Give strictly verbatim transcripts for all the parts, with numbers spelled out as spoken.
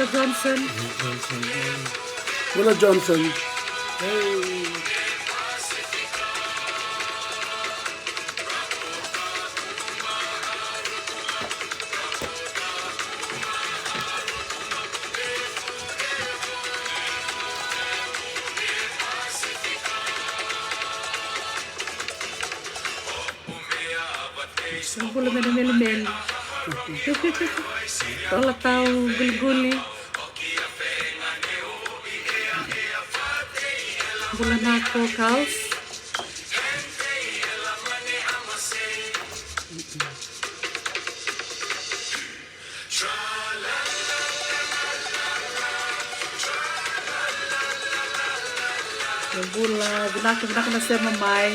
Johnson. Bula Johnson. Sa bula me na melimeli. Tola tau guliguli. Bula na ko kals. Bula, vinaka, vinaka na sema mai.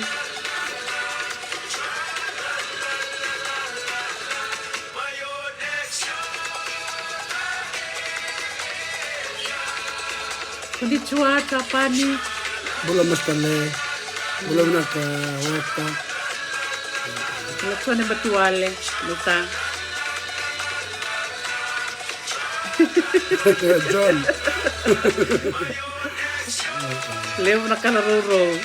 Konnichiwa, Japani. Bula Mastale. Bula vinaka, Weta. Bula Tone Batuale. Luta. John. Levu na kala rourou.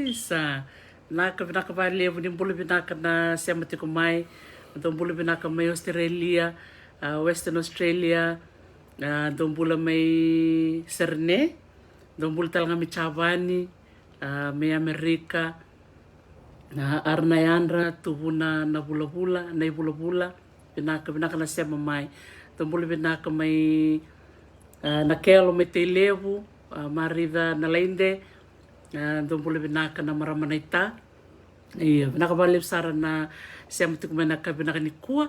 Isa. Vinaka, vinaka vakalevu, ni bula vinaka na sema tiko mai. Dou bula vinaka mai Australia, a, Western Australia, a, dou bula mai Sydney, dou bula tale ga mai Japani, a, mai Amerika, a, ara na yadra, tuvuna na vulavula, na ivulavula, vinaka, vinaka na sema mai. Dou bula vinaka mai, a, na Kelo mai Tailevu, a, Marica na Laide, a, dou bula vinaka na marama na ita. Ia, vinaka vakalevu sara na sema tiko mai na ka vinaka nikua.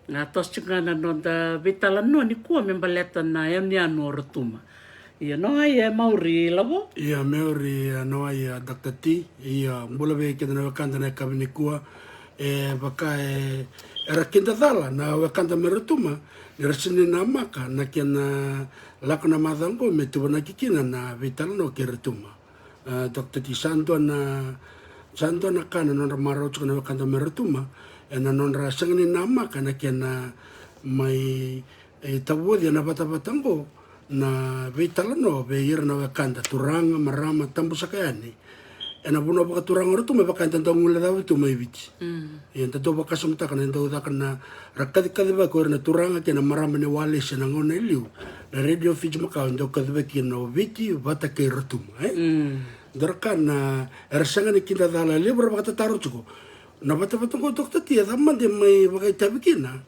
Na toso tiko ga na noda veitalanoa nikua me baleta na yanuyanu o Rotuma. Ia, no ai e mauri lavo? Ia, mauri, a, no ai a Doctor T. Ia, bula vei keda na wekada na yakavi nikua. E vaka e, era kidacala na wekada mai Rotuma, ni ra sega ni namaka na kena lako na macawa oqo me tuvanaki kina na veitalanoa kei Rotuma. A, Doctor T, sa dua na, sa dua na ka na nodra marau tiko na wekada mai Rotuma, ena nodra sega ni namaka na kena mai, e, tavoci ena vatavata oqo na veitalanoa vei ira na wekada, turaga, marama, tabusaka yani. Ena vanua vakaturaga o Rotuma, vaka eda dau guilecava tu mai Viti. Mm. Ia, da dau vakasamataka na dau caka na, ra kacikacivaki o ira na turaga kei na marama ni walesi ena gauna e liu. Na Radio Fiji Makawa e dau kacivaki kina o Viti vata kei Rotuma, e? Mm. Dua na ka na, era sega ni kidacala, levu era vakatataro tiko. Na vatavata oqo, Doctor T, e cava mada e mai vakaitavi kina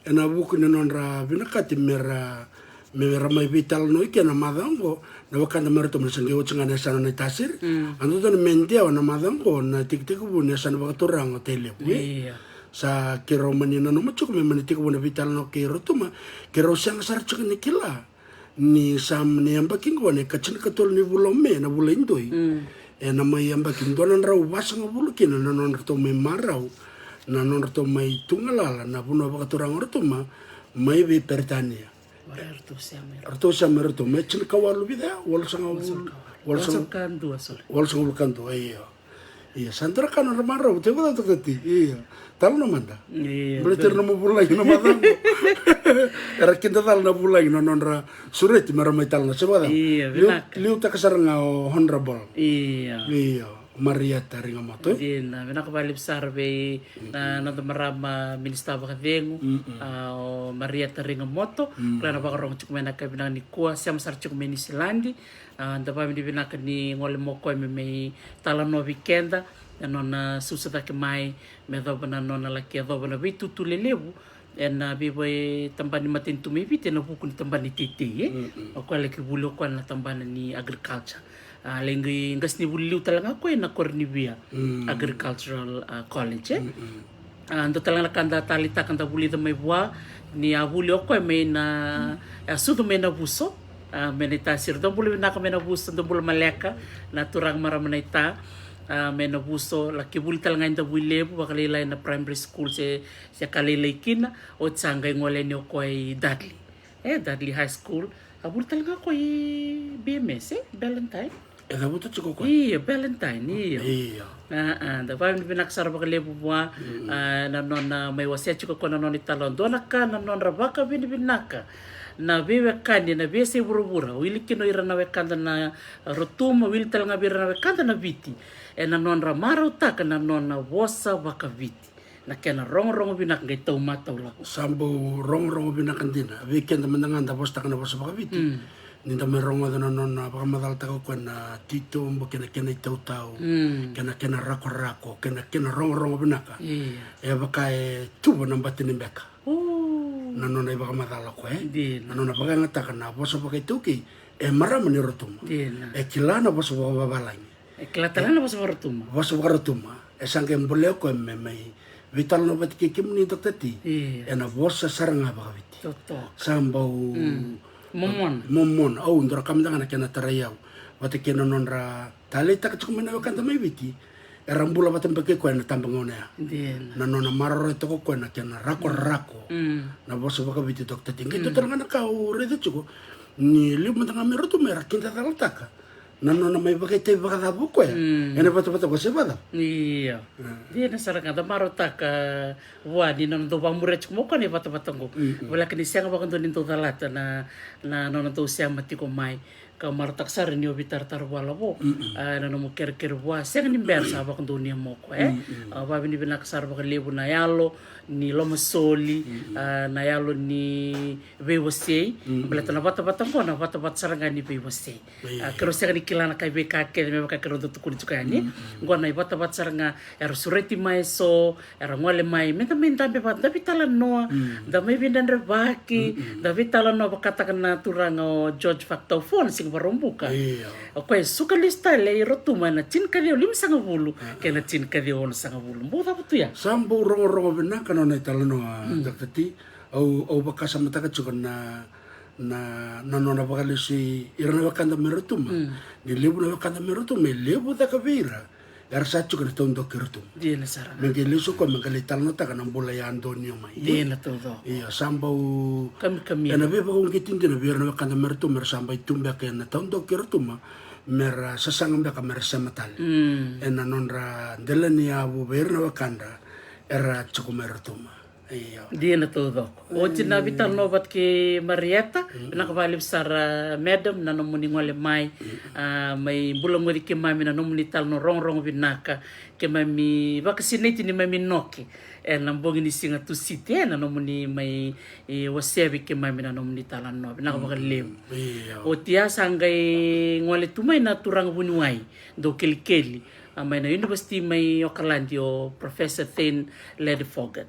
ena vuku ni nodra vinakati me ra, me ra mai veitalanoa i ke na macawa oqo, na wekada mai Rotuma, ni sa qai oti ga na yasana Naitasiri. Mm. A dodonu me dewa na macawa oqo na tekitekivu ni yasana vakaturaga o Tailevu, e? Ia. Sa keirau mani nanuma tiko me mani tekivu na veitalanoa kei Rotuma, keirau sega sara tiko ni kila ni sa na yabaki oqo na ikatinikatolu ni vula o Me, na vula i doi. Mm. Ena mai yabaki dua na drau vasagavulu kina na nodratou mai marau, na nodratou mai tu galala na vanua vakaturaga o Rotuma mai vei Peritania. Ora ratou sema i Rotuma. Ratou sema i Rotuma, e tinikawalu vica ya? Walusagavulu. Walusagavulu. Walusagavulu ka dua, sorry. Walusagavulu ka dua, io. Ia, sa dua na ka nodra marau, te vata, Doctor T. Ia. Talanoa mada. Ia, baleta ira na nomu vulagi na macawa oqo. Era kidacala na vulagi na nodra sureti me ra mai talanoa, se vata? Ia, vinaka. Liu, liutaka sara ga o Honorable. Ia. Ia, Marieta Rigamoto, e? Dina, vinaka vakalevu sara vei na noda marama minisita vakacegu, mm-mm, a, o Marieta Rigamoto. Mm. Kila na vakarogo tiko mai na yakavi vinaka nikua, sema sara tiko mai Niusiladi. A, da vakavinavinaka ni gole mai o koya me mai talanoa vei keda, na nona susu cake mai me yacova na nona laki yacova na veitutu lelevu ena veivakaitabana ni matanitu mai Viti ena vuku ni tabana ni teitei, e? Mm-mm. O koya laki vuli o koya na tabana ni agriculture. A, laki qasenivuli liu tale ga o koya ena Koronivia, mm, Agricultural, a, College, e? Mm-mm. A, dua tale ga na ka da taleitaka, da vulica mai vua ni a vuli o koya mai na, a, sucu mai Navuso, a, mai Naitasiri. Dou bula vinaka mai Navuso, dou bula maleka na turaga, marama naita, a, mai Navuso. Laki vuli tale ga i Davuilevu, vakalailai na primary school se, se ka lailai kina. Oti sa qai gole yani o koya i Dudley, e, Dudley High School. A vuli tale ga o koya i B M S, e, Ballantyne. E cavuta tiko o koya. Io, Valentine, io. Io. A, a, da vakavinavinaka sara vakalevu vua, a, na nona mai wasea tiko o koya na nona italanoa. Dua na ka na nodra vakavinavinaka na veiwekani na veiyasai vuravura, wili kina o ira na wekada na Rotuma, wili tale ga vei ira na wekada na Viti, ena nodra marautaka na nona vosa vakaviti. Na kena rogorogo vinaka qai tau matau lako. Sa bau rogorogo vinaka dina. Vei keda mada ga da vosataka na vosa vakaviti. Mm. Ni da mai rogoca na nona vakamacalataka o koya na titobu kei na kena itautau. Mm. Kei na kena rakorako, kei na kena rogorogo vinaka. Io. E vaka e tuva na bati ni beka. Uu. Na nona ivakamacala o koya, e? Dina. Na nona vakayagataka na vosa vakaitaukei, e marama ni Rotuma. Dina. E kila na vosa vakavavalagi. E kila tale na vosa vakaRotuma. Vosa vakaRotuma. E sa qai bolea o koya me mai veitalanoa vata kei kemuni, Doctor T. Io. Ena vosa sara ga vakaviti. Totoka. Sa bau, mm, momona. Momona. Au dau kila mada ga na kena tarai au vata kei na nodra taleitaka tiko mai na wekada mai Viti. Era bula vata beka kei koya ena tabagauna ya. Dina. Na nona maroroya toka o koya na kena rakorako. Mm. Na vosa vakaviti, Doctor T. Qai dua tale ga na ka au raica tiko, ni levu mada ga mai Rotuma era kidacalataka na nona mai vakaitavi vakacava o koya. Mm. Ena vatavata qo, se vakacava? Io. Mm. Dina sara ga, da marautaka vua ni nona dau vakamuria tiko mai o koya na ivatavata qo. Mm, mm. Voleka ni sega vakadua ni dau calata na, na nona dau sema tiko mai. Ka marautaka sara ni o veitaratara vua, Lavo. Mm, mm. A, na nomu kerekere vua, sega ni bera, sa vakadonuya mai o koya, e? Mm, mm. A, vakavinavinaka sara vakalevu na yalo ni lomasoli, mm, mm, a, na yalo ni veiwasei. Mm, mm. Baleta na vatavata qo na vatavata sara ga ni veiwasei. Io. A, keirau sega ni kila na kai veika kece me vaka keirau dau tukuna tiko yani. Mm, mm. Qo na ivatavata sara ga, era sureti mai eso, era gole mai, me da mai dabe vata, da veitalanoa, mm, da mai veidredrevaki, mm, mm, da veitalanoa, vakataka na turaga o George Vakataufo na siga Vakaraubuka. Io. O koya e suka lesu tale i Rotuma ena tinikaciwa limasagavulu, ah, kei na tinikaciwa onosagavulu. Bau cava tu ya? Sa bau rogorogo vinaka na nona italanoa, mm, Doctor T. Au, au vakasamataka tiko na, na, na nona vakalesu i ira na wekada mai Rotuma. Mm. Ni levu na wekada mai Rotuma, e levu cake vei ira era sa tiko ena taudaku i Rotuma. Dina sara ga. Me qai lesu o koya me qai lai talanoataka na bula e a donuya mai. Dina taucoko. Io, sa bau kamikamica. Ena veivakauqeti dina vei ira na wekada mai Rotuma era sa bai tu beka ena taudaku i Rotuma, mera sasaga beka mera sema tale. Mm. Ena nodra dela ni yavu vei ira na wekada era tiko mai Rotuma. Io. Dina taucoko. Oti na veitalanoa vata kei Marieta, mm, vinaka vakalevu sara, madam, na nomuni gole mai, mm, a, mai bulagoci keimami na nomuni talanoa rogorogo vinaka, keimami vakasinaiti ni mai Minoke ena bogi ni siga Tusiti, e, na nomuni mai, e, wasea vei keimami na nomuni talanoa. Vinaka, mm, vakalevu. Io. Oti ya sa qai gole tu mai na turaga vuniwai, dau kelikeli, a, mai na univesiti mai Okaladi, o Professor Thane Ledefoged.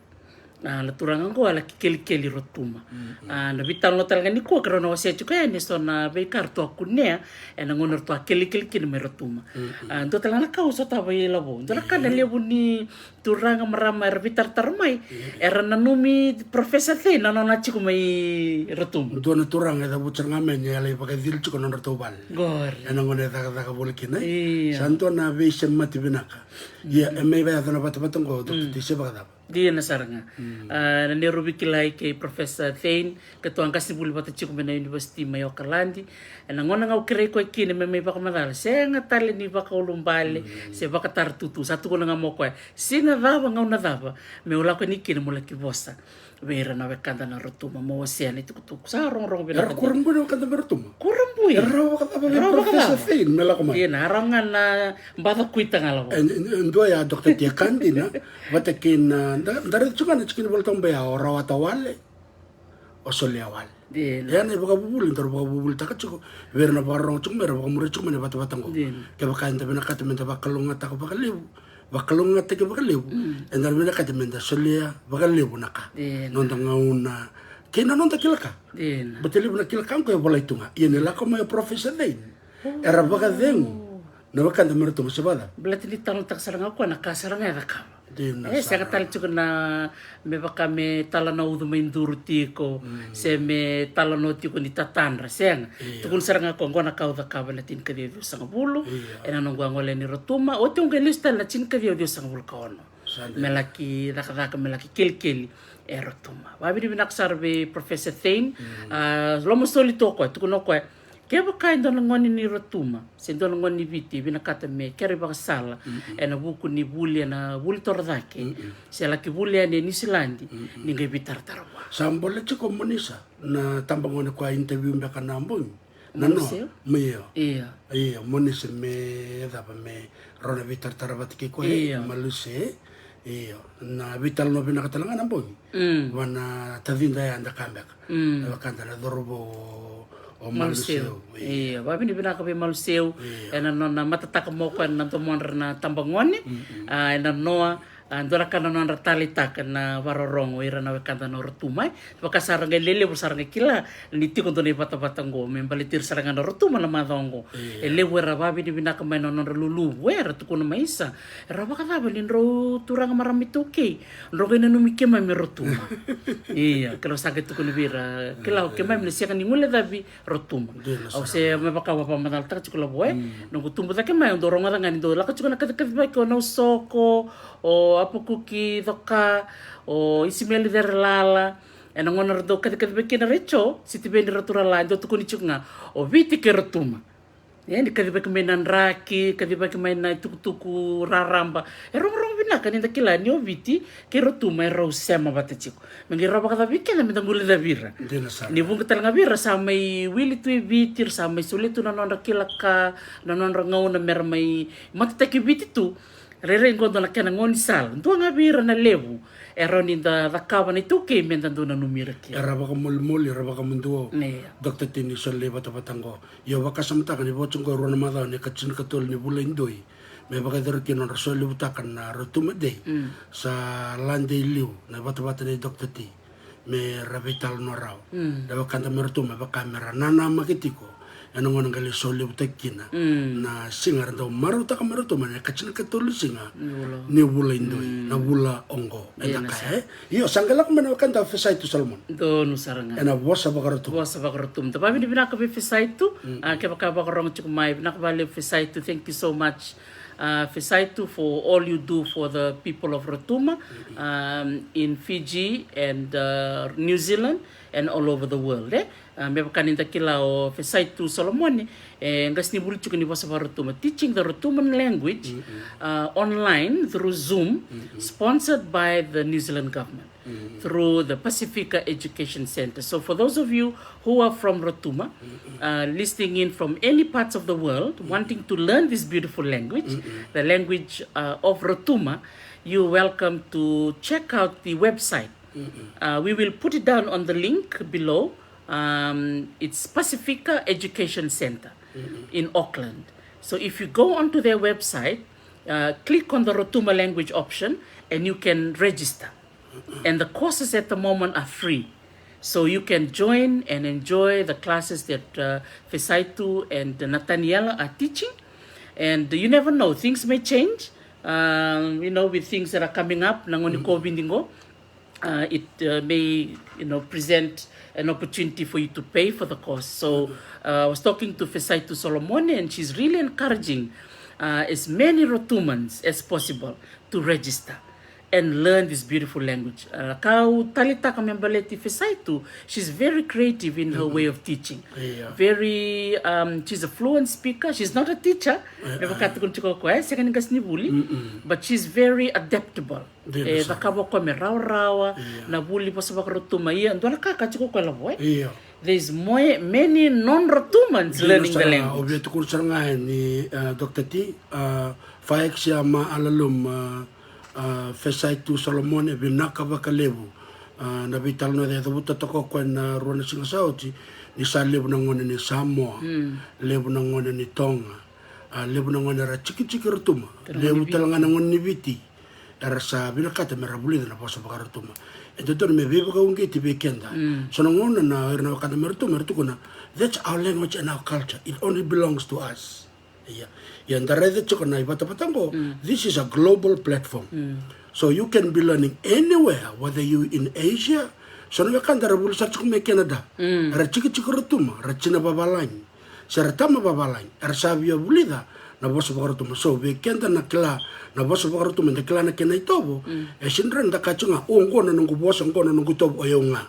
A, na turaga qo a laki kelikeli Rotuma. Mm, mm. A, na veitalanoa tale ga nikua keirau na wasea tiko yani eso na veika ratou a kunea ena gauna ratou a kelikeli kina mai Rotuma. Mm, mm. A, dua tale ga na ka au sotava i Lavo, dua na ka na, io, levu ni turaga, marama era veitaratara mai, io, era nanumi Professor Thane na nona tiko mai Rotuma. Dua na turaga e cavuta sara ga mai ni a lai vakacili tiko na nodratou vale. Qori. Ena gauna e cakacaka voli kina, e? Io. Sa dua na veisemati vinaka. Ia, mm, e mai vakayaco na vatavata qo, Doctor T, se vakacava? Dina sara ga. Mm. A, na neirau veikilai kei Professor Thane, keitou a qasenivuli vata tiko mai na univesiti mai Okaladi. Ena gauna ga au kerei koya kina me mai vakamacala, sega tale ni vakaulubale, mm, se vakataratutu. Sa tukuna ga mai o koya, siga cava, gauna cava meu lako yani kina meu laki vosa vei ira na wekada na Rotuma, meu wasea na itukutuku. Sa rogorogo vinaka. Era kurabui na wekada mai Rotuma? Kurabui. Era rawa vakacava vei Professor Thane me lako mai? Dina, a rawa ga na baca kuita ga, Lavo. E, e, e dua ya, Doctor T, e ka dina, vata kei na, da, da raica tiko ga na tikina iVolatabu ya, o rawata wale, o solia wale. Dina. E ya na ivakavuvuli daru vakavuvulitaka tiko vei ira na vakarorogo tiko mai, era vakamuria tiko mai na vatavata qo. Dina. Kevaka eda vinakata meda vakalougatataka vakalevu, vakalougatataki vakalevu, mm, eda vinakata meda solia vakalevu na ka. Dina. Noda gauna kei na noda kila ka. Dina. Baleta levu na kila ka qo e volai tu ga. Ia ni lako mai o Professor Thane, era vakacegu na wekada mai Rotuma, se vakacava? Baleta ni talanoataka sara ga o koya na ka sara ga e cakava. Dina sara. E sega tale tiko na me vaka me tala na ucu mai duru tiko, mm, se me talanoa tiko ni tatadra, sega. Io. Tukuna sara ga o koya, qo na ka au cakava ena tinikaciwa ciwasagavulu, io, ena noqu a gole yani Rotuma, oti au qai lesu tale na tinikaciwa ciwasagavulu ka ono. Sa dina. Me laki cakacaka, me laki kelikeli e Rotuma. Vakavinavinaka sara vei Professor Thane, mm, a, lomasoli tu o koya, tukuna o koya, Kevaka e dua na gone ni Rotuma se dua na gone ni Viti e vinakata me kere ivakasala ena vuku ni vuli ena vuli toro cake, se laki vuli yani e Niusiladi, ni qai veitaratara vua. Sa bole tiko Monisa na tabagone ko a interview beka na bogi. Na noa. Maluseu? Io. Io. Io, Monisa me cava, me rau na veitaratara vata kei koya. Io. Maluseu. Io. Na veitalanoa vinaka tale ga na bogi. Vua na tacida ya da ka beka. Na wekada na cauravou o Maluseu. Io. Io, vavinavinaka vei Maluseu. Io. Ena nona matataka mai o koya na domodra na tabagone. A, ena noa, a, dua na ka na nodra taleitaka na vakarorogo ira na wekada na Rotuma. Vaka sara ga e lelevu sara ga kila ni tiko dua na ivatavata oqo me baleti ira sara ga na Rotuma na macawa oqo. Io. E levu era vavinavinaka mai na nodra luluvu, era tukuna mai, isa, era vakacava ni drau turaga marama iTaukei, drau qai nanumi keimami Rotuma. Io, kila, au sa qai tukuna vei ira, kila, o keimami na sega ni guilecavi Rotuma. Au se me vaka au vakamacalataka tiko, Lavo, e. Noqu tubu cake mai, au dau rogoca ga ni dau lako tiko na kacikacivaki o Nausoko, o Apakuki Coka, o Isimeli Cerelala. Ena gauna ra dau kacikacivaki kina Raicho Sitiveni Raturala, e dau tukuni tiko ga o Viti kei Rotuma. E, ni kacivaki mai na draki, kacivaki mai na itukutuku raraba. E rogorogo vinaka ni da kila ni o Viti kei Rotuma e rau sema vata tiko. Me qai rau vakacava vei keda me da guilecavi ira. Dina sara. Ni vuqa tale ga vei ira sa mai wili tu e Viti, ra sa mai solia tu na nodra kila ka, na nodra gauna me ra mai matataki Viti tu. Rairai qo dua na kena gaunisala. Dua ga vei ira na levu e rawa ni da cakava na iTaukei me da dau nanumi ira kina. Era vakamolimoli, era vakamuduo. Io. Doctor T, ni solia na ivatavata qo. Io, vakasamataka ni vo tiko qo e rua na macawa, na ikatinikatolu ni vula i Doi, me vakayacori kina nodra solevutaka na Rotuma Day. Sa lade i liu na ivatavata nei Doctor T me ra veitalanoa rawa na wekada mai Rotuma, me vaka me ra nanamaki tiko ena gauna qai lai solevutaki kina na siga era dau marautaka mai Rotuma, na ikatinikatolu ni siga ni vula i Doi, na vula oqo. Eda kaya, e? Io, sa qai lako mai na wekada o Fesaitu Solomone. Donu sara ga. Ena vosa vakaRotuma. Vosa vakaRotuma. Da vavinavinaka vei Fesaitu. A, kevaka vakarorogo tiko mai, vinaka vakalevu Fesaitu. Thank you so much, a, Fesaitu, for all you do for the people of Rotuma, um, in Fiji and, uh, New Zealand and all over the world, e. A, me vaka ni da kila o Fesaitu Solomone, e qasenivuli tiko ni vosa vakaRotuma, teaching the Rotuman language, uh, online through Zoom, sponsored by the New Zealand government through the Pacifica Education Centre. So for those of you who are from Rotuma, uh, listening in from any parts of the world, wanting to learn this beautiful language, the language, uh, of Rotuma, you're welcome to check out the website. Uh, we will put it down on the link below. Um, it's Pacifica Education Centre in Auckland. So if you go onto their website, uh, click on the Rotuma language option and you can register. And the courses at the moment are free. So you can join and enjoy the classes that, uh, Fesaitu and Nataniela are teaching. And you never know, things may change, um, you know, with things that are coming up, na gauna ni COVID qo. Uh, it, uh, may, you know, present an opportunity for you to pay for the course. So, uh, I was talking to Fesaitu Solomone, and she's really encouraging, uh, as many Rotumans as possible to register and learn this beautiful language. Uh, kau taleitaka me baleti Fesaitu, she's very creative in her way of teaching. Very, um, she's a fluent speaker. She's not a teacher. Me vaka tukuna tiko o koya, e, sega ni qasenivuli, but she's very adaptable. E cakava o koya me rawarawa na vuli vosa vakaRotuma. Ia, dua na ka ka tiko o koya, Lavo, e. There's more, many non-Rotumans learning the language. Au via tukuna sara ga yani, uh, Doctor T, uh, Faex Ama Alalum, uh, uh, Fesaitu Solomone, vinaka vakalevu. Uh, na veitalanoa e cavuta toka o koya na rua na siga sa oti, ni sa levu na gone ni Samoa, levu na gone ni Toga, a, levu na gone era tikitiki Rotuma, levu tale ga na gone ni Viti era sa vinakata me ra vulica na vosa vakaRotuma. E dodonu me veivakauqeti vei keda. So na gauna na ira na wekada mai Rotuma era tukuna, that's our language and our culture, it only belongs to us. Ia, ia da raica tiko na ivatavata qo, this is a global platform. So you can be learning anywhere, whether you in Asia. So na wekada era vuli sara tiko mai Canada, era tikitiki Rotuma, era tina vavalagi se ra tama vavalagi, era sa via vulica na vosa vakaRotuma. So vei keda na kila na vosa vakaRotuma, da kila na kena itovo, e sega ni rawa ni da kaya tiko ga, o, oqo na noqu vosa, oqo na noqu itovo, o yau ga.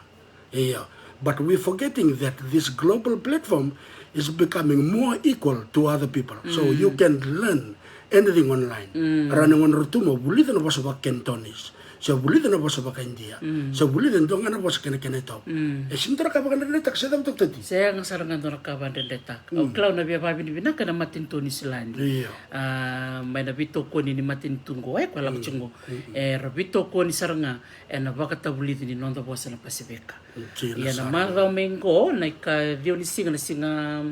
Ia, But we're forgetting that this global platform is becoming more equal to other people. So you can learn anything online. Ra na gone Rotuma, vulica na vosa vaka-Cantonese. Se vulica na vosa vaka-Idia. Se vulica e dua ga na vosa kena kena itovo. E sega ni dua na ka vakadredretaka, se cava, Doctor T? Sega sara ga dua na ka vakadredretaka. Au kila au na via vakavinavinaka ena matanitu o Niusiladi. Io. A, mai na veitokoni ni matanitu qo, e, koya lako tiko qo. Era veitokoni sara ga ena vakatavulici ni noda vosa na Pasifika. Ia na macawa mai qo, na ikaciwa ni siga, na siga,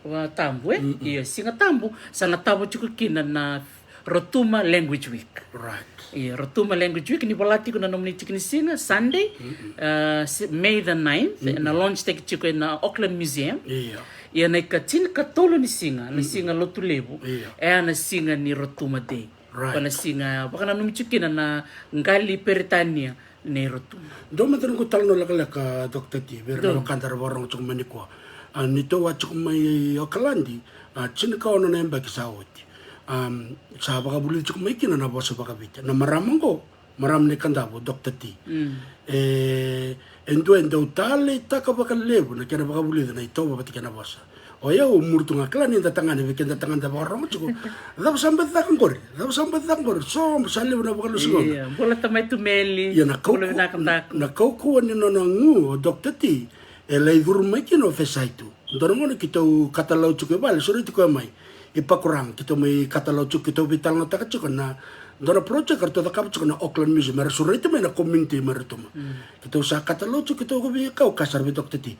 a, tabu, e? Io, siga tabu, sa na tava tiko kina na Rotuma Language Week. Right. Io, Rotuma Language Week, ni vola tiko na nomuni tiki ni siga, Sunday, a, se-, May the ninth, na launch taki tiko ena Auckland Museum. Io. Ia na ikatinikatolu ni siga, na siga Lotulevu, io, e a na siga ni Rotuma Day. Right. Ko na siga vakananumi tiko kina na qali Peritania nei Rotuma. Dua mada noqu italanoa lekaleka, Doctor T, vei ira na wekada era vakarorogo tiko mai nikua. A, neitou a tiko mai Okaladi, a, tinikaono na yabaki sa oti. Am, sa vakavulici tiko mai kina na vosa vakaviti. Na marama qo, marama ni Kadavu, Doctor T. E, e dua e dau taleitaka vakalevu na kena vakavulici na itovo vata kei na vosa. O yau, au muri tu ga, kila ni da tagane, vei keda tagane da vakarorogo tiko. Cava sa baci caka qori? Cava sa baci caka qori? So sa levu na vakalusi gauna. Io, bula tamai Tumeli. Ia na kaukauwa, na kaukauwa ni nona gu o Doctor T, e lai curu mai kina o Fesaitu. Dua na gauna keitou katalau tiko e vale, sureti koya mai. I Pakuranga, keitou mai katalau tiko, keitou veitalanoataka tiko na dua na project eratou cakava tiko na Auckland Museum, era sureti mai na community mai Rotuma. Keitou sa katalau tiko, keitou veikau, kaya sara vei Doctor T,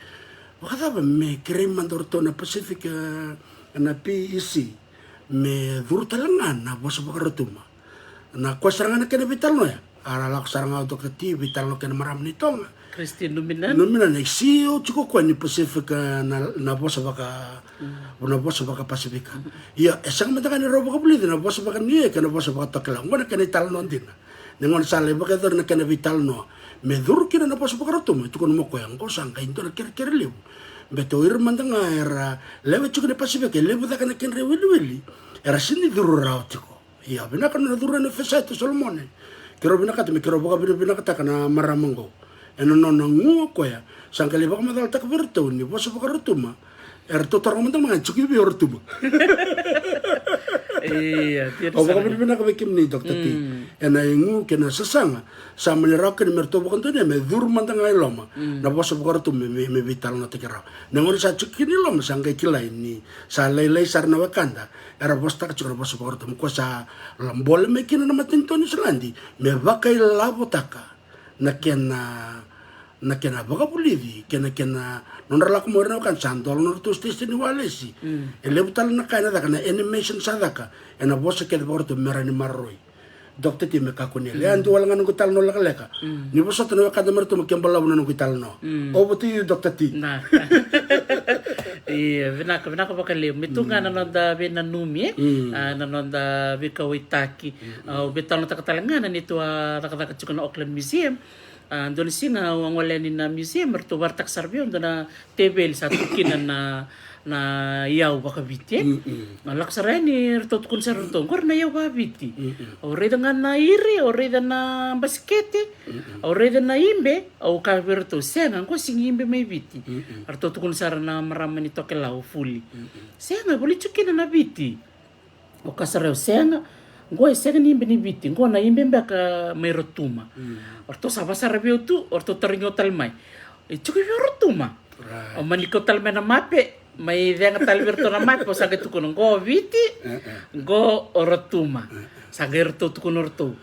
vakacava me kerei mada o ratou na Pacific, e, na P E C, me curu tale ga na vosa vakaRotuma. Na koya sara ga na kena veitalanoa ya. A lako sara ga o Doctor T, veitalanoa kei na marama ni Toga, Christine Numina. Numina, na C E O tiko koya ni Pacific, e, na, na vosa vaka, na vosa vaka-Pasifika. Ia, e sega mada ga ni rau vakavulici na vosa vaka-Niue kei na vosa vaka-Tokelau. Qo na kena italanoa dina. Ni gauna sa lai vakayacori na kena veitalanoa me curu kina na vosa vakaRotuma, e tukuna mai o koya, qo sa qai dua na kerekere levu. Baleta o ira mada ga era lewe tiko ni Pasifika, e levu cake na kedra iwiliwili, era sega ni curu rawa tiko. Ia, vinaka na curu yani o Fesaitu Solomone. Keirau vinakata me keirau vakavinavinakataka na marama qo. Ena nona gu o koya, sa qai lai vakamacalataka vei iratou ni vosa vakaRotuma, eratou taroga mada ga, e tiko i vei o Rotuma. Ia, au vakavinavinaka vei kemuni, Doctor T. Ena igu kei na sasaga, sa mani rawa kina me ratou vakadonuya me curu mada ga i loma na vosa vakaRotuma me, me, me veitalanoataki rawa. Na gauna sa tiko kina i loma, sa qai kilai ni sa lailai sara na wekada era vosataka tiko na vosa vakaRotuma. Ko sa labole mai kina na matanitu o Niusiladi me vakailavotaka na kena, na kena vakavulici kei na kena nodra lako mai o ira na wekada, sa dola na nodratou station ni walesi. E levu tale na ka ena caka, na animation sa caka ena vosa kece vakaRotuma me rawa ni maroroi. Doctor T, me kakua ni yali. E a dua wale ga noqu italanoa lekaleka. Ni vosota na wekada mai Rotuma, ke balavu na noqu italanoa. Over to you, Doctor T. Na. Ia, vinaka, vinaka vakalevu. Me tu ga na noda veinanumi, e? A, na noda veikauwaitaki. A, au veitalanoataka tale ga na neitou a cakacaka tiko na Auckland Museum. A, dua na siga au a gole yani na museum, eratou vakaraitaka sara vei au dua na teveli sa tu kina na, na iyau vakaviti, e? A lako sara yani, eratou tukuna sara eratou, qori na iyau vakaviti. Au raica ga na iri, au raica na basikete, au raica na ibe, au kaya vei iratou, sega, qo sega ni ibe mai Viti. Eratou tukuna sara na marama ni Tokelau, Fuli. Sega, e volai tiko kina na Viti. Au kaya sara, au sega, qo e sega ni ibe ni Viti, qo na ibe beka mai Rotuma. O ratou sa vakasara vei au tu, o ratou tarogi au tale mai, e tiko i vei o Rotuma? Au mani kau tale mai na mape, mai cega tale vei ratou na mape, au sa qai tukuna, qo o Viti, qo o Rotuma. Sa qai ratou tukuna o ratou,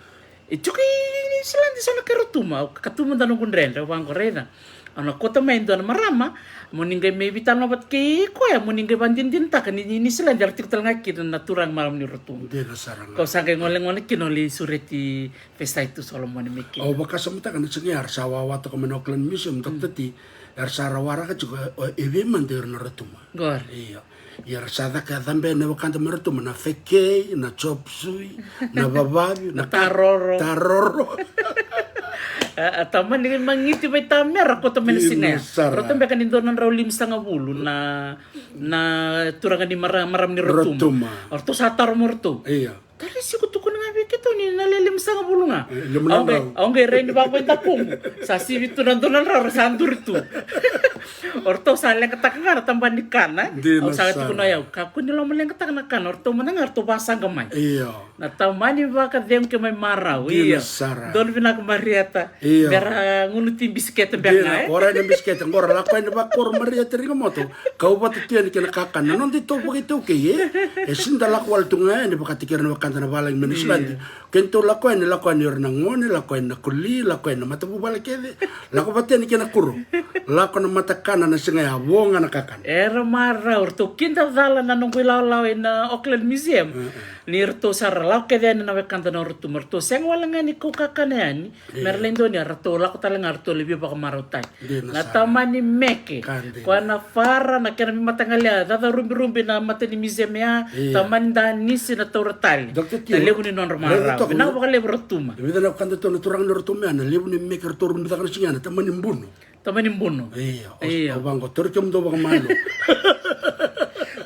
e tiko i Niusiladi eso na kai Rotuma. Au katu mada noqu dredre, au vaqo, raica. Au na kauta mai e dua na marama, mo ni qai mai veitalanoa vata kei koya, mo ni qai vakadinadinataka ni, ni Niusiladi era tiko tale ga kina na turaga marama ni Rotuma. Dina sara ga. Kau sa qai gole gona kina, au lai sureti Fesaitu Solomone mai kina. Au vakasamataka na siga ya era sa wawa toka mai na Auckland Museum, Doctor T, era sa waraka tiko, e, e vei mada ira na Rotuma. Qori. Io. Ia era sa caka, cabe na wekada mai Rotuma na fekei, na chop suey, na vavavi, na taroro. Taroro. A, a tamani qai magiti vaitamera, kauta mai na siga ya. Dina sara. Rauta beka ni dua na drau limasagavulu na, na turaga ni mara-, marama ni Rotuma. Rotuma. O ratou sa taro mai o ratou. Io. Tara, e sega ni tukuna ga vei keitou ni na lewe lima sagavulu ga. Au qai rai ni vakavaidakuqu, sa sivi tu na dua na drau, ra sa duri tu. O ratou sa leqataka ga na tabana ni kana. Au sa tukuna yau, kakua ni lomaleqataka na kana, o ratou mada ga ratou vasaqa mai. Io. Na tamani vakacegu kei mai marau. Io. Donu vinaka Marieta. Io. Bera gunu ti bisikete beka ga, e? Ora na bisikete qora, lako yani vakoro Marieta Rigamoto. Kau vata tu yani kei na kakana. Na noda itaukei, e? E sega ni da lako wale tu ga yani vakataki ira na wekada na valagi mai Niusiladi. Keitou lako yani, lako yani ira na gone, lako yani na koli, lako yani na matavuvale kece. Lako vata yani kei na kuro. Lako na matakana na siga ya, vo ga na kakana. Era marau, ratou kida cala na noqu ilawalawa ina Auckland Museum. Ni ratou sa ra lako kece yani na wekada na Rotuma, ratou sega wale ga ni kau kakana yani. Me ra lai donu, ratou lako tale ga, ratou lai veivakamarautaki. Na tamani meke, koya na fara, na kena veimataqali ya, caca rubirubi na mata ni museum ya, tamani danisi na taura tale. Na levu ni nodra marau. Vinaka vakalevu Rotuma. Vica na wekada tou na turaga ni Rotuma ya, na levu ni meke ratou rubi caka na siga ya, na tamani bunu. Tamani bunu. Io. Au vaqo, tauri kemudou vakamalua.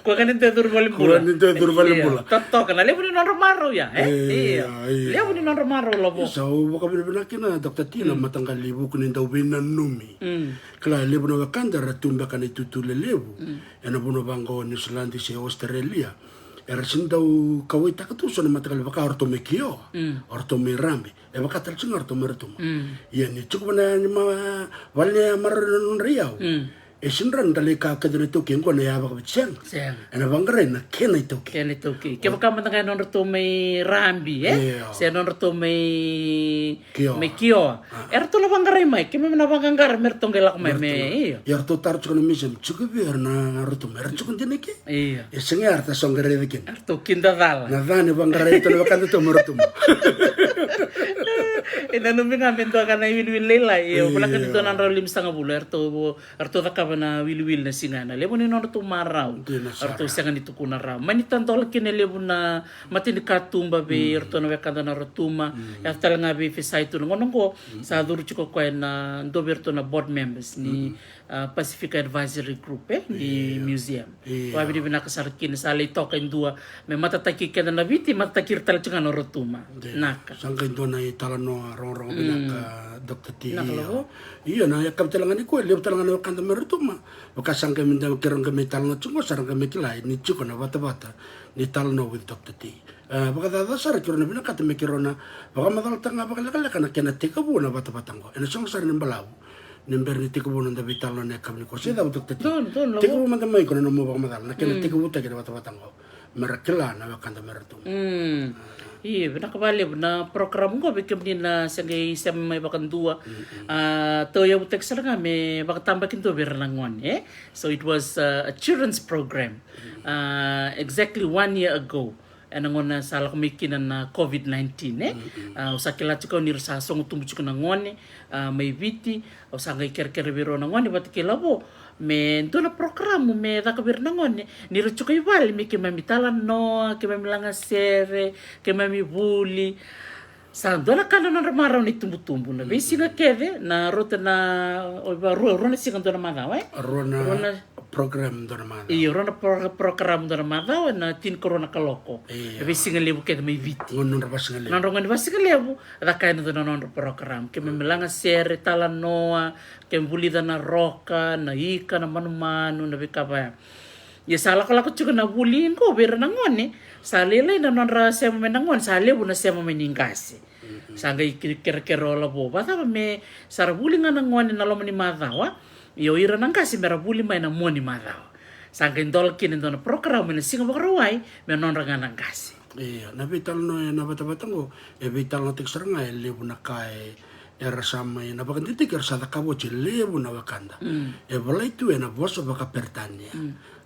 Koya ka ni dau curu valenibula. Koya ni dau curu valenibula. Totoka, na levu ni nodra marau ya, e? Io. Levu ni nodra marau lavo. Sa au vakavinavinaka kina Doctor T na mataqali vuku ni dau veinanumi. Kila, e levu na wekada era tu beka na itutu lelevu ena vanua vaqo, Niusiladi se Australia. Era sega ni dau kauwaitaka tu so na mataqali vaka o ratou mai Kioa, o ratou mai Rabi. E vaka tale tiko ga o ratou mai Rotuma. Ia ni tiko vana yani ma vale ni maroroi na nodra iyau. E sega ni rawa ni da lai kaya kece na iTaukei qo na iyaya vakaviti, sega. Ena vaqarai na kena iTaukei. Kena iTaukei. Kevaka mada ga e nodratou mai Rabi, e? Se nodratou mai Kioa. Mai Kioa. Eratou na vaqarai mai, keimami na vaqaqara me ratou qai lako mai me, io. Ia ratou taro tiko na museum, tiko vei ira na Rotuma, era tiko dina eke. Io. E sega, era ta soqo raica kina. Eratou kida cala. Na ca ni vaqarai ratou na wekadatou mai Rotuma. E nanumi ga me dua ga na iwiliwili lailai, io, voleka ni dua na drau limasagavulu, eratou, eratou cakava na wiliwili na siga ya, na levu ni nodratou marau. Eratou sega ni tukuna rawa. Mani tadola kina e levu na mata ni katuba vei iratou na wekada na Rotuma. Yaco tale ga vei Fesai tu na gauna oqo, sa curu tiko o koya na dua vei iratou na board members ni, a, Pacific Advisory Group, e, ni museum. Io. Vakavinavinaka sara kina, sa lai toka e dua me matataki keda na Viti, matataki ira tale tiko ga na Rotuma. Naka. Sa qai dua na italanoa rogorogo vinaka, Doctor T. Naka lavo. Io, na yakavi tale ga nikua, levu tale ga na wekada mai Rotuma. Vaka sa qai mai dau keirau qai mai talanoa tiko, sa ra qai mai kila ni tiko na vatavata ni talanoa with Doctor T. E, vakacaca sara keirau na vinakata me keirau na vakamacalataka ga vakalekaleka na kena tekivu na vatavata oqo. Ena sogo sara ni balavu ni bera ni tekivu na noda veitalanoa ena yakavi nikua. Se cava, Doctor T? Tekivu mada mai iko na nomu vakamacala na kena tekivutaki na vatavata oqo, me ra kila na wekada mai Rotuma. Io, vinaka vakalevu. Na program oqo, vei kemuni na se qai sema mai vakadua, a, tauyavutaki sara ga me vakatabakidua vei ira na gone, e? So it was, uh, a children's program, uh, exactly one year ago. Ena gauna sa lako mai kina na COVID nineteen, e? A, au sa kila tiko ni ra sa sogo tubu tiko na gone, a, mai Viti. Au sa qai kerekere vei rau na gone vata kei Lavo me dua na porokaramu me caka vei ira na gone ni ra tiko i vale, me keimami talanoa, keimami lagasere, keimami vuli. Sa dua na ka na nodra marau na itubutubu. Na veisiga kece, na rauta na, o, rua, rua na siga dua na macawa, e? Rua na program dua na macawa. Io, rua na pro-, program dua na macawa, na tinikarua na kaloko. Io. Na veisiga levu kece mai Viti. Gauna nodra vakasigalevu. Nodra gauna ni vakasigalevu, caka yani dua na nodra program. Keimami lagasere, talanoa, keimami vulica na roka, na ika, na manumanu, na veika vaya. Ia sa lakolako tiko na vuli qo vei ira na gone, sa lailai na nodra sema mai na gone, sa levu na sema mai ni qase. Sa qai ke-, kerekere o Lavo, vakacava me sa ra vuli ga na gone na loma ni macawa, ia o ira na qase me ra vuli mai na mua ni macawa. Sa qai dola kina e dua na porokaramu ena Siga Vakarauwai me nodra ga na qase. Io, na veitalanoa ena vatavata oqo, e veitalanoataki sara ga e levu na ka e, era sa mai, na vakadidike era sa cakava oti e levu na wekada. E volai tu ena vosa vakaperitania.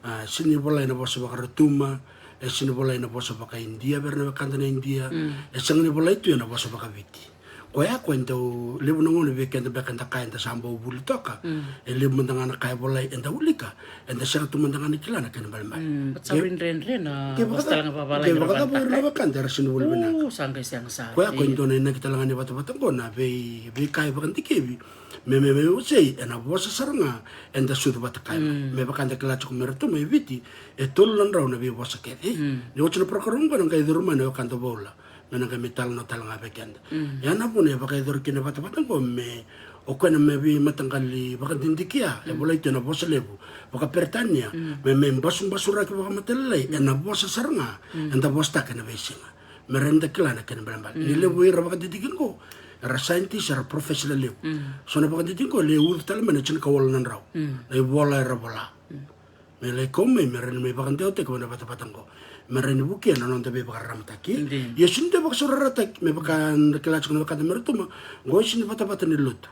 A, sega ni volai ena vosa vakaRatuma, e sega ni volai ena vosa vakaIdia vei ira na wekada na Idia, e sega ni volai tu ena vosa vakaViti. Koya qo e dau levu na gauna vei keda beka eda kaya eda sa bau vuli toka. E levu mada ga na ka e volai eda wilika, eda sega tu mada ga ni kila na kena ibalebale. Sa veidredre na vosa tale ga vakavalagi. Kevaka era vakacabo ira na wekada era sega ni vuli vinaka. Sa qai sega sara. Koya qo e dua na inaki tale ga ni vatavata qo, na vei, veika e vakadikevi me, me, me wasei ena vosa sara ga eda sucu vata kaya. Me vaka eda kila tiko mai Rotuma, e Viti e tolu na drau na veivosa kece. Ni oti na porokaramu qo ena qai curu mai na wekada Vaula. me na qai mai talanoa tale ga vei keda. Ia na vuna e vakayacori kina na vatavata oqo me o koya na mai veimataqali vakadidike, e volai tu ena vosa levu vakaperitania, me mai basubasuraki vakamatailalai ena vosa sara ga eda vosataka ena veisiga. Me rawa ni da kila na kena ibalebale ni levu ira vakadidike oqo era scientist, era professor levu. So na vakadidike oqo e lai uca tale mai na tinikawalu na drau na ivola era vola. Me lai kau mai me rawa ni mai vakadewataki vei na vatavata oqo, me rawa ni vukea na noda veivakararamataki. Ia sega ni dua e vakasaurarataki, me vaka na kila tiko na wekada mai Rotuma, oqo e sega ni vatavata ni lotu.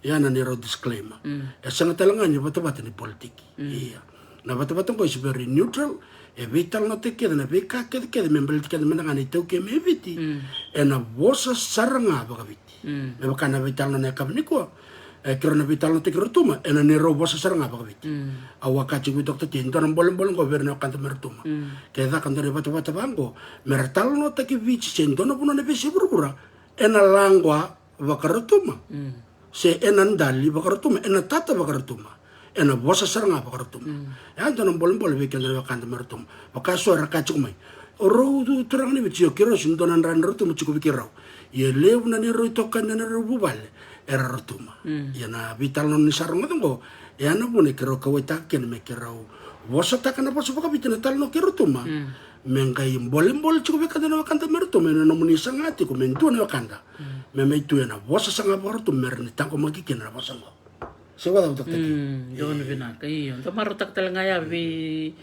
Ia na neirau disclaimer, e sega tale ga ni vatavata ni politiki. Ia na vatavata oqo e very neutral, e veitalanoataki kece na veika kecekece me baleti keda mada ga na iTaukei mai Viti ena vosa sara ga vakaviti. Me vaka na veitalanoa na yakavi nikua, e, keirau na veitalanoataki Rotuma ena neirau vosa sara ga vakaviti. Au a kaya tiko vei Doctor T, e dua na bolebole oqo vei ira na wekada mai Rotuma. Ke caka dua na ivatavata vaqo me ra talanoataki Viti se dua na vanua na veiyasai vuravura, ena laqua vakaRotuma, se ena dali vakaRotuma, ena tata vakaRotuma, ena vosa sara ga vakaRotuma. E a dua na bolebole vei keda na wekada mai Rotuma. Vaka so era kaya tiko mai, o rau tu turaga ni Viti, o keirau sega ni dua na dra ni Rotuma tiko vei keirau. Ia e levu na neirau itokani, na neirau vuvale era Rotuma. Ia na veitalanoa ni sa rogoca oqo, e a na vuna e keirau kauwaitaka kina me keirau vosataka na vosa vakaviti na talanoa kei Rotuma. Me qai bolebole tiko vei keda na wekada mai Rotuma ena nomuni saga tiko me dua na wekada me mai tu ena vosa sara ga vakaRotuma me rawa ni taqomaki kina na vosa oqo. Se vakacava, Doctor T? Donu vinaka. Io, dau marautaka tale ga ya vei,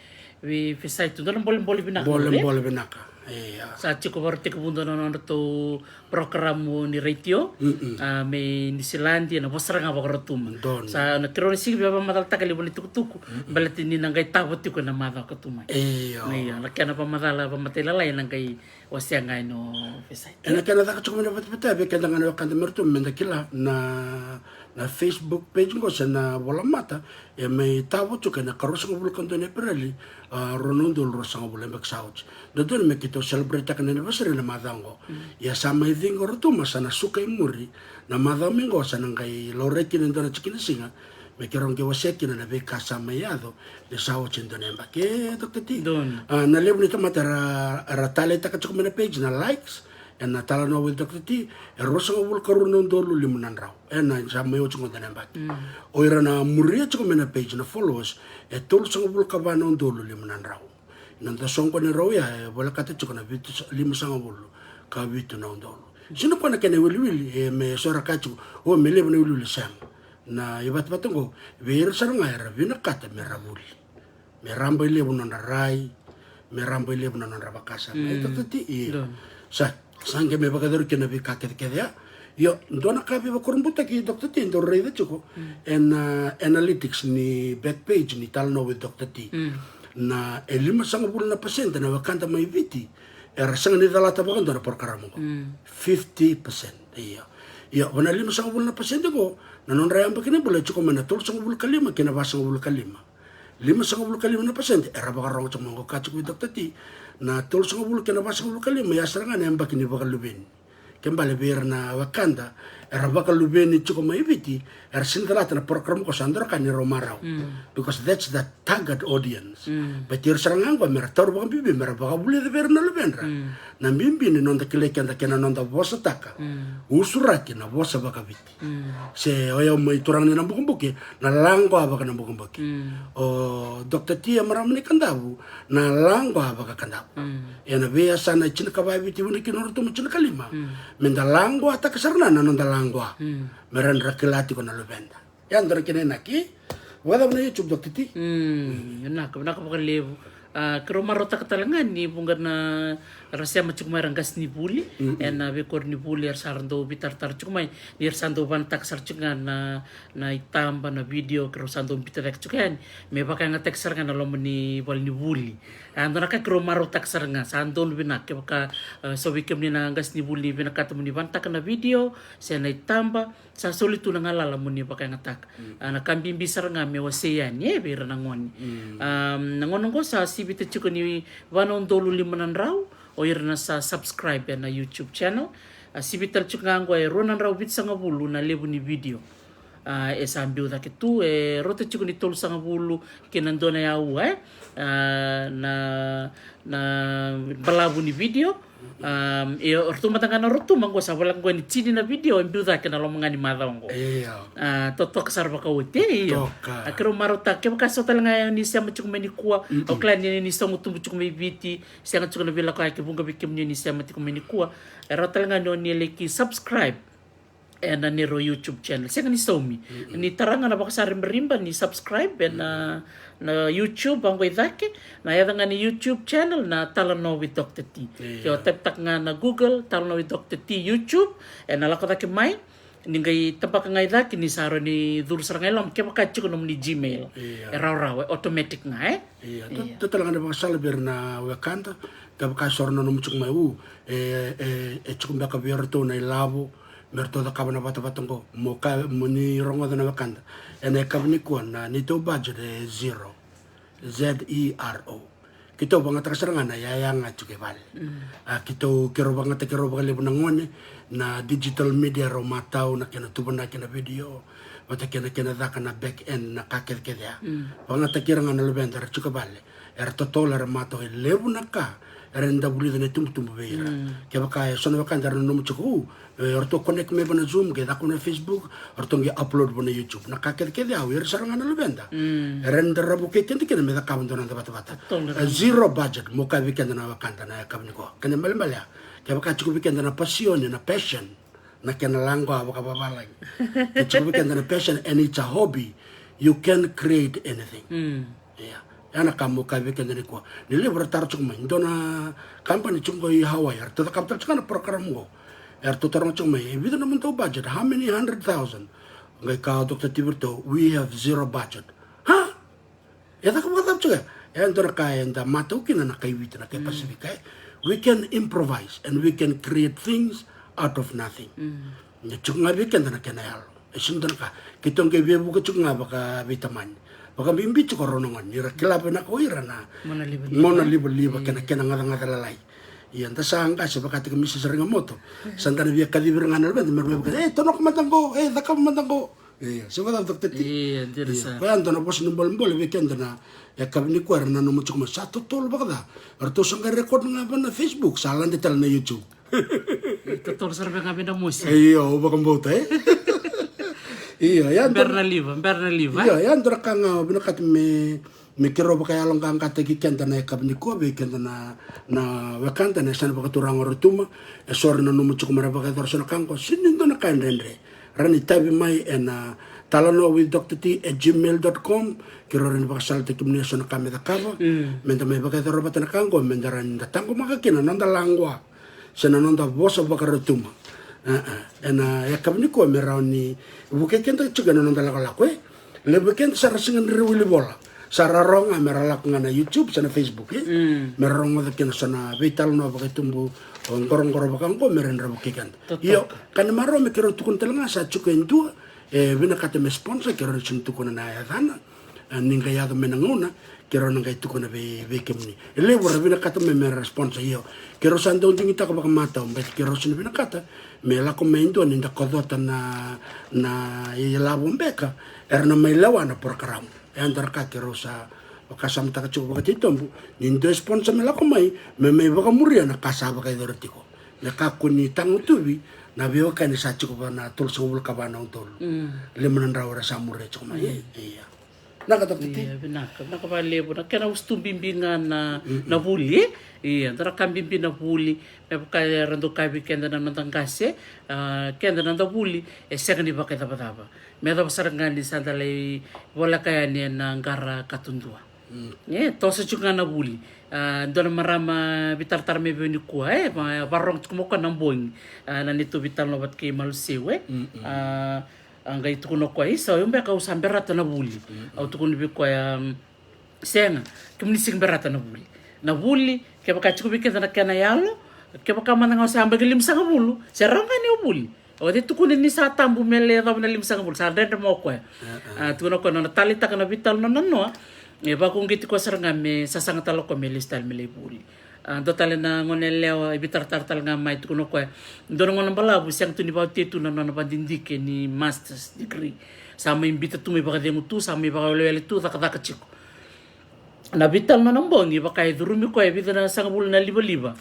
vei Fesai tu, dua na bolebole vinaka. Bolebole vinaka. Ia sa tiko varatekivu dua na nodratou porokaramu ni retio, a, mai Niusiladi, ena vosa sara ga vakaRotuma. Donu. Sa na keirau na sega ni via vakamacalataka levu na itukutuku baleta ni na qai tavo tiko ena macawa ka tu mai. Io. Io, na kena vakamacala vakamatailalai ena qai wasea ga ena Fesai. Ena kena caka tiko mai na vatavata vei keda ga na wekada mai Rotuma, me da kila na, na Facebook page oqo se na volamata e mai tavo tiko ena ka ruasagavulu ka dua ni Epereli, a, rua na udolu ruasagavulu, e baki sa oti. Dodonu me keitou celebrate-taka na anniversary na macawa oqo. Ia sa mai ciqo Rotuma, sa na suka i muri na macawa mai oqo, sa na qai laurai kina e dua na tikina siga me keirau qai wasea kina na veika sa mai yaco ni sa oti e dua na yabaki, e, Doctor T. Donu. A, na levu ni tamata era, era taleitaka tiko mai na page na likes ena Talanoa with Doctor T, e ruasagavulu ka rua na udolu lima na drau ena sa mai oti oqo e dua na yabaki. O ira na muria tiko mai na page na followers, e tolusagavulu ka va na udolu lima na drau. Na noda soqoni rau ya e volekata tiko na vitu, limasagavulu ka vitu na udolu. Sega ni o koya na kena iwiliwili, e, me so era kaya tiko, o, me levu na iwiliwili, sega. Na ivatavata oqo vei ira sara ga era vinakata me ra vuli, me rabailevu na nodra rai, me rabailevu na nodra vakasama. E, Doctor T, io. Sa, sa qai me vakayacori kina na veika kecekece ya. Io, dua na ka veivakurabuitaki, Doctor T, dau raica tiko ena, a, analytics ni Backpage ni Talanoa with Doctor T. Na, e limasagavulu na pasede na wekada mai Viti era sega ni calata vakadua na porokaramu oqo. Fifty percent. Io. Io, va na limasagavulu na pasede oqo, na nodra yabaki ni bula e tiko mai na tolusagavulu ka lima kei na vasagavulu ka lima. Limasagavulu ka lima na pasede era vakarogo tiko mai oqo, ka tiko vei Doctor T, na tolusagavulu kei na vasagavulu ka lima ya sara ga na yabaki ni vakaluveni. Ke bale vei ira na wekada era vakaluveni tiko mai Viti, era sega ni calata na porokaramu oqo, sa dua na ka ni rau marau. Because that's the target audience. But ira sara ga oqo me ra taura vakabibi me ra vakavulica vei ira na luvedra na bibi ni noda kilai keda kei na noda vosataka, usuraki na vosa vakaviti. Se o yau mai turaga ni Nabukebuke, na laqwa vaka Nabukebuke. O Doctor T, e marama ni Kadavu, na laqwa vaka Kadavu. Ena veiyasana e tinikava e Viti, vuni kina o Rotuma tinikalima. Me da laqwataka sara na, na noda laqwa, me ra dra kila tiko na luveda. Ya dra kina inaki. Vakacava na YouTube, Doctor T? Vinaka, vinaka vakalevu. A, keirau marautaka tale ga ni vuqa na ra sema tiko mai era qasenivuli ena veikoronivuli, era sa ra dau veitaratara tiko mai ni ra sa dau vanataka sara tiko ga na, na itaba, na video keirau sa dau biuta cake tiko yani me vakayagataki sara ga na loma ni valenivuli. A, dua na ka keirau marautaka sara ga, sa donu vinaka kevaka, e, so vei kemuni na qasenivuli ni vinakata mo ni vanataka na video se na itaba, sa soli tu na galala mo ni vakayagataka. A, na ka bibi sara ga me wasei yani, e, vei ira na gone. A, na gauna oqo sa sivita tiko ni va na udolu lima na drau o ira na sa subscribe ena YouTube channel. A, sivita tale tiko ga oqo e rua na drau vitusagavulu na levu ni video, a, e sa biu cake tu, e rauta tiko ni tolusagavulu kei na dua na aua, e, a, na, na balavu ni video. Um, e, o ratou mada ga na Rotuma qo sa voleka qo ni tini na video e biu cake na loma ga ni macawa qo. Io. A, totoka sara vakaoti, e, io. Toka. A, keirau marautaka, kevaka so tale ga ni sema tiko mai nikua, au kila ni ni sogo tubu tiko mai Viti, sega tiko na veilakoyaki vuqa vei kemuni ni sema tiko mai nikua. E rawa tale ga ni o ni laki subscribe ena neirau YouTube channel. Sega ni saumi. Ni tara ga na vakasaribariba ni subscribe ena, na YouTube, vaqo i cake, na yaca ga ni YouTube channel na Talanoa with Doctor T. Io. Ke o type-taka ga na Google, Talanoa with Doctor T YouTube, ena lako cake mai, ni qai tabaka ga i cake ni sa rawa ni curu sara ga i loma, kevaka tiko nomuni Gmail. Io. E rawarawa, e automatic ga, e? Io, io. Totolo ga na vakasala vei ira na wekada, kevaka so ra nanuma tiko mai, u, e, e, e tiko beka vei iratou na ilavo, me ratou cakava na vatavata qo, mo ka, mo ni rogoca na wekada. Ena yakavi nikua na neitou budget e zero. Z E R O. Keitou vagataka sara ga na yaya ga tiko e vale. Mm. A, keitou, keirau vagataki rau vakalevu na gone, na digital media rau matau, na kena tuvanaki na video, vata kei na kena caka na back end na ka kecekece ya. Mm. Vagataki ira ga na luveda era tiko e vale. Era totolo, era matau, e levu na ka era dau vulica na itubutubu vei ira. Mm. Kevaka e so na wekada era nanuma tiko, u, e, o ratou connect mai vei na Zoom, ke caka na Facebook, o ratou qai upload vei na YouTube. Na ka kecekece ya, o ira sara ga na luveda. Mm. Era dau vukei keda kina me cakava dua na noda vatavata. Totolo. E, zero budget, mo kaya vei keda na wekada na yakavi nikua. Kena ibalebale ya, kevaka tiko vei keda na pasioni, na passion, na kena laqoa vakavavalagi. Ke tiko vei keda na passion and it's a hobby, you can create anything. Mm. Ia. Ia na ka mo kaya vei keda nikua. Ni levu era taro tiko mai. Dua na company tiko qo i Hawaii, eratou cakava tale tiko ga na program qo. Eratou taroga tiko mai, e vica nomudou budget, how many hundred thousand? Qai kaya o Doctor T vei iratou, we have zero budget. Ha? E caka vakacava tiko ya? E dua na ka eda matau kina na kai Viti, na kai Pasifika, e. We can improvise and we can create things out of nothing. Mm. E tiko ga vei keda na kena yalo. E sega ni dua na ka. Keitou qai veivuke tiko ga vakaveitamani. Vakabibi tiko rau na gone. Ni ra kila vinaka o ira na monalivaliva, monalivaliva kei na kena gacagaca lalai. Ia, da sa qase vakataki Mrs Rigamoto. Sa da na via kacivi ira ga na luveda, me ra mai vaka, e, tonoko mada qo, e, cakava mada qo. Ia, se vakacava, Doctor T? Ia, dina sara. Koya dua na vosa ni bolebole vei keda na yakavi nikua era nanuma tiko mai. Sa totolo vakaca. Eratou sa qai record ga vei na Facebook, sa lade tale na YouTube. E totolo sara vei ga vei na mosi. Io, au vakabauta, e? Io, ia bera na liva, bera na liva, e? Io, ia dua na ka ga au vinakata me, me keirau vakayaloqaqataki keda na yakavi nikua vei keda na, na wekada na yasana vakaturaga o Rotuma. E so era nanuma tiko me ra vakayacora so na ka qo, sega ni dua na ka e dredre. Ra na itavi mai ena talanoa with Doctor T at gmail dot com. Keirau rawa ni vakasalataki kemuni e so na ka me cakava. Mm. Me da mai vakayacora vata na ka qo, me da rawa ni da taqomaka kina na noda laqoa se na noda vosa vakaRotuma. E, e. Ena yakavi nikua me rawa ni vukei keda tiko ena noda lakolako, e. Levu vei keda sa ra sega ni ra wili vola. Sa ra rawa ga me ra lako ga na YouTube se na Facebook, e? Mm. Me ra rogoca kina so na veitalanoa vakaitubu, o qoroqoro vaka oqo, me ra ni ra vukei keda. Totoka. Io, ka ni marau me keirau tukuna tale ga, sa tiko e dua e vinakata me sponsor, keirau na sega ni tukuna na yacana. A, ni qai yaco mai na gauna, keirau na qai tukuna vei, vei kemuni. E levu era vinakata mai me ra sponsor, io. Keirau sa dau digitaka vakamatau, baleta keirau sega ni vinakata me lako mai e dua ni da kocota na, na ilavo beka era na mai lewa na porokaramu. E dua na ka keirau sa vakasamataka tiko vakatitobu, ni dua e sponsor me lako mai, me mai vakamuria na ka sa vakayacori tiko. Me kakua ni tagutuvi na veiwekani sa tiko va na tolusagavulu ka va na udolu. Mm. Lima na drau era sa muria tiko mai. Mm. Ia. Vinaka, Doctor T. Ia, vinaka, vinaka vakalevu. Na kena usutu bibi ga na, mm-mm, na vuli, e? Ia, dua na ka bibi na vuli. Me vaka era dau kaya vei keda na noda qase, a, keda na noda vuli e sega ni vakaicavacava. Me yacova sara ga ni sa da lai voleka yani ena qara katudua. Mm. E, toso tiko ga na vuli. A, dua na marama veitaratara mai vei au nikua, e, va-, vakarorogo tiko mai o koya na bogi. A, na neitou veitalanoa vata kei Maluseu, e. Mm-mm. A, a qai tukuna o koya, isa, o yau beka au sa berata na vuli. Mm-mm. Au tukuna vei koya, mm, sega, kemuni sega ni berata na vuli. Na vuli, kevaka tiko vei keda na kena yalo, kevaka mada ga o sa yabaki limasagavulu, se rawa ga ni o vuli. O cei tukuna ni sa tabu me lai yacova na limasagavulu, sa dredre mai o koya. E, e. A, tukuna o koya na nona taleitaka na veitalanoa, e vakaoqo tiko sara ga me sasaga tale o koya me lesu tale me lai vuli. A, dua tale na gone yalewa e veitaratara tale ga mai, tukuna o koya, dua na gauna balavu sega tu ni vakaotia tu na nona vakadidike ni master's degree. Sa mai biuta tu, mai vakacegu tu, sa mai vakawelewele tu, cakacaka tiko. Na veitalanoa na bogi, vaka e curumi koya e vica na sagavulu na livaliva.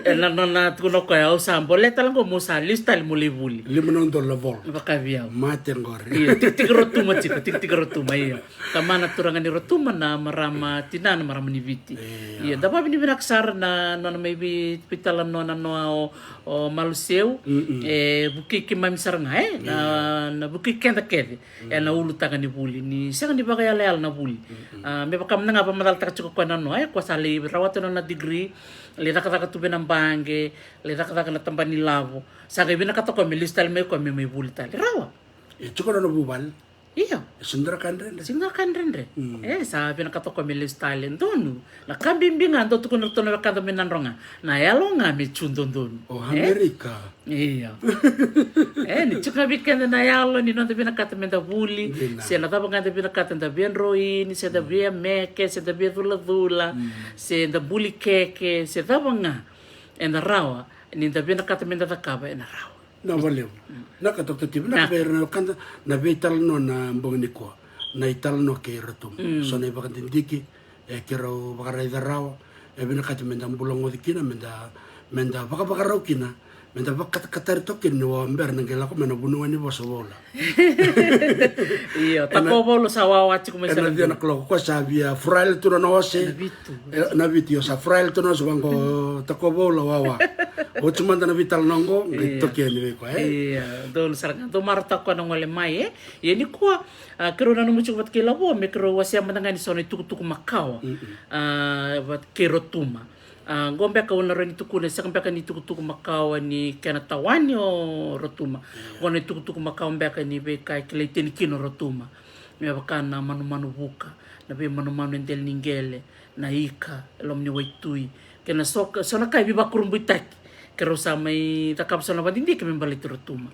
E na nona tukuna koya, au sa bole tale qo, mo sa lesu tale mo lai vuli. Lima na udolu na vol. Vaka vei au. Mate qori. Io, tikitiki Rotuma tiko, tikitiki Rotuma, io. Tamana turaga ni Rotuma, na marama tina, na marama ni Viti. Io. Io, da vavinavinaka sara na nona mai vei, veitalanoa na noa o, o Maluseu. Mm-mm. E vukei keimami sara ga, e? Na, na vukei keda kece. Mm. E na ulutaga ni vuli, ni sega ni vakayaloyalo na vuli. Mm-mm. A, me vaka mada ga vamacalataka tiko koya na noa, e, koya sa lai rawata na nona degree, lai cakacaka tu vei na baqe, lai cakacaka na tabana ni lavo. Sa qai vinakata koya me lesu tale mai koya me mai vuli tale. Rawa. E tiko na nona vuvale. Io. E sega ni dua na ka dredre. Sega ni dua na ka dredre. Mm. E, sa vinakata koya me lesu tale. Donu. Na ka bibi ga dau tukuna ratou na wekada me nadroga. Na yalo ga me tu dodonu. O Amerika. Io. E, ni tiko ga vei keda na yalo ni noda vinakata me da vuli. Dina. Se na cava ga da vinakata, da via droi, ni se da via meke, se da via culacula, mm, se da buli keke, se cava ga eda rawa, ni da vinakata me da cakava, ena rawa. Na valevu. Mm. Na ka, Doctor T V, na ka vei ira na wekada, na veitalanoa na bogi nikua. Na italanoa kei Rotuma. Mm. So na ivakadidike, e keirau vakaraica rawa, e vinakati me da bula goci kina, me da, me da vakavakarau kina, me da vakakatakatari toka kina ni wawa bera na qai lako mai na vuniwai ni vosa Vaula. Io, Tako Vaula sa wawa tiko mai sara. Ena ciwa na kaloko koya sa via furaile tu na nona ose. Na vitu. E, na vitu, io, sa furaile tu na nona ose vaqo, Tako Vaula wawa. Oti mada na veitalanoa qo, qai toki yani vei koya, e? Io, donu sara ga, dou marautaka koya na gole mai, e? Ia nikua, a, keirau nanuma tiko vata kei Lavo me keirau wasea mada ga ni so na itukutuku makawa. Mm-mm. A, vata kei Rotuma. A, qo beka au na rawa ni tukuna, sega beka ni tukutuku makawa ni kena tawani o Rotuma. Io. Qo na itukutuku makawa beka ni veika e kilai tani kina o Rotuma. Me vaka na manumanu vuka, na veimanumanu e dela ni qele, na ika e loma ni waitui. Kei na so, so na ka e veivakurabuitaki. Keirau sa mai cakava so na vakadidike me baleti Rotuma.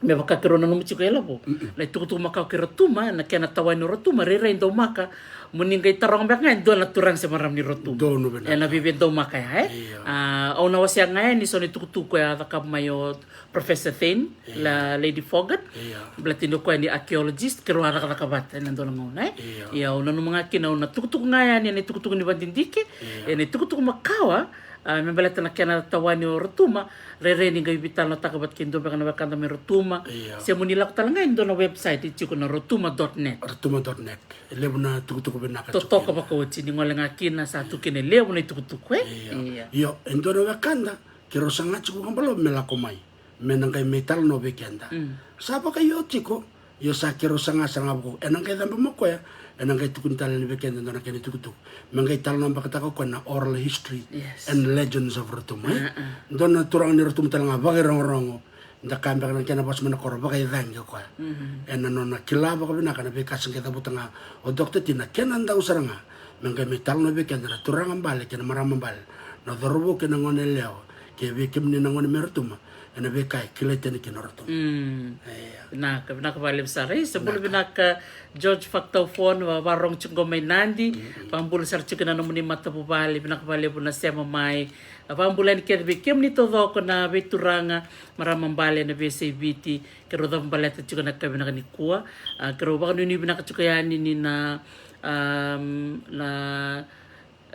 Me vaka keirau nanuma tiko e Lavo. Mm-mm. Na itukutuku makawa kei Rotuma, na kena tawani o Rotuma, rairai daumaka, mo ni qai taroga beka ga e dua na turaga se marama ni Rotuma. Donu vinaka. Ena veivedaumaka ya, e? Io. A, au na wasea ga yani so na itukutuku e a cakava mai o Professor Thane, io, la Lady Fogart. Io. Baleta ni o koya ni archaeologist, keirau a cakacaka vata ena dua na gauna, e? Io. Ia, au nanuma ga kina, au na tukutuku ga yani ena itukutuku ni vakadidike, io, ena itukutuku makawa, a, me baleta na kena tawani o Rotuma, rairai ni qai veitalanoataka vata kei dua beka na wekada mai Rotuma. Io. Se mo ni lako tale ga e dua na website e tiko na rotuma dot net. Rotuma dot net. E levu na tukutuku vinaka. Totoka vakaoti, ni gole ga kina, sa tu kina e levu na itukutuku, e? Io. Io. Io, e dua na wekada, keirau saga tiko vakabalavu me lako mai. Me na qai mai talanoa vei keda. Mm. Sa vakaio tiko, io sa keirau saga sara ga vaka, ena qai cabe mai o koya, ena qai tukuni tale yani vei keda e dua na kena itukutuku. Me qai talanoa vakataka o koya na oral history, yes, and legends of Rotuma, e? Uh-uh. Dua na turaga ni Rotuma tale ga vakairogorogo, da kaya beka na kena vosa mai na koro vakaicagi o koya. Mm-hmm. Ena nona kila vakavinaka na veika sa qai cavuta ga o Doctor T na kena dau sara ga. Me qai mai talanoa vei keda na turaga bale kei na marama bale, na cauravou kei na gone yalewa, kei vei kemuni na gone mai Rotuma, ena veika e kilai tani kina o Rotuma. Mm. Io. Vinaka, vinaka vakalevu sara. Isa, bula vinaka George Fakataufon, va, vakarogo tiko qo mai Nadi. Mm-mm. Vakabula sara tiko na nomuni matavuvale, vinaka vakalevu na sema mai. A, vakabula yani kece vei kemuni taucoko na veituraga, marama bale ena veiyasai Viti, keirau cava baleta tiko na ka vinaka nikua. A, keirau vakanuinui vinaka tiko yani ni na, am, na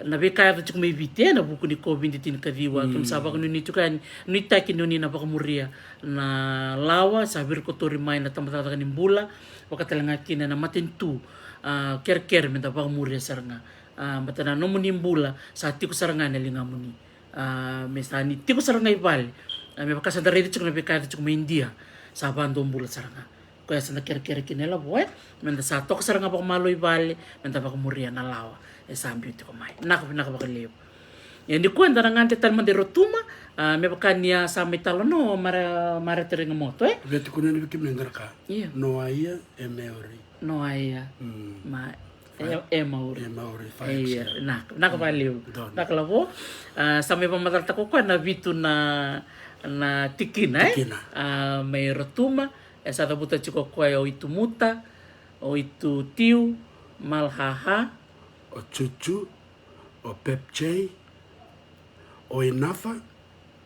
na veika yaco tiko mai Viti ena vuku ni COVID tinikaciwa. Mm. Keimami sa vakanuinui tiko yani, nuitaki ni oni na vakamuria na lawa sa virikotori mai na tabacakacaka ni bula, vaka tale ga kina na matanitu, a, kerekere me da vakamuria sara ga. A, baleta na nomuni bula sa tiko sara ga ena ligamuni. A, me sa ni tiko sara ga i vale. A, me vaka sa da raica tiko na veika yaco tiko mai Idia, sa vakadua bula sara ga. Koya sa da kerekere kina e Lavo, e? Me da sa toka sara ga vakamalua i vale, me da vakamuria na lawa e sa biu tiko mai. Vinaka, vinaka vakalevu. Ia nikua eda na gade tale mada i Rotuma, a, me vaka ni a sa mai talanoa o Mara, Mareta Regamoto, e? Via tukuna yani vei kemuni e dua na ka. Io. Noaia, Emauri. Noaia. Mm. Ma, e, Emauri. Emauri, fa. Io, X L. Vinaka, vinaka vakalevu. Donu. Vinaka Lavo. A, sa mai vakamacalataka o koya na vitu na, na tikina, e? Tikina. A, mai Rotuma. E sa cavuta tiko o koya o Itumuta, o Itutiu, Malhaha, o Cucu, o Pepjei, o Inafa,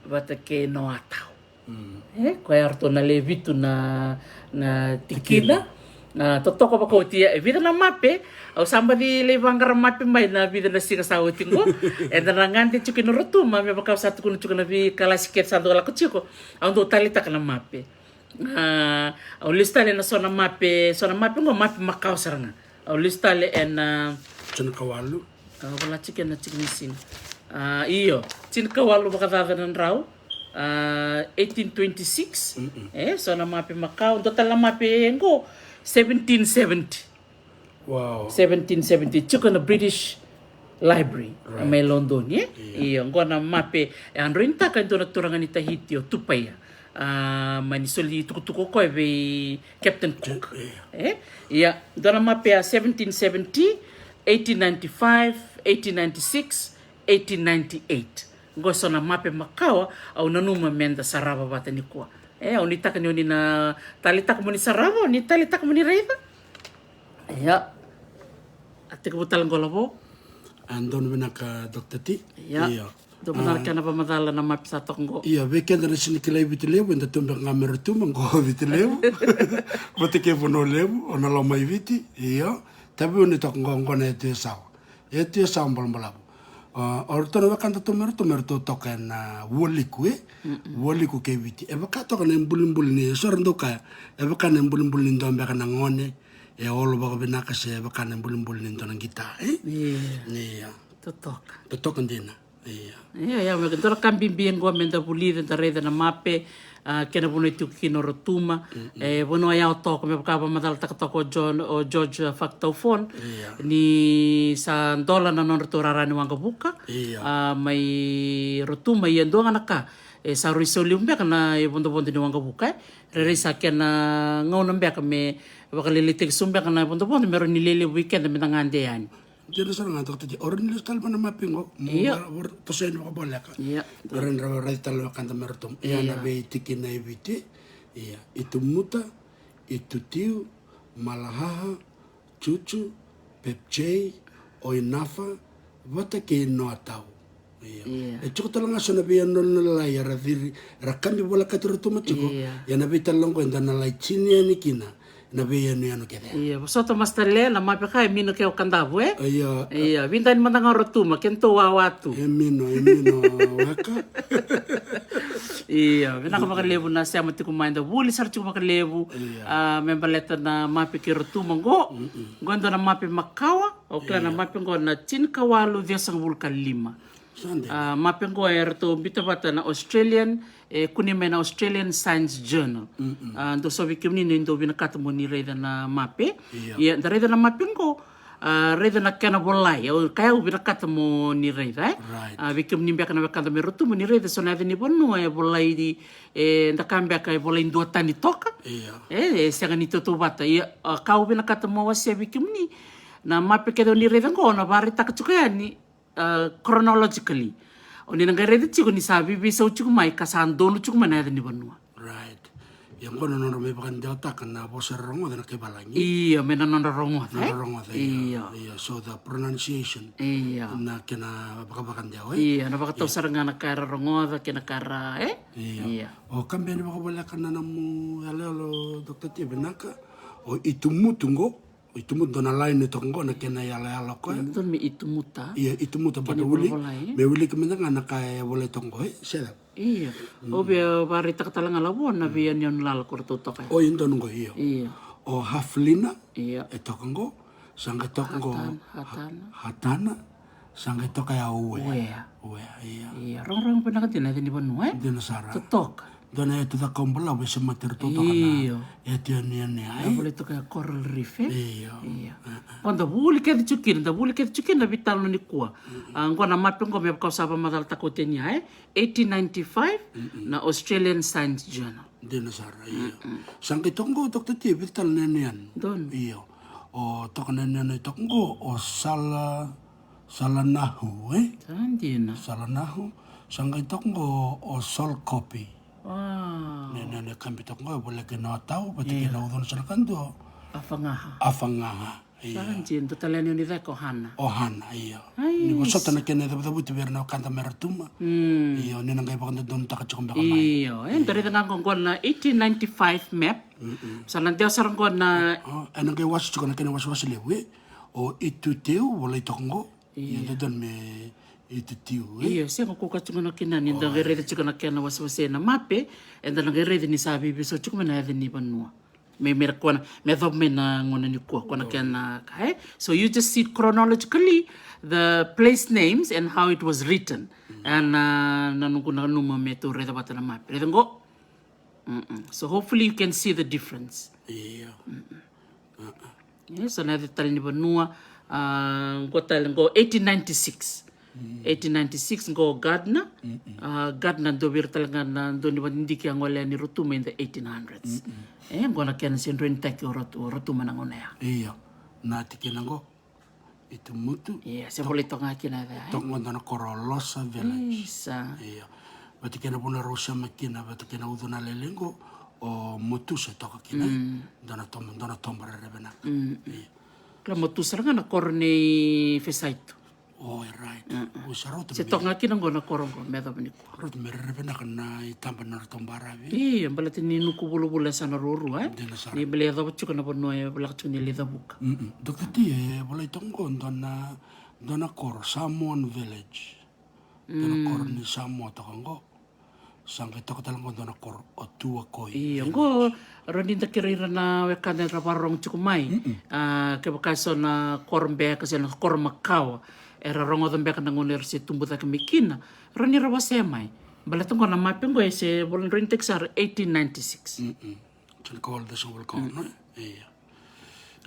vata kei Noatau. Mm. E, koya eratou na lewe vitu na, na tikina. Tikina. A, totoka vakaoti, e vica na mape. Au sa baci lai vaqara mape mai na vica na siga sa oti qo. Eda na gade tiko kina Rotuma, me vaka au sa tukuna tiko na veikalasi kece sa dau lako tiko. Au dau taleitaka na mape. A, au lesu tale ena so na mape, so na mape qo mape makawa sara ga. Au lesu tale ena, a, Tinikawalu. A, au vola tiko ena tiko ni siga. A, io, tinikawalu vakacaca na drau. A, eighteen twenty-six. E so na mape makawa, dua tale na mape qo, seventeen seventy. Wow. Seventeen seventy, tiko na British Library mai London, e? Io, qo na mape e a droinitaka e dua na turaga ni Tahiti, o Tupaia. A, mai ni soli tukutuku o koya vei Captain Cook. E? Ia, dua na mape a seventeen seventy, eighteen ninety-five, eighteen ninety-six, eighteen ninety-eight. Qo so na mape makawa au nanuma meda sarava vata nikua. E, au nuitaka ni o ni na taleitaka mo ni sarava, o ni taleitaka mo ni raica. Ia. A tekivu tale qo Lavo. A, donu vinaka Doctor T. Ia. Dou vinaka na kena vakamacala na mape sa toka qo. Ia, vei keda na sini kilai Viti Levu, eda tu beka ga mai Rotuma qo Viti Levu. Vata kei Vanua Levu, o na loma i Viti. Ia. Taveuni toka qo, qo na Yatu Yasawa. Yatu Yasawa Balabalavu. A, o ratou na wekada tu mai Rotuma, eratou toka ena Vualiku, e? Vualiku kei Viti. E vaka toka na ibulibuli ni, so era dau kaya, e vaka na ibulibuli ni dua beka na gone e olo vakavinaka, se e vaka na ibulibuli ni dua na qita, e? Ia. Totoka. Totoka dina. Ia. Ia, ia, me dua na ka bibi qo meda vulica, da raica na mape, a, kei na vanua e tiko kina o Rotuma. E vanua yawa toka, me vaka vakamacalataka toka o John, o George, a, Fakataufon. Ia. Ni sa dola na nodratou rara ni waqavuka. Ia. A, mai Rotuma, ia dua ga na ka e sa rui sau levu beka na ivodovodo ni waqavuka, e. Rairai sa kena gauna beka me vakalailaitaki sobu beka na ivodovodo me rawa ni lelevu vei keda meda gade yani. Dina sara ga, Doctor T. O rawa ni lesu tale mai na mape qo. Io. Mo ra, ra toso yani vakavoleka. Io. Me rawa ni ra raica tale na wekada mai Rotuma. Ia, na veitikina e Viti. Ia, Itumuta, Itutiu, Malahaha, Cucu, Pepcei, Oinafa, vata kei Noatau. Ia. Ia. E tiko tale ga so na veiyanuyanu lalai era ciri, era kabi volekati Rotuma tiko. Ia. Ia na veitalanoa qo eda na lai tini yani kina na veiyanuyanu kece. Ia, vosota Master Le, na mape ka e Mino kei Kadavu, e? Ia. Ia, vidani mada ga o Rotuma, kedatou wawa tu. E Mino, e Mino, weka. Ia, vinaka vakalevu na sema tiko mai, da vuli sara tiko vakalevu. Ia. A, me baleta na mape kei Rotuma qo. Mm-mm. Qo e dua na mape makawa, o kila na mape qo na tinikawalu ciwasagavulu ka lima. Sa dina. A, mape qo eratou biuta vata na Australian, e kune mai na Australian Science Journal. Mm-mm. A, dou so vei kemuni ni dou vinakata mo ni raica na mape. Ia. Ia, da raica na mape qo, a, raica na kena volai. Au, ka au vinakata mo ni raica, e? Right. A, vei kemuni beka na wekada mai Rotuma, mo ni raica so na yaca ni vanua e volai, e, da ka beka e volai duatani toka. Ia. E, e sega ni tautauvata. Ia, a, ka au vinakata mo wasea vei kemuni, na mape kece o ni raica qo, na vakaraitaka tiko yani, a, chronologically. O ni na qai raica tiko ni sa veiveisau tiko mai, ka sa donu tiko mai na yaca ni vanua. Right. Ia qo na nodra mai vakadewataka na vosa era rogoca na kai valagi. Ia, mai na nodra rogoca, e? Nodra rogoca, ia. Ia. Ia, so the pronunciation. Ia. Na kena vakavakadewa, e? Ia, na vakatau sara ga na ka era rogoca, kei na ka era, e? Ia. Ia. O ka beka ni vakavoleka na nomu yaloyalo, Doctor T, vinaka. O Itumutu qo. Itumuta, dua na laini toka qo na kena iyaloyalo o koya. Dua me Itumuta. Ia, Itumuta, but me wilika mada ga na ka e volai toka qo, e, se cava? Ia. Au via vakaraitaka tale ga, Lavo, na veiyanuyanu lala ko ratou toka. O, e dua qo, io. Ia. O Haflina, ia, e toka qo, sa qai toka qo Hatana, Hatana. Hatana, sa qai toka ya o Uea. Uea. Uea, ia. Ia, rogorogo vinaka dina na yaca ni vanua, e? Dina sara. Totoka. Dua na yatu cakau balavu e semati iratou toka na, io, yatu yanuyanu ya, e? Volai toka ya Coral Reef, e? Io. Io. Ko da vuli kece tiko kina, da vuli kece tiko kina na veitalanoa nikua. Mm-mm. A, qo na mape qo me vaka au sa vakamacalataka oti yani ya, e? Eighteen ninety-five, mm-mm, na Australian Science Journal. Dina sara, io. Mm-mm. Sa qai toka qo, Doctor T, e vica tale na yanuyanu. Donu. Io. O toka na yanuyanu e toka qo, o Sala, Salanahu, e? Sa dina. Salanahu. Sa qai toka qo, o Sol Kopi. Wow. Na yanuyanu e kabi toka qo, e volai kei Noatau, vata kei na ucuna sa na kadua. Afagaha. Afagaha. Sa dina, dua tale yani ni caka o Hana. O Hana, io. Ni vosota na kena icavucavuti vei ira na wekada mai Rotuma. Io, ni na qai vakadodonutaka tiko beka mai. Io, e, da raica ga qo, qo na eighteen ninety-five map. Sa na dewa sara qo na. O, e na qai wasa tiko na kena wasewase levu, e. O Ituteu, volai toka qo. Io, dodonu me Itutiu, e. Io, sega, ko ka tiko na kena ni da qai raica tiko na kena wasewase na mape, e da na qai raica ni sa veiveisau tiko mai na yaca ni vanua. Me, me ra kona, me yacova mai na gauna nikua, kona kena ka, e? So you just see it chronologically, the place names and how it was written. And, uh, na noqu nanuma me tou raica vata na mape. Raica qo. So hopefully you can see the difference. Io. Io, so na yaca tale ni vanua, uh, qo tale qo eighteen ninety-six. Eighteen ninety-six qo Gardner. Uh, Gardner dua vei ira tale ga na dua ni vadidike a gole yani Rotuma in the eighteen hundreds. E, qo na kena se droinitaki o Rot-, o Rotuma na gauna ya. Io. Na tikina qo Itumutu. Io, se volai toka ga kina ya, e? Toka qo dua na koro Losa Village. Isa. Io. Vata kei na vanua rau sema kina, vata kei na ucu na lele qo, o Motusa toka kina. Dua na toba, dua na toba rerevena. Io. Kila Motusa ra ga na koro nei Fesaitu. O, e right. O, sa rauta. Se toka ga kina qo na koro qo, me yacova nikua. Rauta me rerevena ka na itaba na ratou baravi. Io, baleta ni nuku vulavula e sa na ruarua, e? Dina sara. Ni bale yacova tiko na vanua e volaka tiko ni Licavuka. Doctor T, e volai toka qo dua na, dua na koro, Samoan Village. Dua na koro ni Samoa toka qo. Sa qai toka tale qo dua na koro o Tuakoi. Io, qo, rawa ni da kerei ira na wekada era vakarorogo tiko mai. A, kevaka e so na koro beka, se na koro makawa era rogoca beka na gauna era se tubu cake mai kina, rawa ni ra wasea mai. Baleta qo na mape qo e se vola droinitaki sara eighteen ninety-six. Tinikawalu ciwasagavulu ka ono, e?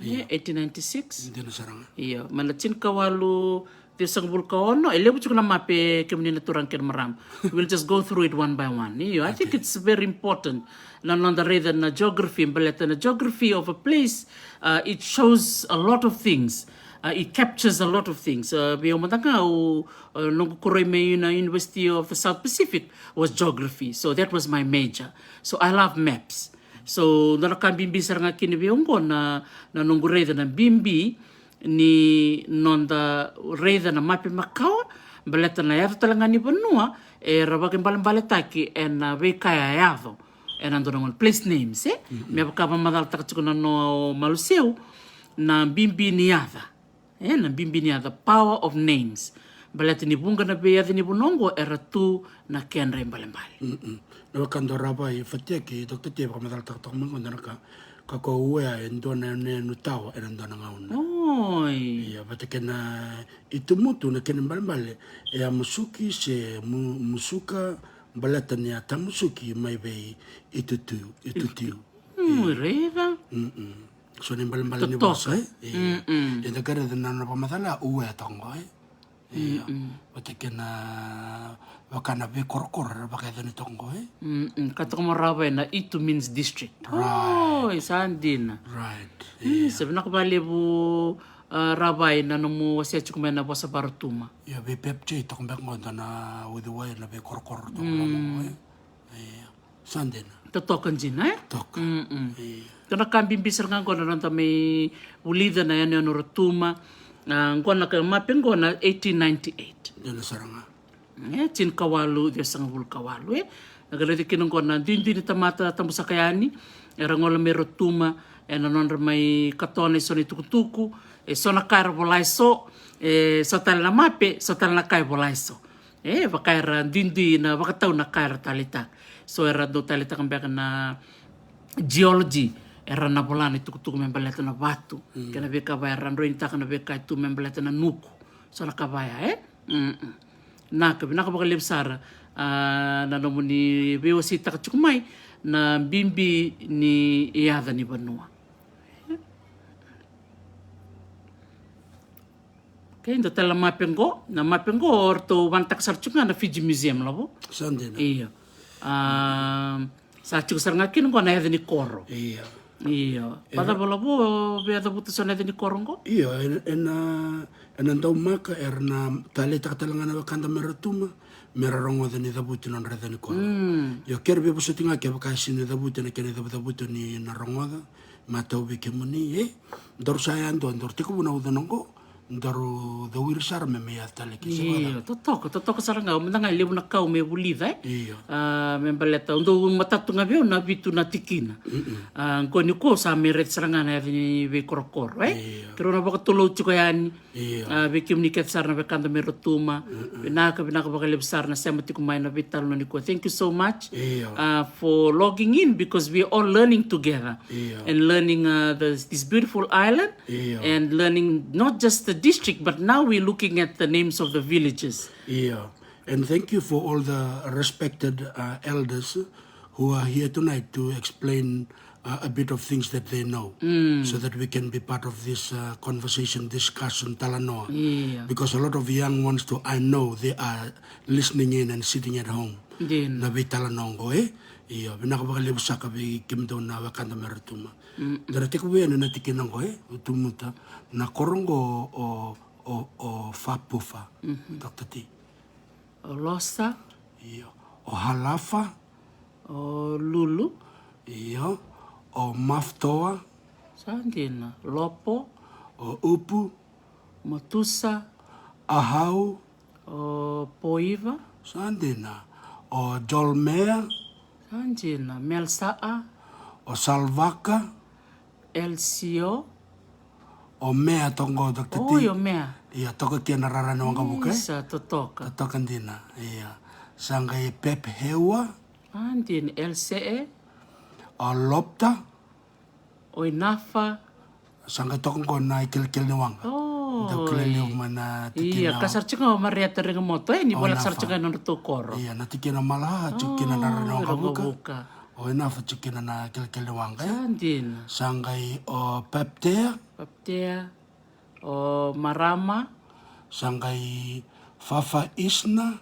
Io. E, eighteen ninety-six. Dina sara ga. Io, mai na tinikawalu ciwasagavulu ka ono, e levu tiko na mape, kemuni na turaga kei na marama. We'll just go through it one by one. Io, I think it's very important. Na noda raica na geography, baleta na geography of a place, uh, it shows a lot of things. Uh, it captures a lot of things. Uh, vei au mada ga, au, uh, noqu koroi mai na University of the South Pacific was geography. So that was my major. So I love maps. So, dua na ka bibi sara ga kina vei au qo na, na noqu raica na bibi ni noda raica na mape makawa, baleta na yaco tale ga ni vanua era vakaibalebaletaki ena veika e a yaco ena dua na gauna, place names, e? Me vaka vakamacalataka tiko na noa o Maluseu, na bibi ni yaca. E, na bibi ni yaca, power of names. Baleta ni vuqa na veiyaca ni vanua oqo era tu na kedra ibalebale. Na wekada o Ravai, Fateki, Doctor T e vakamacalataka toka mai qo dua na ka, ka ko Uea e dua na yanuyanu tawa ena dua na gauna. Oi. Ia, vata kei na Itumutu na kena ibalebale e a musuki se mu-, musuka, baleta ni a tamusuki mai vei Itutiu, Itutiu. Raica. So na ibalebale ni vosa, e? Eda qai raica na nona vakamacala o Uea toka qo, e? Io. Vata kei na vaka na veikorokoro era vakayacani toka qo, e? Ka toka mai Ravai na Itu means district. Oi, sa dina. Right. Sa vinaka vakalevu, a, Ravai na nomu wasea tiko mai na vosa vaRotuma. Io, vei Pepjei toka beka qo dua na uciwai na veikorokoro toka qo, e? Io. Sa dina. Totoka dina, e? Toka. Io. Dua na ka bibi sara ga qo na noda mai vulica na yanuyanu Rotuma. A, qo na ka mape qo na eighteen ninety-eight. Dina sara ga. E, tinikawalu ciwasagavulu ka walu, e? Na ka raica kina qo na duidui ni tamata tabusaka yani era gole mai Rotuma ena nodra mai katona e so na itukutuku, e so na ka era vola e so, e so tale na mape, so tale na ka e vola e so. E, vaka era duidui na vakatau na ka era taleitaka. So era dau taleitaka beka na geology, era na vola na itukutuku me baleta na vatu. Kei na veika vaya era droinitaka na veika e tu me baleta na nuku. So na ka vaya, e? Na ka vinaka vakalevu sara, a, na nomuni veiwaseitaka tiko mai na bibi ni yaca ni vanua. Okay, dua tale na mape qo, na mape qo o ratou vanataka sara tiko ga na Fiji Museum, lavo? Sa dina. Io. A, sa tiko sara ga kina qo na yaca ni koro. Io. Io. Vacava, lavo, veiyacavuta so na yaca ni koro qo? Io, e, ena, ena daumaka era na taleitaka tale ga na wekada mai Rotuma me ra rogoca ni cavuti nodra yaca ni koro. Io, kera veivosoti ga kevaka e sega ni cavuti ena kena icavucavuti ni na rogoca, Matau vei kemuni, e? Daru sa yadua, daru tekivu na uca na qo, daru cowiri sara me mai yaco tale ki se vacava. Io, totoka, totoka sara ga, mada ga e levu na ka au me vulica, e? Io. A, me baleta, au dau matata ga vei au na vitu na tikina. Mm-mm. A, qo nikua au sa mai raica sara ga na yaca ni veikorokoro, e? Io. Keirau na vakatulou tiko yani, Io. A, vei kemuni kece sara na wekada mai Rotuma. Mm-mm. Vinaka, vinaka vakalevu sara na sema tiko mai na veitalanoa nikua. Thank you so much, Io. uh, for logging in, because we are all learning together Io. and learning, uh, this, this beautiful island Io. and learning not just the district, but now we're looking at the names of the villages. Io. And thank you for all the respected, uh, elders who are here tonight to explain, uh, a bit of things that they know, Mm. so that we can be part of this, uh, conversation, discussion, talanoa. Io. Because a lot of young ones too, I know they are listening in and sitting at home. Dina. Na veitalanoa qo, e? Io, vinaka vakalevu saka vei kemudou na wekada mai Rotuma. Mm. Daru tekivu yani na tikina qo, e? Utumuta. Na koro qo o, o, o Fapufa. Mhm. Doctor T. O Losa. Io. O Halafa. O Lulu. Io. O Maftoa. Sa dina. Lopo. O Upu. Motusa. Ahau. O Poiva. Sa dina. O Jolmea. Sa dina. Melsaa. O Salvaka. Elsio. O Mea toka qo, Doctor T. Oi, o Mea. Ia, toka kina rara ni waqavuka, e? Isa, totoka. Totoka dina, ia. Sa qai Pep Hewa. A, dina, Elsee. O Lopta. O Inafa. Sa qai toka qo na ikelekele ni waqa. O, Dau kilai oi. levu mai na tikina. Ia, ka sara tiko ga o Marieta Regamoto, e, ni O voleka sara Inafa. tiko ga na nodratou koro. Ia, na tikina Malaha, tiko kina na rara ni O, waqavuka. waqavuka. O Inafa tiko kina na ikelekele ni waqa, e? Sa dina. Sa qai o Peptea. Paptea, o Marama. Sa qai Fafa Isna.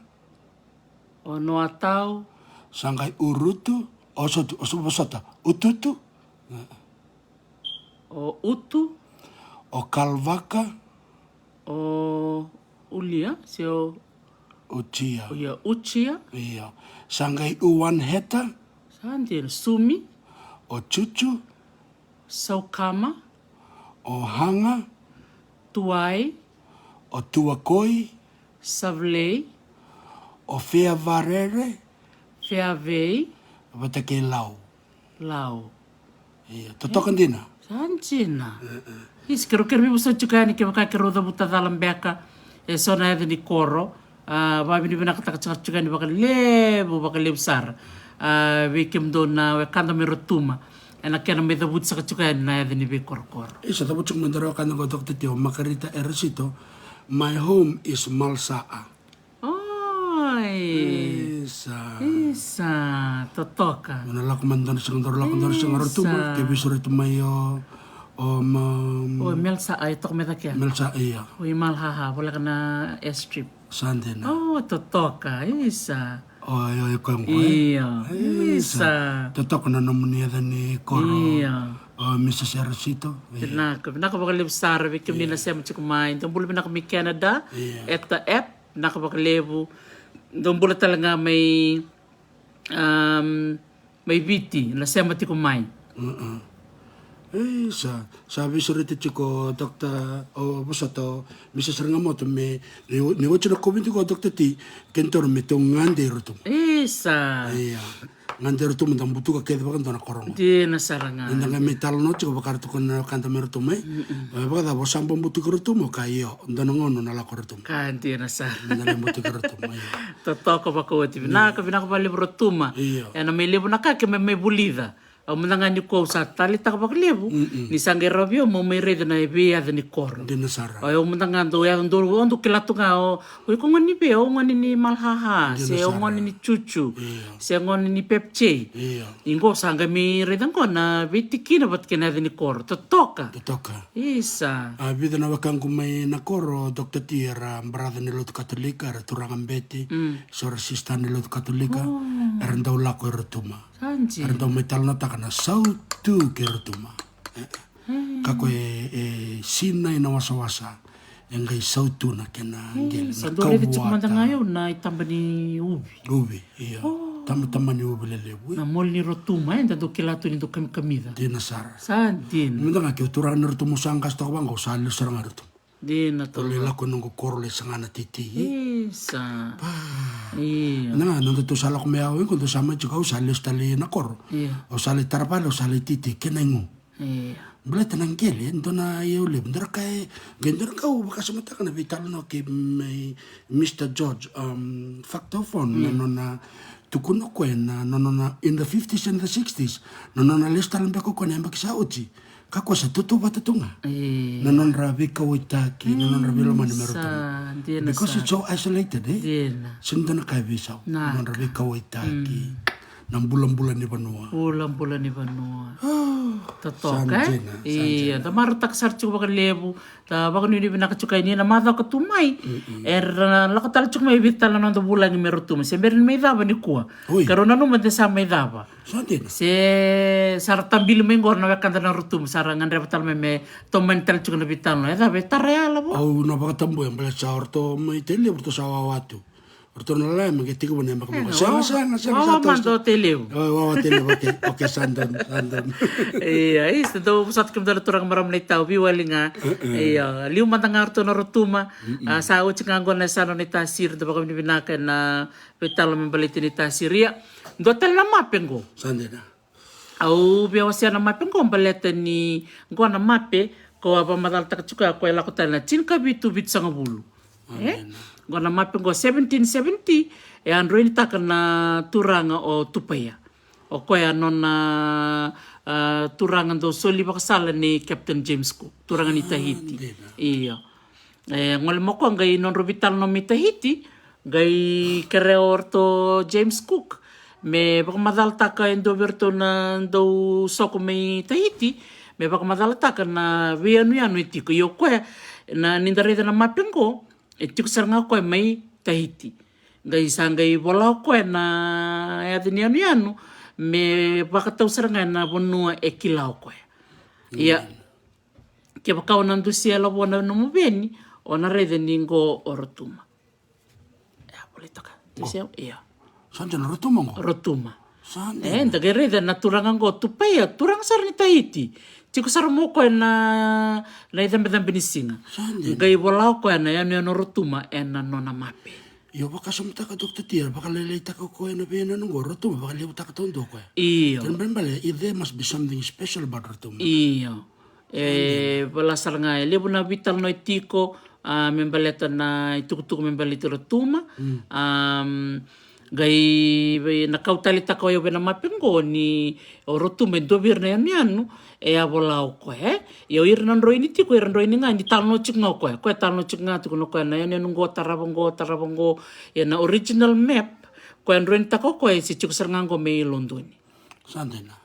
O Noatau. Sa qai Urutu. O Sotu, o Sotu, Vosota. Ututu. O Utu. O Kalvaka. O Ulia, se o Utia. O ia, Utia. Ia. Sa qai Uanheta. Sa dina, Sumi. O Chuchu. Saukama. O Haga. Tuai. O Tuakoi. Savlei. O Feavarere. Feavei. Vata kei Lau. Lau. Ia, totoka dina. Sa dina. Isi, keirau kere veivosoti tiko yani kevaka keirau cavuta cala beka e so na yaca ni koro. A, vavinavinakataka tiko yani vakalevu, vakalevu sara. A, vei kemudou na wekada mai Rotuma. Ena kena mai cavuti saka tiko yani na yaca ni veikorokoro. Isa, cavuti tiko mai dara wekada qo, Doctor T, o Makarita Erasito. My home is Malsaa. Oi. Isa. Isa, totoka. Mo na lako mada dua na siga, daru lako dua na siga Rotuma, Isa. ke veisureti mai o, o ma- O Melsa, a, e toka mai cake. Melsa, ia. O i Malhaha, voleka na airstrip. Sa dina. O, totoka, isa. O, io, e koya qo, e? Io, Isa. isa. Totoka na nomuni yaca ni koro. Io. O, Missus Erasito. Ia. Vinaka, vinaka vakalevu sara vei kemuni na Ia. sema tiko mai. Dou bula vinaka mai Canada. Ia. Eta app. Vinaka vakalevu. Dou bula tale ga mai, um, mai Viti, na sema tiko mai. Mm-mm. Ei, sa, sa veisureti tiko, Doctor, o vosota, o Missus Regamoto, me, ni, ni oti na COVID qo, Doctor T, kedatou me tou gade i Rotuma. Isa. Ia. Gade i Rotuma, da butuka kece vakadua na koro qo. Dina sara ga. Eda qai mai talanoa tiko, vaka ra tukuna na wekada mai Rotuma, e? Mm-mm. E, vakacava, o sa bau butuka Rotuma, o ka io, dua na gauna na lako Rotuma. Ka dina sara. Eda qai butuka Rotuma, io. Totoka vakaoti. Vinaka, vinaka vakalevu Rotuma. Io. Ena mai levu na ka keimami mai vulica. Au mada ga nikua au sa taleitaka vakalevu. Mm-mm. Ni sa qai rawa vei au meu mai raica na veiyaca ni koro. Dina sara. O yau mada ga dau yaca, dau, au dau kila tu ga o, o iko gone ni vei, o gone ni Malhaha, Dina se o sara. gone ni Chuchu, Io. se gone ni Pepchei. Io. I qo sa qai mai raica qo na veitikina vata kei na yaca ni koro. Totoka. Totoka. Isa. A, vica na wekaqu mai na koro, Doctor T, era brother ni lotu Katolika, era turaga bete, Mm. so era sister ni lotu Katolika, Oh. era dau lako i Rotuma. Sa dina. Era dau mai talanoataka na sautu kei Rotuma. E, Mm. kako e, e sinai na wasawasa, e qai sautu na kena Mm, qele, sa na dau raica tiko kauvata. mada ga yau na itaba ni uvi. Uvi, io. Oh. Tamatama ni uvila levu, e. Na moli ni Rotuma, e, da dau kila tu ni dau kamikamica. Dina sara. Sa dina. Meda ga ke o turaga ni Rotuma, au sa qase toka vaqo, au sa lesu sara ga i Rotuma. Dina. Au lai toka lako i noqu koro lai saga na teitei, e. Isa. Pa. Io. Na ga, noda tou sa lako mai au, e, qo dou sa mai tiko, au sa lesu tale i na koro. Io. Au sa lai tara vale, au sa lai teitei, kena igu. Io. Baleta na qele, dua na iyau levu, dua na ka e, qai dua na ka au vakasamataka na veitalanoa kei mai Mister George, um, Factor Phone, na nona tukuna o koya na, na nona, in the fifties and the sixties, na nona lesu tale beka o koya na yabaki sa oti. Ka koya sa tautauvata tu ga. Io. Na nodra veikauwaitaki, na nodra veilomani me Rotuma. Sa dina. Because it's so isolated, e? Dina. Sega ni dua na ka e veisau. Na nodra veikauwaitaki. Na bulabula ni vanua. Bulabula ni vanua. Totoka, e? Sa dina, sa dina. Io, da marautaka sara tiko vakalevu. Da vakanuinui vinaka tiko yani na macawa ka tu mai. Era na lako tale tiko mai e vica tale na noda vulagi mai Rotuma. Se bera ni mai cava nikua. Oi. Keirau nanuma de sa mai cava. Sa dina. Se sa ra tabili mai qori na wekada na Rotuma, sa ra gadreva tale mai me tomani tale tiko na veitalanoa. E cava, e tara yala vua. Au na vakatabuya baleta sa o ratou mai Tailevu, ratou sa wawa tu. O ratou na lala me qai tekivu na yabaki. E, beka sega, sega, sega, wawa sa mada o Tailevu. Wawa Tailevu, okay, okay, sa donu, sa donu. Ia, isa, dou vosota kemudou na turaga marama na itau, veiwali ga. Ia, liu mada ga o ratou na Rotuma. A, sa oti ga qo na yasana o Naitasiri, da vakavinavinaka ena veitalanoa me baleti Naitasiri. Ia, dua tale na mape qo. Sa dina. Au via wasea na mape qo baleta ni qo na mape ko a vakamacalataka tiko ya, ko e lako tale na tinikavitu vitusagavulu. E? Qo na mape qo seventeen seventy, e a droinitaka na turaga o Tupaia. O koya nona, a, turaga dau soli vakasala nei Captain James Cook, turaga ni Tahiti. Io. E gole mai o koya qai nodrau veitalanoa mai Tahiti, qai kerea o ratou James Cook me vakamacalataka e dua vei iratou na dau soko mai Tahiti, me vakamacalataka na veiyanuyanu e tiko. Ia o koya, na, ni da raica na mape qo, e tiko sara ga o koya mai Tahiti. Qai sa qai vola o koya na yaca ni yanuyanu me vakatau sara ga ena vanua e kila o koya. Ia. Kevaka o na dusia yalo vua na nomu veni, o na raica ni qo o Rotuma. E a volai toka. Dusia, ia. Sa dina, Rotuma qo. Rotuma. Sa dina. E, da qai raica na turaga qo Tupaia, turaga sara ni Tahiti. Tiko sara mai o koya na, na icabecabe ni siga. Sa dina. Qai vola o koya na yanuyanu o Rotuma ena nona mape. Io, vakasamataka, Doctor T, era vakalailaitaka o koya na veiyanuyanu qo, Rotuma, vakalevutaka taudua o koya. Io. Kena ibalebale, there must be something special about Rotuma. Io. E, vola sara ga, e levu na veitalanoa e tiko, a, me baleta na itukutuku me baleti Rotuma. Am, qai vei, na ka au taleitaka o yau vei na mape qo ni o Rotuma e dua vei ira na yanuyanu e a vola o koya, e? Ia o ira na droini tiko, ira droini ga ni talanoa tiko ga o koya. Koya talanoa tiko ga, tukuna o koya na yanuyanu qo, tarava qo, tarava qo. Ia na original map, koya droinitaka o koya, e se tiko sara ga qo mai Lodoni. Sa dina.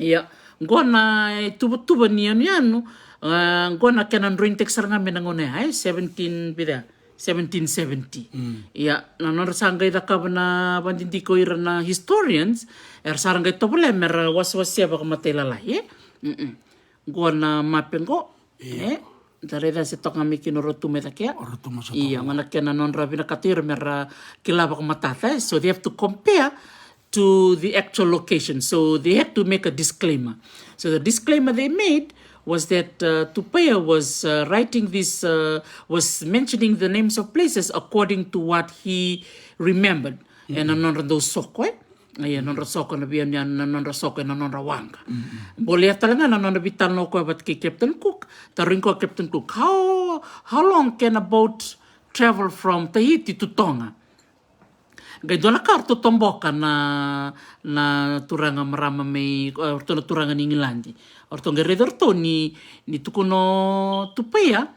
Ia, qo na ituvatuva ni yanuyanu, a, qo na kena droinitaki sara ga mai na gauna ya, e, seventeen, vica, seventeen seventy. Ia, na nodra sa qai cakava na vakadidike o ira na historians, era sa ra qai tovolea me ra wasewasea vakamatailalai, e? Qo na mape qo, e? Da raica se toka ga mai kina o Rotuma e cake ya. O Rotuma sa toka. Ia, qo na kena nodra vinakata o ira me ra kila vakamatata, e? So they have to compare to the actual location. So they had to make a disclaimer. So the disclaimer they made was that, uh, Tupaia was, uh, writing this, uh, was mentioning the names of places according to what he remembered. Ena nodra dau soko, e? Ia, nodra soko na veiyanuyanu, na nodra soko ena nodra waqa. Bolea tale ga na nodra veitalanoa o koya vata kei Captain Cook. Tarogi koya o Captain Cook, how, how long can a boat travel from Tahiti to Tonga? Qai dua na ka o ratou toboka na, na turaga marama mai, e, o ratou na turaga ni Igiladi. O ratou qai raica o ratou ni, ni tukuna o Tupaia,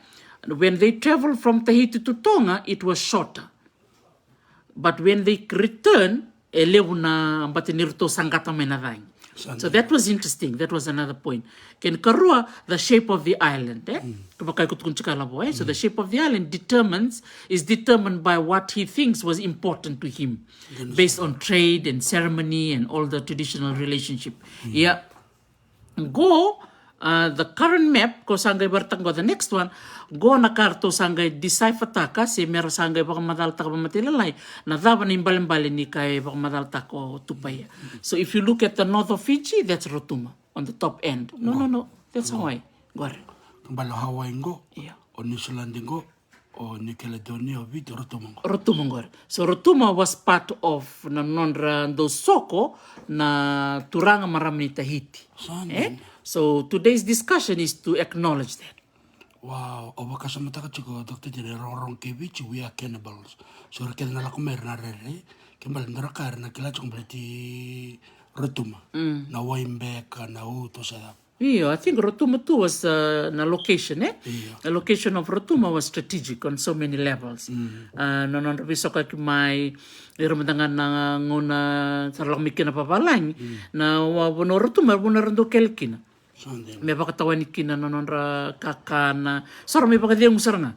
when they travel from Tahiti to Tonga, it was shorter. But when they return, e levu na bati ni ratou saqata mai na cagi. So that was interesting. That was another point. Kena ikarua, the shape of the island, e? Kevaka iko tukuna tiko lavo, e? So the shape of the island determines, is determined by what he thinks was important to him, based on trade and ceremony and all the traditional relationship. Ia, qo, Uh, the current map, ko sa qai varataka qo, the next one, qo na ka ratou sa qai deciphertaka, se mera sa qai vakamacalataka vakamatailalai, na cava na ibalebale ni ka e vakamacalataka o Tupaia. So if you look at the north of Fiji, that's Rotuma, on the top end. No, no, no, that's Hawaii. Qori. Kena ibalebale o Hawaii qo, o New Zealand qo, o New Caledonia, o Viti, o Rotuma qori. Rotuma qori. So Rotuma was part of na nodra dau soko na turaga marama ni Tahiti. Sa dina. So today's discussion is to acknowledge that. Wow, au vakasamataka tiko, Doctor Jane, rogorogo kei Viti, we are cannibals. So era kece na lako mai era na rere, kena ibalebale dua na ka era na kila tiko baleti Rotuma. Na wai beka, na uto, sa cava. Io, I think Rotuma too was, uh, na location, eh? Io. The location of Rotuma was strategic on so many levels. Uh, na nodra veisokoyaki mai, ira mada ga na gauna sa ra lako mai kina vavalagi, na wa-, vanua o Rotuma, vanua era dau kele kina. Sa dina. Me vakatawani kina na nodra kakana, sa ra mai vakacegu sara ga.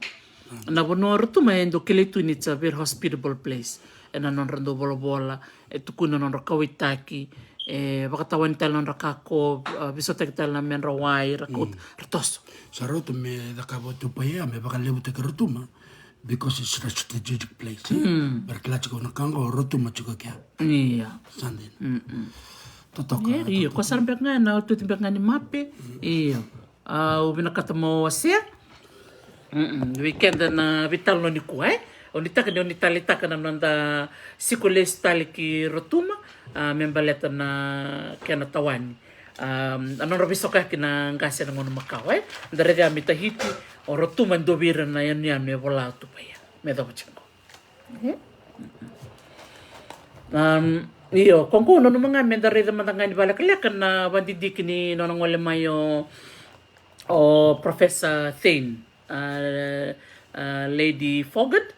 Na vanua o Rotuma e dau kele tu ni it's a very hospitable place. Ena nodra dau volavola, e tukuna na nodra kauwaitaki, e vakatawani tale na nodra kako, a, veisautaki tale na medra wai, ra kauta, ra toso. Sa rauta me cakava o Tupaia me vakalevutaki Rotuma, because it's a strategic place, eh? Mera kila tiko na ka qo, Rotuma tiko kea. Io. Sa dina. Totoka. Io, totoka. Ko sara beka ga na iotioti beka ga ni mape. Io. Au vinakata mo wasea vei keda na veitalanoa nikua, e? Au nuitaka ni o ni taleitaka na noda siko lesu tale ki Rotuma, a, me baleta na kena tawani, a, na nodra veisokoyaki na qase ena gauna makawa, e? Da raica mai Tahiti, o Rotuma e dua vei ira na yanuyanu e vola o Tupaia me yacova tiko qo. E? Am, io, ko qo nanuma ga me da raica mada ga ni vakalekaleka na vakadidike ni nona gole mai o, o Professor Thane, a, a, Lady Fogart,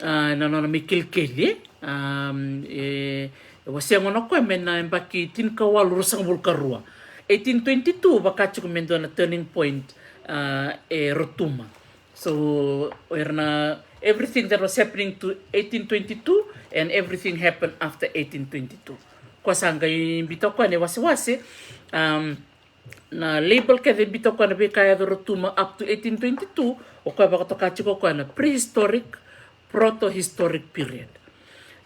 a, na nona mai kelikeli, e? Am, e, e wasea gona o koya mai na yabaki tinikawalu ruasagavulu ka rua. Eighteen twenty-two vaka tiko me dua na turning point, a, e Rotuma. So, o ira na, everything that was happening to eighteen twenty-two and everything happened after eighteen twenty-two. Koya sa qai biuta o koya na iwasewase, um, na label kece e biuta o koya na veika e yaco Rotuma up to eighteen twenty-two, o koya vakatoka tiko o koya na prehistoric, protohistoric period.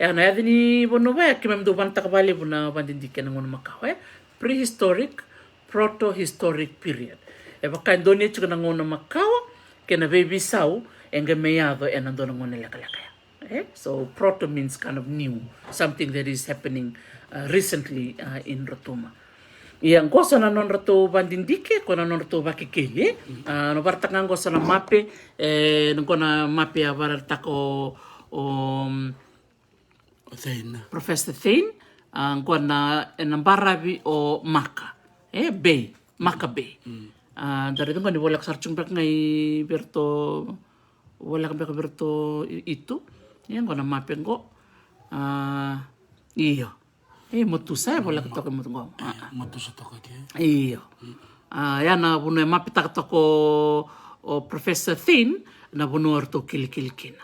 Ia na yaca ni vanua vaya, keimami dau vanataka vakalevu na vakadidike ena gauna makawa, e? Prehistoric, protohistoric period. E vaka e donuya tiko na gauna makawa kei na veiveisau e qai mai yaco ena dua na gauna lekaleka ya. E? So proto means kind of new, something that is happening, uh, recently, uh, in Rotuma. Ia qo sa na nodratou vakadidike, ko na nodratou vakekeli, e? A, na vakaraitaka ga qo sa na mape, e, qo na mape a vakaraitaka o, o, um, Professor Thane, a, qo na, ena baravi o Maka, e, Bay, Maka Bay. A, da raica qo ni voleka sara tiko beka ga i vei iratou, voleka beka vei iratou i, i tu. Ia qo na mape qo. A, io. E, Motusa, e voleka toka i Motu qo. A, a. Motusa toka ke. Io. A, ia na vanua e mapetaka toka o, o Professor Thane, na vanua eratou kelikeli kina.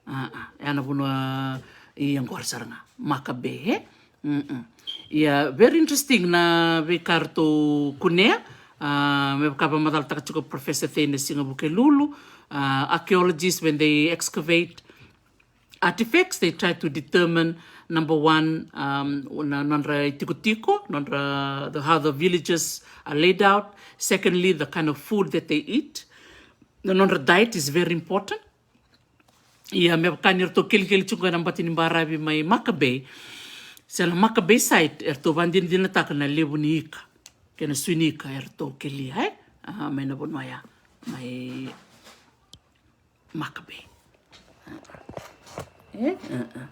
A, a, ya na vanua i qori sara ga, Maka Bay, e? Mm-mm. Ia, very interesting na veika eratou kunea, a, me vaka vakamacalataka tiko o Professor Thane e Siga Vukelulu, a, archaeologists, when they excavate artifacts, they try to determine, number one, um, na nodra itikotiko, nodra, the, how the villages are laid out. Secondly, the kind of food that they eat. Na nodra diet is very important. Ia me vaka ni ratou kelikeli tiko ena bati ni baravi mai Maka Bay, se na Maka Bay site, eratou vakadinadinataka na levu ni ika kei na sui ni ika eratou kelia, e? A, mai na vanua ya, mai Maka Bay. E? A, a.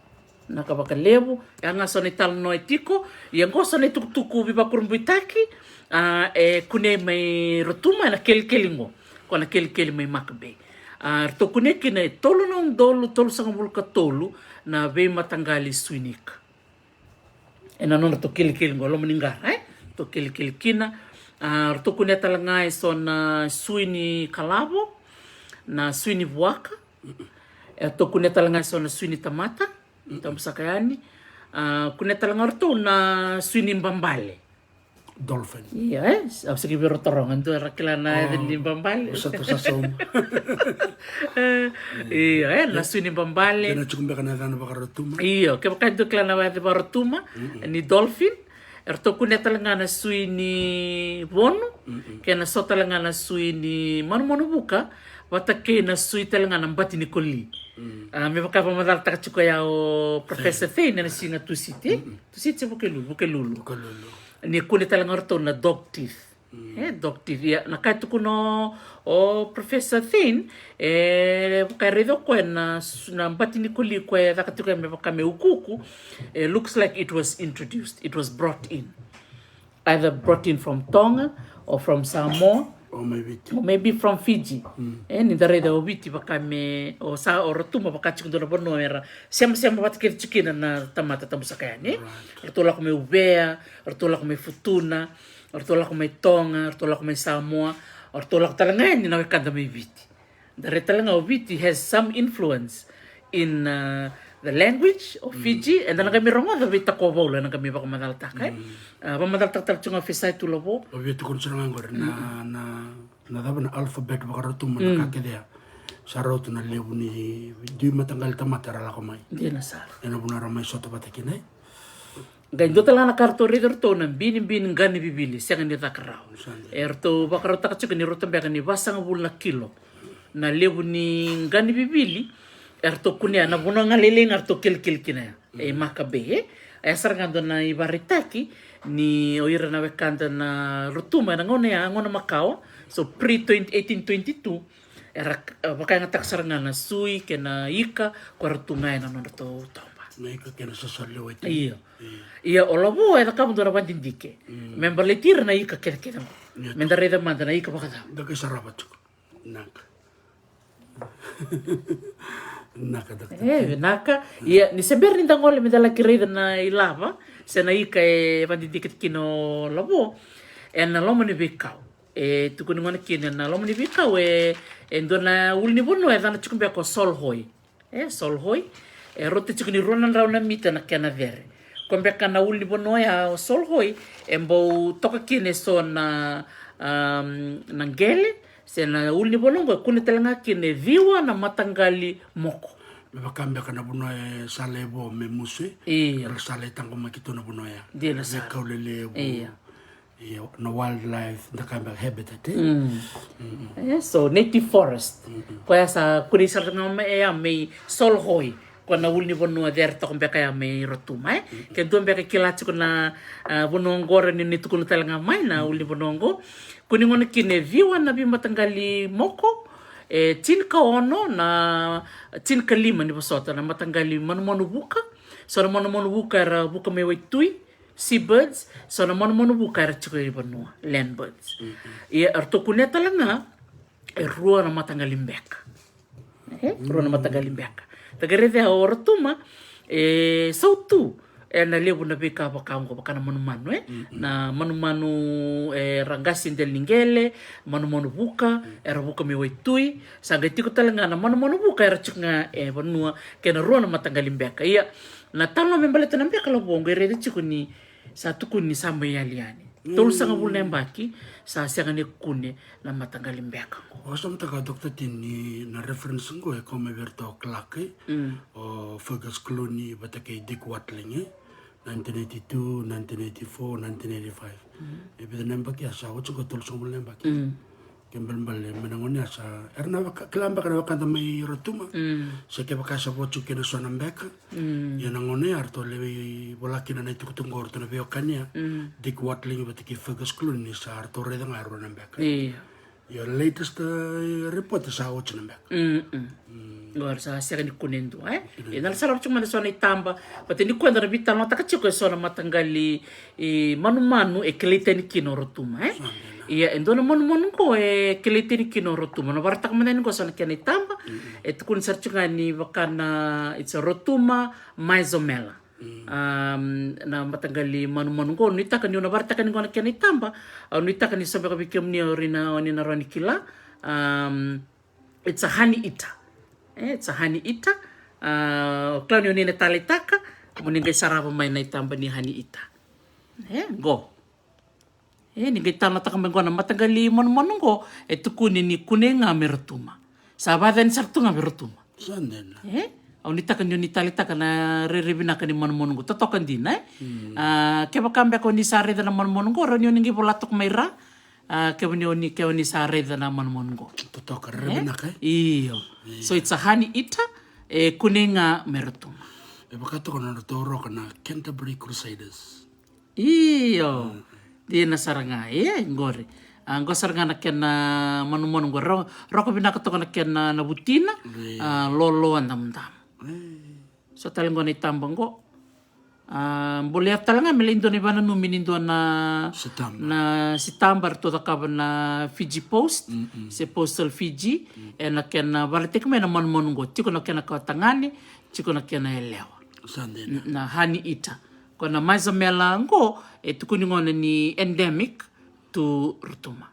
Na ka vakalevu, ya ga so na italanoa e tiko, ia qo so na itukutuku veivakurabuitaki, a, e kunei mai Rotuma ena kelikeli qo, ko na kelikeli mai Maka Bay. A, ratou kunea kina e tolu na udolu tolusagavulu ka tolu na veimataqali sui ni ika. Ena nodratou kelikeli qo, loma ni qara, e? Ratou kelikeli kina. A, ratou kunea tale ga e so na sui ni kalavo, na sui ni vuaka. E, ratou kunea tale ga e so na sui ni tamata, tabusaka yani. A, kunea tale ga o ratou na sui ni babale. Dolphin. Io, e? Au sega ni vei ro taroga, dua era kila na yaca ni babale. Sa ta sa sauma. Io, e, na sui ni babale. Ena tiko beka na yacana vakaRotuma. Io, kevaka e dua kila na yaca vakaRotuma, ni dolphin. Eratou kunea tale ga na sui ni vonu, kei na so tale ga na sui ni manumanu vuka, vata kei na sui tale ga na bati ni koli. A, me vaka vakamacalataka tiko ya o Professor Thane ena siga Tusiti. Tusiti se Vukelulu, Vukelulu. Ni kune tale ga o ratou na dog teeth. E, dog teeth. Ia, na ka e tukuna o Professor Thane, e vaka e raica o koya na su-, na bati ni koli koya e caka tiko ya me vaka me ukuuku, e looks like it was introduced, it was brought in. Either brought in from Tonga or from Samoa. Or maybe from Fiji. E, ni da raica o Viti vaka me, o sa, o Rotuma vaka tiko dua na vanua era semasema vata kece tiko kina na tamata tabu saka yani. Ratou lako mai Uvea, ratou lako mai Futuna, ratou lako mai Toga, ratou lako mai Samoa, ratou lako tale ga yani na wekada mai Viti. Da raica tale ga o Viti has some influence in, uh, the language of Fiji, eda na qai mai rogoca vei Takovaula, ena qai mai vakamacalataka, e. A, vakamacalataka tale tiko ga o Fesai Tulavo. O via tukuna sara ga qori na, na, na cava na alphabet vakaRotuma, na ka kece ya. Sa rauta na levu ni dui mataqali tamata era lako mai. Dina sara. Ena vanua era mai sota vata kina, e. Qai dua tale ga na ka ratou raica ratou na binibini qa ni vivili, sega ni caka rawa. E ratou vakarautaka tiko ni rauta beka ni vasagavulu na kilo na levu ni qa ni vivili. E ratou kunea na vanua ga lailai ga ratou kelekele kina ya. E Makabe, e. E sara ga dua na ivakaraitaki ni o ira na wekada na Rotuma ena gauna ya, gauna makawa. So pre twenty, eighteen twenty-two. Era, e, vakayagataka sara ga na sui kei na ika ko era tu ga ena nodratou toba. Na ika kei na sosoli lewe tini. Io. Ia o Lavo e cakava dua na vadidike me baleti ira na ika kecekece qo. Me da raica mada na ika vakacava. Da qai sarava tiko. Naka. Naka, Doctor. E vinaka. Ia ni se bera ni da gole me da laki raica na ilava se na ika e vadidike kina o Lavo, ena loma ni veikau. E tukuni gona kina na loma ni veikau e, e dua na ulunivanua e yacana tiko beka o Solhoi. E Solhoi. E rauta tiko ni rua na drau na mita na kena cere. Ko beka na ulunivanua ya o Solhoi e bau toka kina e so na, um, na qele, se na ulunivanua qo e kune tale ga kina e ciwa na mataqali moko. Me vaka beka na vanua e sa lai vo me musu, e? Io. Era sa lai taqomaki tu na vanua ya. Dina sara. Veikau lelevu. Io. Io, na wildlife, da kaya beka habitat, e? E, so, native forest. Koya sa kune sara ga mai, e, ya mai Solhoi. Ko na ulunivanua cere toka beka ya mai Rotuma, e? Ke dua beka e kila tiko na, a, vanua qo, rawa ni tukuna tale ga mai na ulunivanua qo. Kune gona kina e ciwa na veimataqali moko, e, tinikaono na, tinikalima ni vosota na mataqali manumanu vuka. So na manumanu vuka era vuka mai waitui, seabirds, so na manumanu vuka era tiko i vanua, land birds. Ia eratou kunea tale ga e rua na mataqali beka. E rua na mataqali beka. Da qai raica o Rotuma e sautu ena levu na veika vaka oqo, vaka na manumanu, e? Na manumanu era qase dela ni qele, manumanu vuka era vuka mai waitui. Sa qai tiko tale ga na manumanu vuka era tiko ga e vanua, kei na rua na mataqali beka. Ia, na talanoa me baleta na beka, Lavo, qai raica tiko ni sa tukuni ni sa mai yali yani. Tolusagavulu na yabaki sa sega ni kune na mataqali beka qo. Au sa mataka, Doctor Tini, na reference qo e kau mai vei iratou o Clark, e? O Fergus Clooney vata kei Dick Watling, e? Nineteen eighty-two, nineteen eighty-four, nineteen eighty-five. E vica na yabaki ya sa oti qo, tolusagavulu na yabaki. Ke balebale mai na gauna ya sa, era na vaka, kila beka na wekada mai Rotuma. Se kevaka sa vo tiko kina so na beka. Ia na gauna ya eratou lai vola kina na itukutuku qo o ratou na veiwekani ya, Dick Watling vata kei Fergus Clooney, sa ratou raica ga e rua na beka. Io. Io, latest, e, report sa oti na beka. Qori sa sega ni kune e dua, e? Io, na sarava tiko mada e so na itaba. Vata ni koya da na veitalanoataka tiko e so na mataqali, e, manumanu e kilai tani kina o Rotuma, e? Ia, e dua na manumanu qo e kilai tani kina o Rotuma. Na vakaraitaka mada yani qo so na kena itaba. E tukuni sara tiko ga ni vaka na, it's a Rotuma myzomela. Na mataqali manumanu qo, nuitaka niu na vakaraitaka yani qo na kena itaba. Au nuitaka ni so beka vei kemuni o ira na, o ni na rawa ni kila. It's a honey eater. E, it's a honey eater. A, o kila ni o ni na taleitaka, mo ni qai sarava mai na itaba ni honey eater. E, qo. E, ni qai talanoataka mai qo na mataqali manumanu qo, e tukuni ni kunei ga me Rotuma. Sa vakayacani sara tu ga vei Rotuma. Sa dina. E, au nuitaka ni o ni taleitaka na rairai vinaka ni manumanu qo. Totoka dina, e? A, kevaka beka o ni sa raica na manumanu qo, rawa ni o ni qai vola toka mai ra. A, kevaka ni o ni, kevaka ni sa raica na manumanu qo. Totoka, rairai vinaka, e? Io. So it's a honey eater, e kunei ga me Rotuma. E vaka toka na nodratou roka na Canterbury Crusaders. Io. Dina sara ga, e, qori. A, qo sara ga na kena manumanu qo. Ro-, roka vinaka toka na kena, na vutina. A, loloa damudamu. So tale qo na itaba qo. A, bole yaco tale ga me lai dua na ivananumi ni dua na Sitaba. Na sitaba ratou cakava na Fiji Post, se Postal Fiji, e na kena valetaki mai na manumanu qo. Tiko na kena kawa tagane, tiko na kena yalewa. Sa dina. Na honey eater. Ko na Maizamela qo, e tukuni gona ni endemic to Rotuma.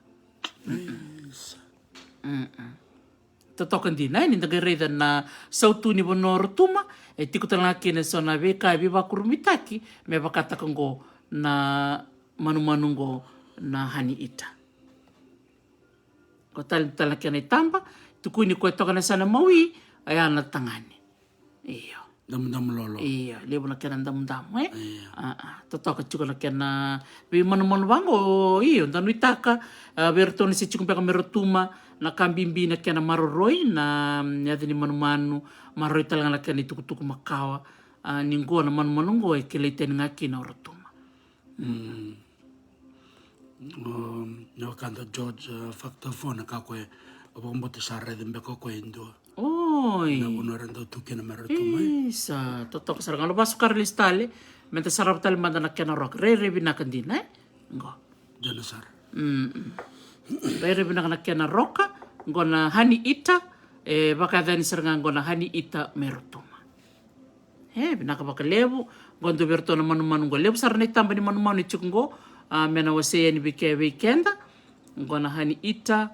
Totoka dina, e, ni da qai raica na sautu ni vanua o Rotuma, e tiko tale ga kina eso na veika e veivakurabuitaki, me vakataka qo na manumanu qo na honey eater. Ko tale, tale na kena itaba, tukuni ko e toka na yasana Maui, oya na tagane. Io. Damudamu lolo. Io, levu na kena damudamu, e? A, a, totoka tiko na kena veimanumanu vaqo, io, da nuitaka, a, vei iratou na se tiko beka me Rotuma, na ka bibi na kena maroroi, na, mm, yaca ni manumanu, maroroi tale ga na kena itukutuku makawa, a, ni qo na manumanu qo e kilai tani ga kina o Rotuma. Mm. Um, na wekada George, uh, Factor Four, na ka ko e, a vakabauta sa raica beka ko e dua. Oi. Na vanua era dau tu kina me Rotuma, e? Isa, totoka sara ga. Lo vasu kara lesu tale, me da sarava tale mada na kena roka. Rairai vinaka dina, e? Qo. Dina sara. Mm, mm. Rairai vinaka na kena roka, qo na honey eater, e, vakayacani sara ga qo na honey eater me Rotuma. E, vinaka vakalevu. Qo dua vei iratou na manumanu qo. Levu sara na itaba ni manumanu e tiko qo. A, me na wasei yani vei ke, vei keda. Qo na honey eater.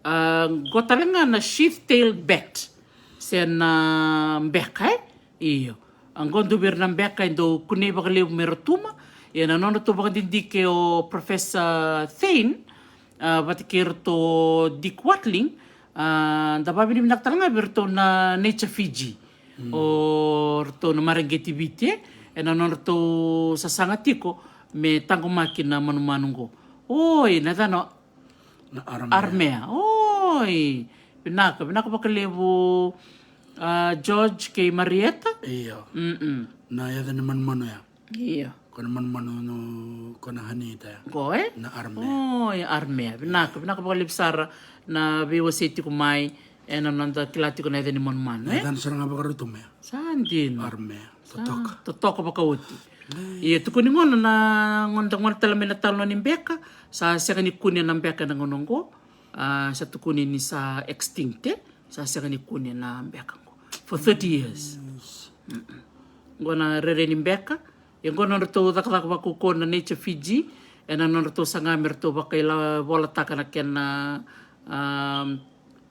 A, qo tale ga na sheath tail bat. Se na beka, e? Io. A, qo dua vei ira na beka e dau kunei vakalevu me Rotuma. Ia na nodratou vakadidike o Professor Thane, a, vata kei iratou o Dick Watling, a, da vavinavinaka tale ga vei iratou na Nature Fiji. O iratou na mareqeti Viti, e, ena nodratou sasaga tiko me taqomaki na manumanu qo. Oi, na yacana o Na armea. Armea. Oi, vinaka, vinaka vakalevu, a, George kei Marieta. Io. Mm-mm. Na yaca ni manumanu ya. Io. Ko na manumanu, ko na honey eater ya. Qo, e? Na armea. Oi, armea. Vinaka, vinaka vakalevu sara na veiwasei tiko mai. Ena noda kila tiko na yaca ni manumanu, e? Yacana sara ga vakaRotuma ya. Sa dina. Armea. Totoka. Totoka vakaoti. Ia tukuni gona na, gona, gona tale mai na talanoa ni beka. Sa sega ni kune na beka ena gauna qo. A, sa tukuni ni sa extinct, e? Sa sega ni kune na beka qo for thirty years. Qo na rairai ni beka. Ia qo na nodratou cakacaka vakaukaua na Nature Fiji, ena nodratou saga me ratou vakailavolataka na kena, a,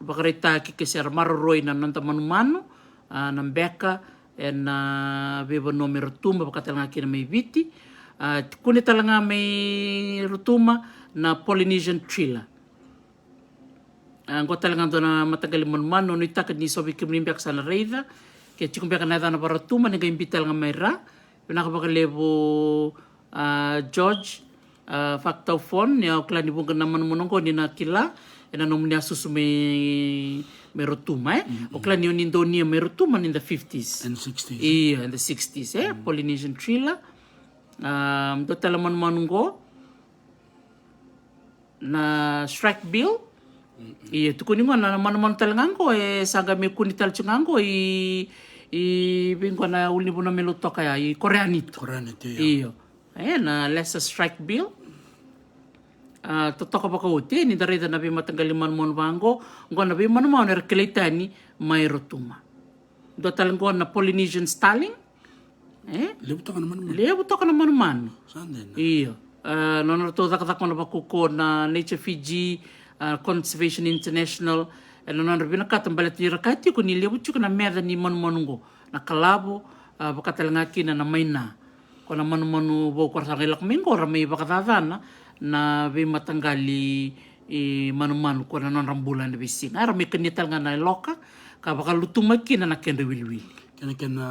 vakaraitaki ke se ra maroroi na noda manumanu, a, na beka ena veivanua mai Rotuma, vaka tale ga kina mai Viti. A, kune tale ga mai Rotuma na Polynesian Triller. A, qo tale ga dua na mataqali manumanu, au nuitaka ni so vei kemuni beka sa na raica. Ke tiko beka na yacana vakaRotuma, ni qai biu tale ga mai ra. Vinaka vakalevu, a, George, a, Fakataufon, ni au kila ni vuqa na manumanu qo ni na kila ena nomuni a susu mai, mai Rotuma, e? Au kila ni oni donia mai Rotuma ni the fifties. And sixties. Io, in the sixties, e? Polynesian Triller. A, dua tale manumanu qo. Na Shrike Bill. Ia, tukuni gona na manumanu tale ga qo, e sa qai me kune tale tiko ga qo i, i vei qo na ulunivanua me Lautoka ya, i Koreanitu. Koreanitu, io. Io. E, na Lesser Shrike Bill. A, totoka vakaoti, e, ni da raica na veimataqali manumanu vaqo, qo na veimanumanu era kilai tani mai Rotuma. Dua tale qo na Polynesian Starling. E? Levu toka na manumanu. Levu toka na manumanu. Sa dina. Io. A, na nodratou cakacaka na vakaukaua na Nature Fiji, a, Conservation International. E, na nodra vinakata baleta ni ra kaya tiko ni levu tiko na meca ni manumanu qo. Na kalavo, A, vaka tale ga kina na maina. Ko na manumanu vou ko ra sa qai lako mai qo ra mai vakacacana na veimataqali manumanu ko na nodra bula ena veisiga. Era mai kania tale ga na loka ka vakalutuma kina na kedra wiliwili. Kena kena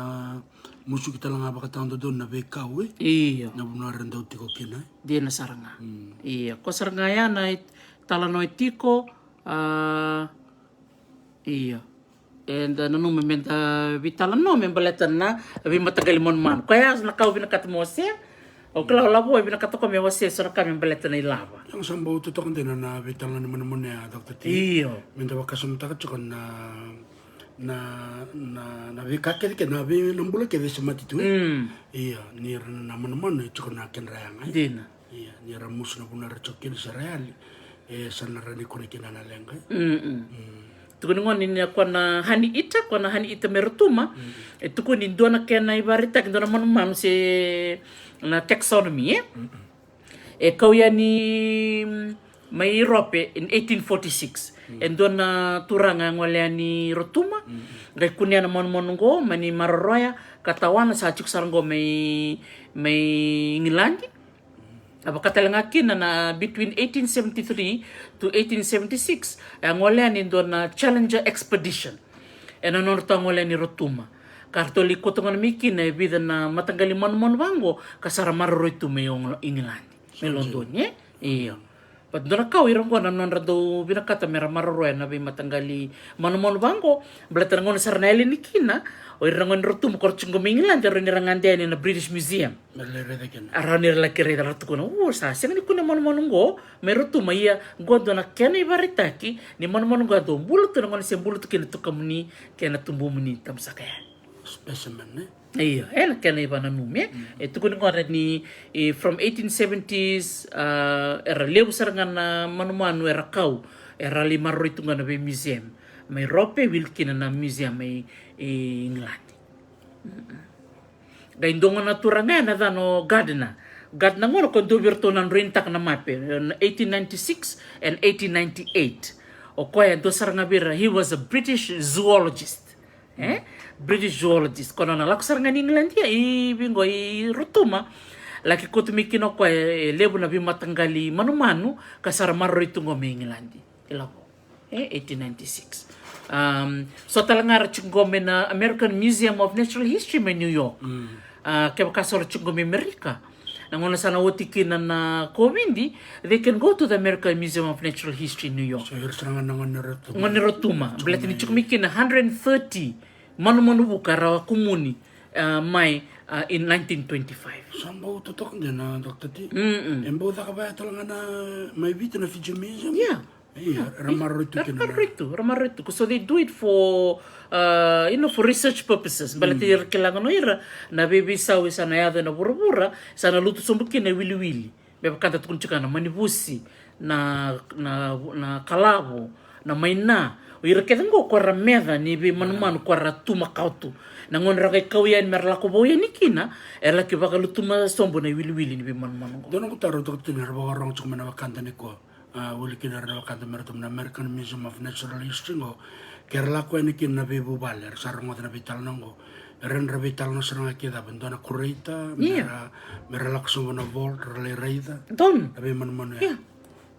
musuki tale ga vakatawadodonu na veikau e. Io. Na vanua era dau tiko kina. Dina sara ga. Io, ko sara ga ya na italanoa e tiko. A, io. Eda nanuma meda veitalanoa me baleta na veimataqali manumanu. Koya na ka au vinakata me wasea. Au kila o Lavo e vinakata ko me wasea eso na ka me baleta na ilava. Ia sa bau totoka dina na veitalanoa ni manumanu ya, Doctor T. Io. Meda vakasamataka tiko na, na, na, na veika kece kece, na vei, na bula kece se mate tu e. Ia, ni ra na manumanu e tiko na kedra yaga e. Dina. Ia, ni ra musu na vanua era tiko kina se ra yali, e sa na rawa ni kune kina na leqa e. Tukuni gone ni a koya na honey eater, koya na honey eater mai Rotuma. E tukuni dua na kena ivakaraitaki, dua na manumanu se na taxonomy e. E kau yani mai Europe in eighteen forty-six. E dua na turaga e gole yani Rotuma. Qai kunea na manumanu qo, mani maroroya ka tawana, sa tiko sara qo mai, mai Igiladi. A vaka tale ga kina na between eighteen seventy-three to eighteen seventy-six, e a gole yani e dua na Challenger Expedition. Ena nodratou a gole yani Rotuma. Ka ratou lai kauta gona mai kina e vica na mataqali manumanu vaqo, ka sa ra maroroi tu mai Igiladi. Mai Lodoni e? Io. But dua na ka o ira qo na nodra dau vinakata me ra maroroya na veimataqali manumanu vaqo. Baleta na gauna sa ra na yali ni kina, o ira na gone ni Rotuma ko ra tiko qo mai Igiladi, era ni ra gade yani na British Museum. Me ra lai raica kina. A rawa ni ra laki raica, ra tukuna, o, sa sega ni kune manumanu qo mai Rotuma, ia qo dua na kena ivakaraitaki ni manumanu qo a dau bula tu na gauna se bula tu kina tukamuni kei na tubumuni, tamusaka yani. Specimen e. Io, ena kena ivakananumi e. E tukuni gona ni, e, from eighteen seventies, a, era levu sara ga na manumanu era kau, era lai maroroi tu ga na vei museum mai Europe, wili kina na museum mai, e, Igiladi. Qai dua gona na turaga ya na yacana o Gardner. Gardner gona ko dua vei iratou na droinitaka na mape, e, na eighteen ninety-six and eighteen ninety-eight. O koya e dua sara ga vei ira, he was a British zoologist. E? British zoologist. Ko na nona lako sara ga ni Igiladi, i vei qo, i Rotuma. Laki kauta mai kina o koya e levu na veimataqali manumanu ka sa ra maroroi tu qo mai Igiladi. I Lavo. E, eighteen ninety-six. Um, so tale ga ra tiko qo mai na American Museum of Natural History mai New York. A, kevaka so ra tiko qo mai Amerika, na gauna sa na oti kina na COVID, they can go to the American Museum of Natural History in New York. So ira sara ga na gone ni Rotuma. Gone ni Rotuma. Baleta ni tiko mai kina hundred and thirty manumanu vuka era kumuni, a, mai, a, in nineteen twenty-five. Sa bau totoka dina, Doctor T. E bau caka vaya tale ga na mai Viti na Fiji Museum. Ia. Io, era maroroi tu kina. Era maroroi tu, era maroroi tu. So they do it for, uh, you know, for research purposes. Baleta era kila ga o ira na veiveisau e sa na yaco ena vuravura, sa na lutu sobu kina e wiliwili. Me vaka da tukuna tiko na manivusi, na, na, na kalavo, na maina. O ira kece qo ko era meca ni veimanumanu ko era tu makawa tu. Na gauna era qai kau yani me ra lako vou yani kina, era laki vakalutuma sobu na iwiliwili ni veimanumanu qo. Dua noqu taro, Doctor T, ni ra vakarogo tiko mai na wekada nikua. A, wili kina ira na wekada me ratou mai na American Museum of Natural History qo. Ke ra lako yani kina na veivuvale, era sa rogoca na veitalanoa qo. Era na veitalanoa sara ga kei cava, dua na curator, me ra, me ra lako sobu na vault, ra lai raica. Donu. Na veimanumanu ya.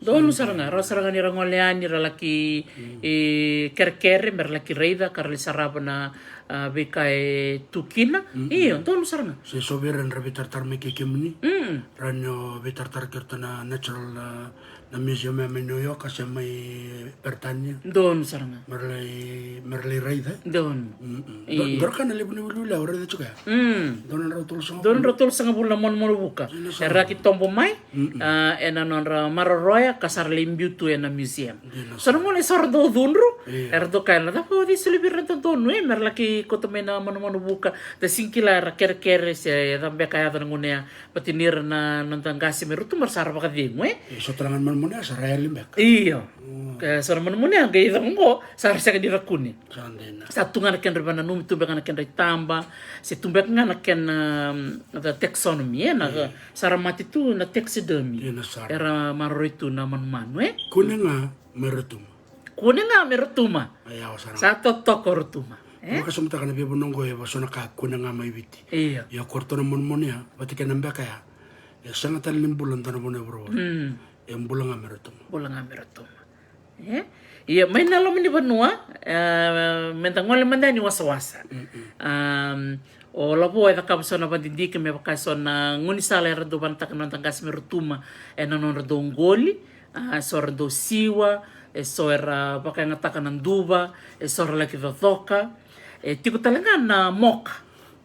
Donu sara ga, ra sara ga ni ra gole yani, ra laki, e, kerekere, me ra laki raica, ka ra lai sarava na, a, veika e tu kina. Io, donu sara ga. Se so vei ira na veitaratara mai kei kemuni. Ra ni o veitaratara kei ratou na natural, a, na museum ya mai New York, se mai Peritania. Donu sara ga. Me ra lai, me ra lai raica. Donu. Donu. Donu ka na levu ni wiliwili au raica tiko ya. Donu na drau tolusagavulu. Donu na drau tolusagavulu na manumanu vuka. Era laki tobo mai, a, ena nodra maroroya, ka sa ra lai biu tu ena museum. So na gauna e sa ra dau cudru, era dau kaya na cava o cei soli vei ira na dodonu, e, me ra laki kauta mai na manumanu vuka, da sega ni kila era kerekere se cava beka e yaco na gauna ya. Baleta ni ira na noda qase mai Rotuma ra sa ra vakacegu, e? E so tale ga na manumanu ya sa ra yali beka. Io. Ka so na manumanu ya qai cava qo, sa ra sega ni ra kune. Sa dina. Sa tu ga na kedra ivakananumi, tu beka na kedra itaba, se tu beka ga na kena, um, na taxonomy, e, na sa ra mate tu na taxidermy. Dina sara. Era maroroi tu na manumanu, e? Kune ga mai Rotuma. Kune ga mai Rotuma. Sa totoka o Rotuma. Vakasamataka na veivanua oqo e vaka so na ka kune ga mai Viti. Io. Ia ko ratou na monemone ya vata kei na beka ya. E sega tale ni bula dua na vanua e vuravura. E bula ga me ratou. Bula ga me ratou. E? Ia mai na loma ni vanua, e, me da gole mada yani wasawasa. O Lavo e cakava so na vadidike me vaka so na gaunisala era dau vanataka na noda qase me Rotuma ena nodra dau qoli. A, e so era dau siwa, e so era vakayagataka na duva, e so era laki cocoka. E tiko tale ga na moka.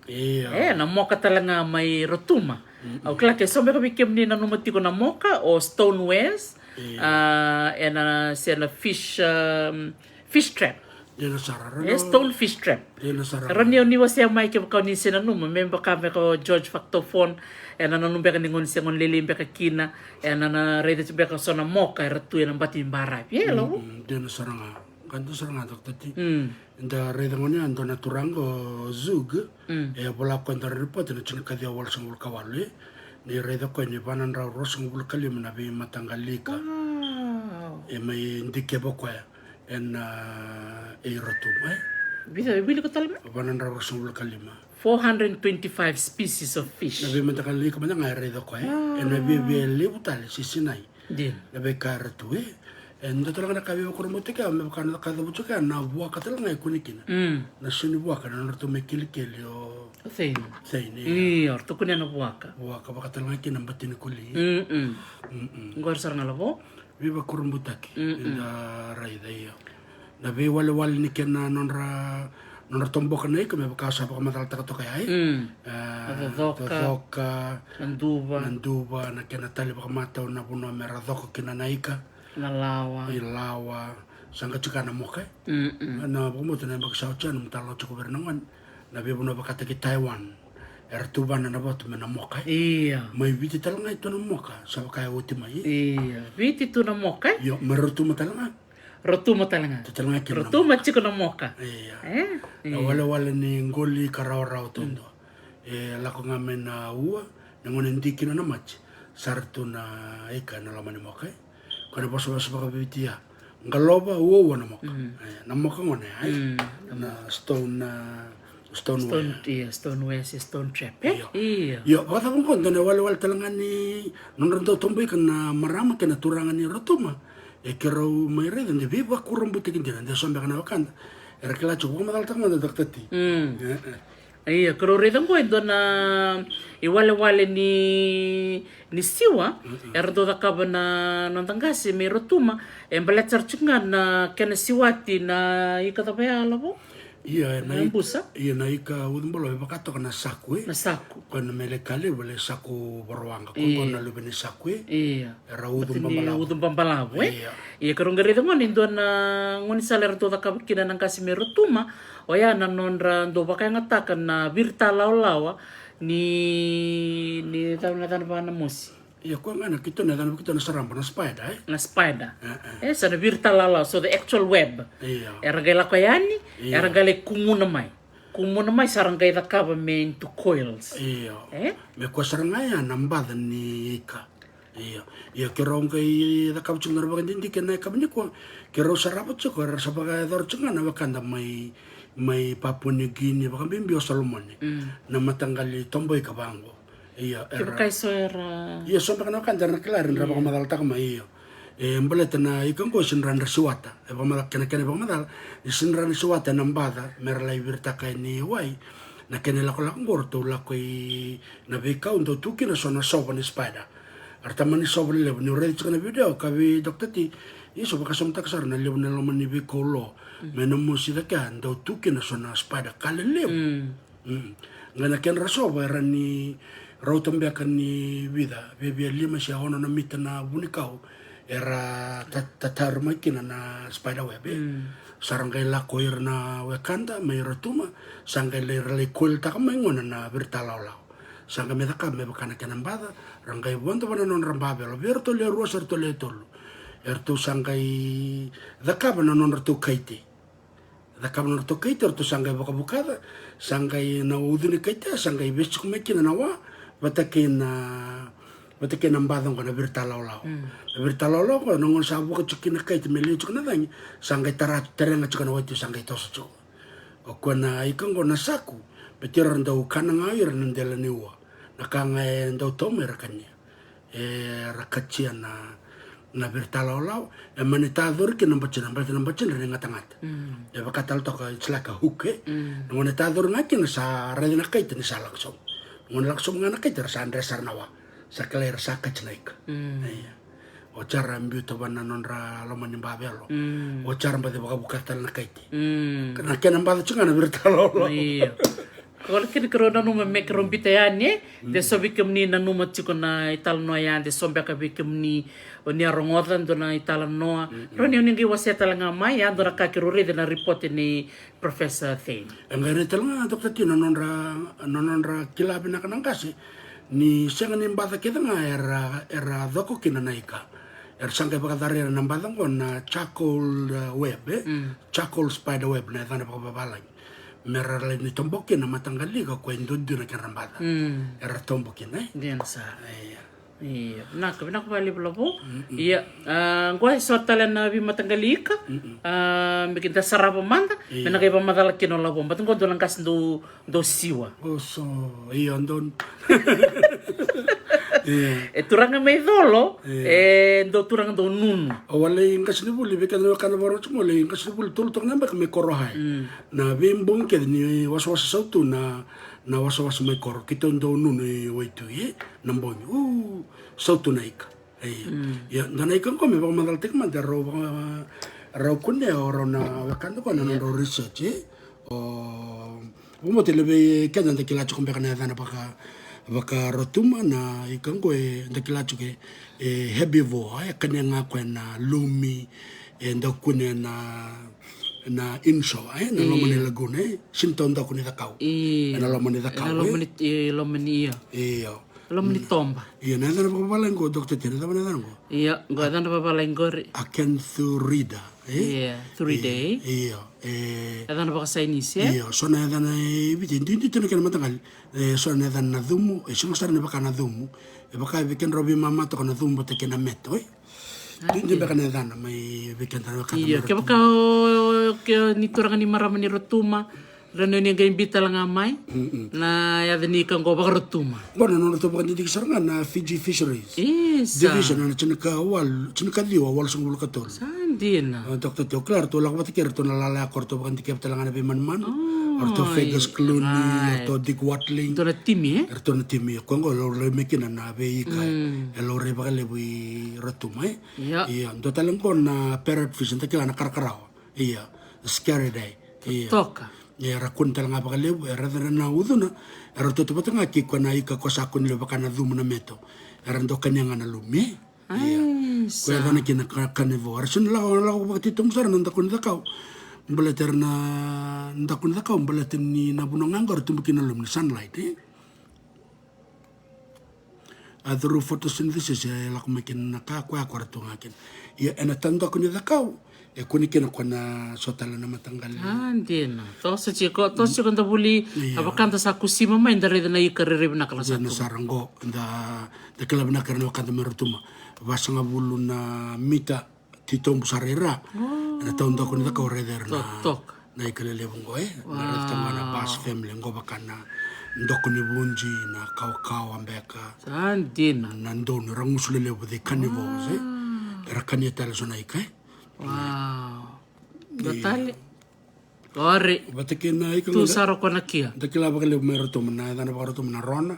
E, na moka tale ga mai Rotuma. Au kila ke so beka vei kemuni nanuma tiko na moka o stonewares. A, ena se na fish, um, fish trap. Dina sara. E stone fish trap. Dina sara. Rau ni, ni wasea mai kevaka ni se nanuma me vaka me ko George Factofon. Ena nanuma beka ni gone se gone lelei beka kina. Ena na raica beka so na moka era tu ena bati ni baravi. E Lavo. Dina sara ga. Ka dina sara ga, Doctor T. Da raica gone ya dua na turaga o Zug. E vola ko e dua na ripoti na tinikaciwa walusagavulu ka walu, e. Ni raica ko e ni vanadrau ruasagavulu ka lima na veimataqali ika. E mai dikeva koya ena, a, e Rotuma, e. Vica, e wili ko tale mai? Vanadrau ruasagavulu ka lima. Four hundred twenty-five species of fish. Na veimataqali ika mada ga e raica koya, e. Ena viavia levu tale se sinai. Dina. Na veika era tu, e. E dua tale ga na ka veivakurabuitaki ya me vaka na ka cavuti kina na vuaka tale ga e kune kina. Na sini vuaka na nodratou mai kelikeli o Thane. Thane, io. Io, ratou kunea na vuaka. Vuaka vaka tale ga kina na bati ni koli. Qori sara ga Lavo. Veivakurabuitaki. Da raica, io. Na veiwalewale ni kena nodra, nodra toboka na ika me vaka sa vakamacalataka toka ya, e. Na cocoka, na duva. Na duva, na kena tali vakamatau na vanua me ra coka kina na ika. Na lawa. I lawa. Sa qai tiko na moka, e. Na vakabauta na yabaki sa oti ya na mataloga tiko vei ira na gone. Na veivanua vakataki Taiwan. Era tuvana na vatu me na moka, e. Io. Mai Viti tale ga e tu na moka, sa vaka e oti mai. Io. Viti tu na moka, e? Io, mai Rotuma tale ga. Rotuma tale ga. Tu tale ga kina na moka. Rotuma tiko na moka. Io. E? Na walewale ni qoli ka rawarawa taudua. E lako ga mai na ua, na gauna e di kina na mati. Sa ra tu na ika ena loma ni moka, e. Ko na vosavosa vakaViti ya. Qalova, uaua na moka. E, na moka gona ya, e. Na stone, na stone ware. Io, stone ware se stone trap, e? Io. Io, vakacava oqo dua na walewale tale ga ni nodra dau tobo ika na marama kei na turaga ni Rotuma. E keirau mai raica de veivakurabuitaki dina, de so beka na wekada era kila tiko, vakamacalataka mada Doctor T. E, e. Ia, keirau raica oqo e dua na iwalewale ni, ni siwa era dau cakava na noda qase mai Rotuma. E baleta sara tiko ga na kena siwati na ika cava ya Lavo? Ia, na ika, ia, na ika ucu balavu e vaka toka na saku, e? Na saku. Ko na mele ka levu, le saku vorowaqa, ko na luve ni saku, e? Ia. Era ucu babalavu. Ucu babalavu, e? Ia. Ia, keirau qai raica gona e dua na gaunisala era dau cakava kina na qase mai Rotuma. Oya na nodra dau vakayagataka na virita lawalawa ni, ni cava na yacana vaka na mosi. Ia, koya ga na keitou na yacana vei keitou na saraba, na spider, e? Na spider. E, e. E, sa na virita lawalawa, so the actual web. Ia. Era qai lako yani, ia, era qai lai kumuna mai. Kumuna mai sa ra qai cakava me into coils. Ia. E? Me koya sara ga ya na baca ni ika. Ia. Ia, keirau qai cakava tiko na vakadidike na yakavi nikua. Keirau sarava tiko, era sa vakayacora tiko ga na wekada mai, mai Papua New Guinea, vakabibi o Solomone. Na mataqali tobo ika vaqo. Ia, era, kevaka e so era, ia, so beka na wekada era na kila, era na vakamacalataka mai, io. E baleta na ika oqo e sega ni ra na siwata. E vakamaca-, kena, kena vakamacala, e sega ni ra na siwata ena baca me ra lai viritaka yani i wai. Na kena ilakolako oqo ratou lako i na veikau dau tu kina so na sova ni spider. Era tamani sova lelevu, niu raica tiko na video, kaya vei Doctor T, ia, so vakasamataka sara na levu na loma ni veikau lo. Me na mosi cake ya dau tu kina so na spider ka lelevu. Qai na kedra sova era ni rauta beka ni vica, viavia lima se ono na mita na vunikau era ta-, tataru mai kina na spider web, e. Sa ra qai lako ira na wekada mai Rotuma, sa qai lai, ra lai coiltaka mai gona na virita lawalawa. Sa qai mai cakava me vaka na kena baca, ra qai vodo vua na nodra bavelo, vei iratou le rua se ratou le tolu. Eratou sa qai cakava na nodratou kaite. Cakava na nodratou kaite, eratou sa qai vakavukaca, sa qai na ucu ni kaite, sa qai vesu tiko mai kina na wa, vata kei na, vata kei na baca oqo na virita lawalawa. Na virita lawalawa oqo, na gauna sa vuka tiko kina na kaite me liu tiko na cagi, sa qai tara, tarega tiko na wai tu, sa qai toso tiko. O koya na ika qo na saku, baleta era dau kana ga o ira na dela ni ua. Na ka ga e dau tau mai era kania. Era katia na, na veretalaolao, e mani tacori kina na batina, baleta na batina era ni gatagata. E vaka tale toka, it's like a hook, e? Na gauna e tacori ga kina sa raici na kaita ni sa lako sobu. Na gauna e lako sobu ga na kaita era sa dre sara na wa. Sa kilai era sa kati na ika. Oti era biuta vana nodra loma ni bavelo. Oti era baci vakavukata tale na kaiti. Na kena baca tiko ga na veretalaolao. Io. Kola kina keirau nanuma me keirau bita yani, e? De so vei kemuni nanuma tiko na italanoa ya, de so beka vei kemuni o ni a rogoca dua na italanoa. Rau ni o ni qai wasea tale ga mai, ya dua na ka keirau raica na ripote ni Professor Thane. E qai rai tale ga, Doctor T, na nodra, na nodra kila vinaka na qase ni sega ni baca kece ga era, era coko kina na ika. Era sa qai vakacaraira na baca qo na charcoal, uh, web, e? Charcoal spider web na yacana vakavavalagi. Me ra lai ni tobo kina na mataqali ika ko e duidui na kedra baca. Era tobo kina, e? Dina sara. Io. Io, vinaka, vinaka vakalevu Lavo. Ia, a, qo e so tale na veimataqali ika. A, me keda sarava mada, me na qai vakamacala kina o Lavo. Baleta qo dua na qase dau, dau siwa. O so, io, dau. E turaga mai Colo, e dau turaga dau nunu. O wale i qasenivuli, vei keda na wekana vakarorogo tiko, wale i qasenivuli tolu toka na beka mai Korohai. Na veibogi kece ni wasawasa sautu na na wasawasa mai Koro, keitou dau nunu i Waitui, e, na bogi. U, sautu na ika. Ia, dua na ika qo me vakamacalataki mada, rau vaka, rau kunea o rau na wekada qo na nodrau research, e. O, vakabauta e levu vei keda da kila tiko beka na yacana vaka, vakaRotuma, na ika qo e da kila tiko e, e herbivore, e kania ga koya na lumi, e dau kunea na na inshore, e, na loma ni lagoon, e, sega ni taudaku ni cakau. Io. E na loma ni cakau, e, na loma ni, e, loma ni, io. Io. Loma ni toba. Io, na yacana vakavalagi qo, Doctor T, na cava na yacana qo? Io, qo yacana vakavalagi qori. Acanthurida, e? Io, thuridae. Io, e. Yacana vakasainisi, e? Io, so na yacana e Viti, duidui tu na kena mataqali. E, so na yacana na cumu, e, sega sara ni vaka na cumu. E vaka vei kedrau veimama toka na cumu vata kei na meto, e? Duidui beka na yacana mai vei keda na wekada. Io, kevaka o, ke ni turaga ni marama ni Rotuma, ra ni o ni qai biu tale ga mai na yaca ni ika qo vakaRotuma. Qo na nodratou vakadidike sara ga na Fiji Fisheries Division, na tinikawalu, tinikaciwa walusagavulu ka tolu. Sa dina. A, Doctor T, o kila ratou lako vata kei ratou na lala ya ko ratou vakadikeva tale ga na veimanumanu. O ratou Fergus Clooney, o ratou Dick Watling. Ratou na timi, e? Ratou na timi, e. Ko qo laurai mai kina na veiika, e. E laurai vakalevu i Rotuma, e. Ia. Ia, dua tale qo na parrotfish, da kila na karakarawa. Ia, scaridae. Ia. Totoka. Ia, era kune tale ga vakalevu, era raica na ucuna, era tautauvata ga kei koya na ika ko sa kune levu vaka na cumu na meto. Era dau kania ga na lumi. Ia. Ko yacana kina ka, carnivore. Era sega ni lako, lako vakatitobu sara na daku ni cakau. Baleta era na daku ni cakau, baleta ni na vanua ga qo era tubu kina na lumi, sunlight, e. A, through photosynthesis, e lako mai kina na ka, koya ko ra tu ga kina. Ia, ena taudaku ni cakau, e kune kina ko na so tale na mataqali. A, dina. Toso tiko, toso tiko da vuli, a wekada sa kusima mai, da raica na ika rairai vinaka na sa tu. Dina sara qo, da, da kila vinaka na wekada mai Rotuma. Vasagavulu na mita titobu sara i ra. Ena taudaku ni cakau, raica era na, na ika lelevu qo, e. Na raica tale ga na bass family qo, vaka na doku ni vuji, na kawakawa beka. Sa dina. Na donu, era gusu lelevu, the carnivores, e. Era kania tale so na ika, e. Wow. Dua tale. Ori. Vata kei na ika tu ga sara ko na kia. Da kila vakalevu mai Rotuma, na yacana vakaRotuma na rona.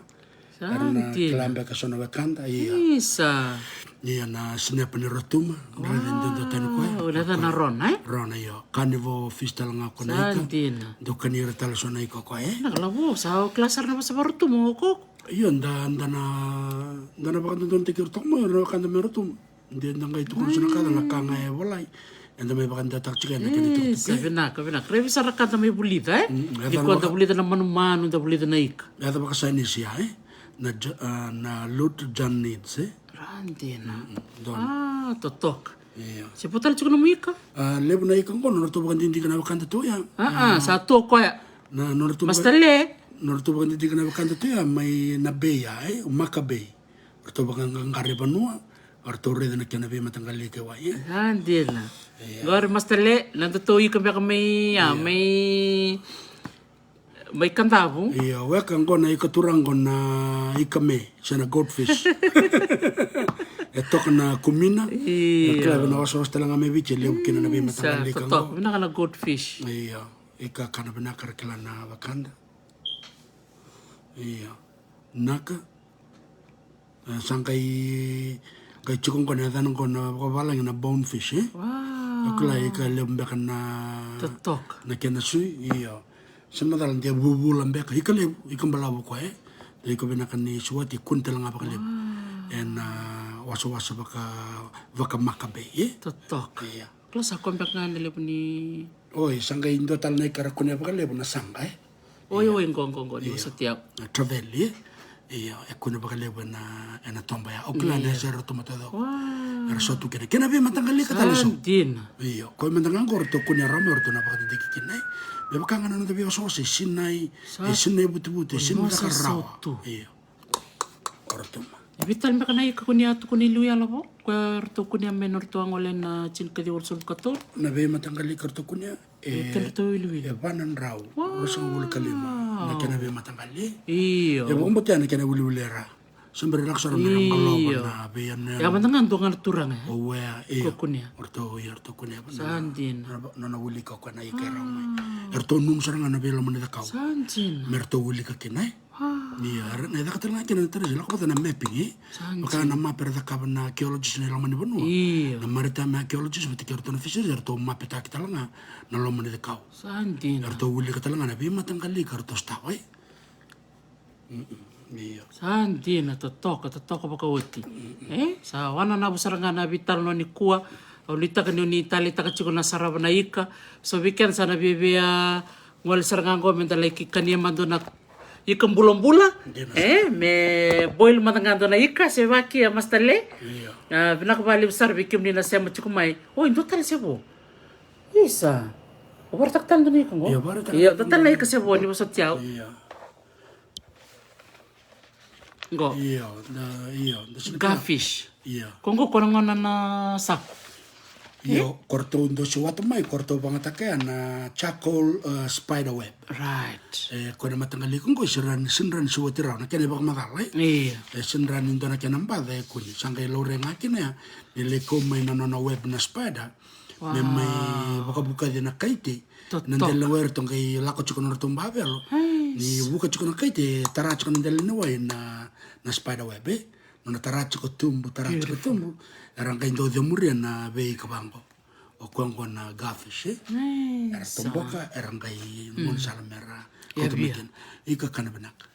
Sa dina. Era na kila beka so na wekada, ia. Isa. Ia, na sinepa ni Rotuma. Raica e dua tani koya. Wow, na yacana rona, e? Rona, io. Carnivore fish tale ga ko na ika. Sa dina. Dau kania ira tale so na ika koya, e? Na Lavo, sa o kila sara na vosa vakaRotuma o koko. Io, da, da na, da na vakadodonutaki ira toka mai o ira na wekada mai Rotuma. De da qai tukuna so na ka, na ka ga e volai, eda mai vakadewataka tiko ena kena itukutuku. Sa vinaka, vinaka. Rairai sara ka da mai vulica, e? Ni ko da vulica na manumanu, da vulica na ika. Yaca vakasainisi ya, e? Na, na Lutjanids, e? Ra dina. A, totoka. Io. Se vo tale tiko nomu ika? A, levu na ika qo nodratou vakadidike na wekada tu ya. A, sa tu o koya. Na nodratou, Master Le. Nodratou vakadidike na wekada tu ya mai na bay ya, e? Maka Bay. Ratou vakaqaqara i vanua. Ratou raica na kena veimataqali ika e wai, e? A, dina. Ia. Qori Master Le, na datou ika beka mai, ia, mai, mai Kadavu. Ia, weka qo na ika turaga qo na ika me, se na goldfish. E toka na kumina. Ia. E kila vei na wasawasa tale ga mai Viti, e levu kina na veimataqali ika qo. Vinaka na goldfish. Ia, ika kana vinaka ra kila na vakada. Ia. Naka. E, sa qai, qai tiko qo na yacana qo na vakavalagi na bonefish, e? Wow. Au kila ika levu beka na, totoka, na kena sui, io. Sa macala de vuvula beka, ika levu, ika balavu koya, e? De ika vinaka ni suati, kune tale ga vakalevu. Wow. Ena, a, wasawasa vaka, vaka Makabe, e? Totoka. Ia. Kila sa koya beka ga na levu ni. Oi, sa qai dua tale na ika ra kunea vakalevu na saqa, e? Oi, oi, qo, qo, qo, ni vosoti au. Na travel, e? Io, e kune vakalevu ena, ena toba ya. Au kila na yasa era toma toco. Wow. Era sa tu kina. Kena veimataqali ika tale so. Sa dina. Io, koya mada ga qo ratou kunea rawa mai, ratou na vakadidike kina, e? Me vaka ga na noda veiwasawasa, e sinai, e sinai vutuvutu, e sinai caka rawa. Io. O ratou ma. E vica tale beka na ika ko ni a tukuna i liu yalo vou? Ko ratou kunea mai na ratou a gole na tinikaciwa walusagavulu ka tolu. Na veimataqali ika ratou kunea, e, e kena ratou wiliwili, e va na drau ruasagavulu ka lima. Wow. Na kena veimataqali. Io. E vakabotea na kena wiliwili era. Sa bera lako sara me ra, io, balova na veiyanuyanu. Ia mada ga dua ga na turaga, e? O wea, io. Ko kunea. O ratou, io, ratou kunea. Sa dina. Na, na, na wilika o koya na ika e rawa mai. Wow. E ratou nomu sara ga na veiloma ni cakau. Sa dina. Me ratou wilika kina, e? Wow. Ia, era, na caka tale ga kina na taraji, lako vata na mapping, e? Sa dina. Vaka na map era cakava na archaeologist na loma ni vanua. Io. Na maritime archaeologist vata kei ratou na fisheries, eratou mapetaki tale ga na loma ni cakau. Sa dina. Eratou wilika tale ga na veimataqali ika ratou sotava, e? Mm-mm. Io. Sa dina, totoka, totoka vakaoti. Mm-mm. E? Sa wananavu sara ga na veitalanoa nikua. Au nuitaka ni o ni taleitaka tiko na sarava na ika. So vei keda sa na viavia gole sara ga qo me da lai kania mada na ika bulabula. Dina. E, me boil mada ga dua na ika, se vaki a Master Le. Io. A, vinaka vakalevu sara vei kemuni na sema tiko mai. Oi, dua tale se vo. Isa. O vakaraitaka tale dua na ika qo. Io, vakaraitaka. Io, dua tale na ika se vo ni vosoti au. Io. Qo. Io, da, io, da sika. Garfish. Io. Ko qo ko na gona na sako. Io, e? Ko ratou dau sewata mai, ko ratou vagataka ya na charcoal, e, spider web. Right. E, ko na mataqali ika qo, e sega ni, sega ni sewati rawa, na kena ivakamacala, e? Io. E sega ni dua na kena baca, e kune. Sa qai laurai ga kina ya, ni lai kau mai na nona web na spider. Wow. Me mai vakavukaci na kaiti. Totoka. Na dela ni wai eratou qai lako tiko na nodratou bavelo. Nice. Ni vuka tiko na kaiti, e tara tiko na dela ni wai na, na spider web, e? Nona tara tiko tubu, tara tiko tubu. Beautiful. Era qai dau cemuria na veika vaqo. O koya qo na garfish, e? Nice. Era toboka, era qai, mm, gaunisala me ra, ia, kauta mai kina. Ika kana vinaka.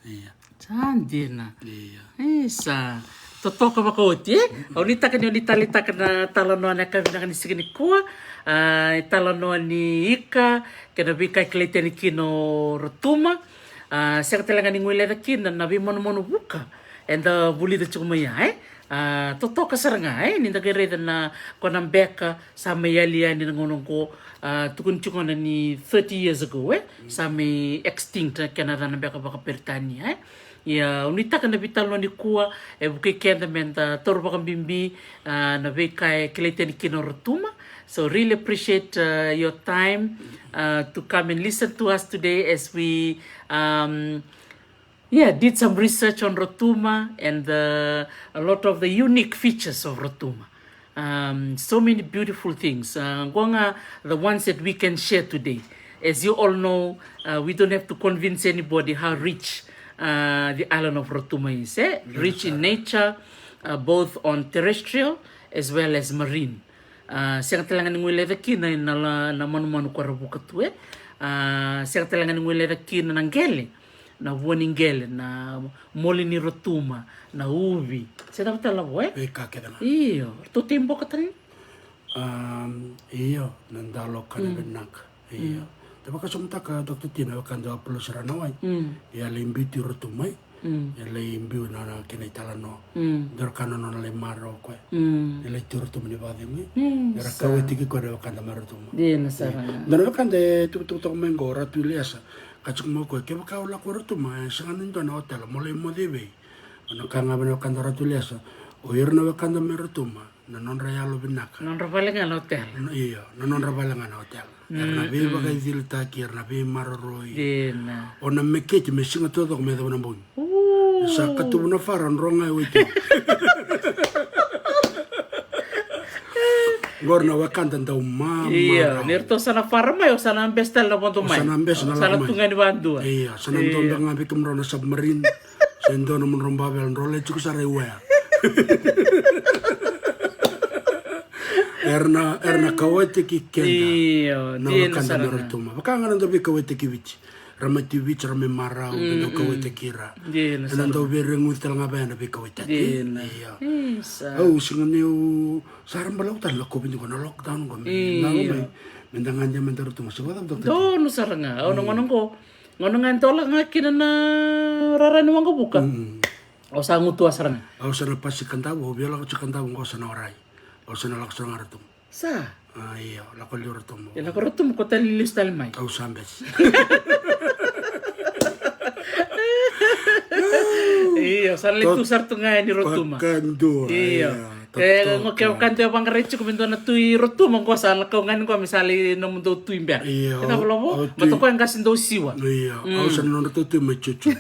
Ia. Sa dina. Ia. Isa. Totoka vakaoti, e? Au nuitaka ni o ni taleitaka na talanoa na yakavi vinaka ni siga nikua. A, e talanoa ni ika, kei na veika e kilai tani kina o Rotuma. A, sega tale ga ni guileca kina na veimanumanu vuka eda vulica tiko mai ya, e? A, totoka sara ga, e? Ni da qai raica na, ko na beka sa mai yali yani na gauna oqo, a, tukuni tiko na ni thirty years ago, e? Sa mai extinct na kena yacana beka vakaperitania, e? Ia, au nuitaka na veitalanoa nikua e vukei keda me da taura vakabibi, a, na veika e kilai tani kina o Rotuma. So really appreciate, uh, your time, uh, to come and listen to us today as we, um, yeah, did some research on Rotuma and, uh, a lot of the unique features of Rotuma. Um, so many beautiful things. Uh, qo ga the ones that we can share today. As you all know, uh, we don't have to convince anybody how rich, uh, the island of Rotuma is, eh? Rich in nature, uh, both on terrestrial as well as marine. A, sega tale ga ni guileca kina na, na, na manumanu ko ra vuka tu, e. A, sega tale ga ni guileca kina na qele, na vua ni qele, na moli ni Rotuma, na uvi. Se cava tale na vo, e? Veika kece ga. Io, ratou tei boka tale. Am, io, na dalo kana vinaka. Io. Da vakasamataka, Doctor Tina, e wekada a pulusa ra na wai. Ia lai biu tiko Rotuma. Ia lai biu na, na kena italanoa. Dua ra ka na nona lai marau o koya. Ia lai tiko Rotuma ni vakacegu. Ia ra kauwai tiko koya na wekada mai Rotuma. Dina sara ga. Dua na wekada e tukutuku toka mai qo, Ratu Iliasa. Ka tiko mai o koya, kevaka au lako Rotuma, e sega ni dua na otela mo lai moce vei. Na ka ga vei na wekada Ratu Iliasa. O ira na wekada mai Rotuma, na nodra yalo vinaka. Nodra vale ga na hotel. Na, io, na nodra vale ga na hotel. Era na veivakaicilitaki, era na veimaroroi. Dina. O na meketi me siga taucoko me yacova na bogi. Sa katuvu na fara, dro ga e waitau. Qori na wekada dau mamarau. Io, ni ratou sa na fara mai, o sa na bese tale na vodo mai. O sa na bese na lako mai. Sa na tu ga ni vadua. Io, sa na dua beka ga vei kemudrau na submarine. Se dua na mudrau bavela, drau lai tiko sara i wea. Era na, era na kauwaitaki keda. Io, na dina wekada sara mai Rotuma. Vaka ga na dau veikauwaitaki Viti. Ra mai Viti, ra mai marau, me dau kauwaitaki ira. Dina sara. Ena dau veireguci tale ga vei ena veikauwaitaki. Dina. Io. Isa. Au siga niu sa ra balavu tale na COVID qo, na lockdown qo, me dau mai, me da gadia, me da Rotuma. Se vacava, Doctor T? Donu sara ga. Au na gauna qo, gauna ga e dola ga kina na rara ni waqavuka. Au sa gutuwa sara ga. Au sa na pasi Kadavu, au via lako tiko Kadavu qo sa na warai. Au sa na lako sara ga Rotuma. Sa? A, io, lako liu Rotuma. E lako Rotuma, ko tale ni lesu tale mai. Au sa bese. Io, sa na lai tu sara tu ga yani Rotuma. Vakadua, io. Io. Totoka. E, qo ke o ka dua e vaqarai tiko me dua na tu i Rotuma, qo sa na kau ga ni qo me sa lai nomudou tui beka. Io. Kena valovo, ma tokoya qase dou siwa. Io, au sa na nodratou tui mai Cucu.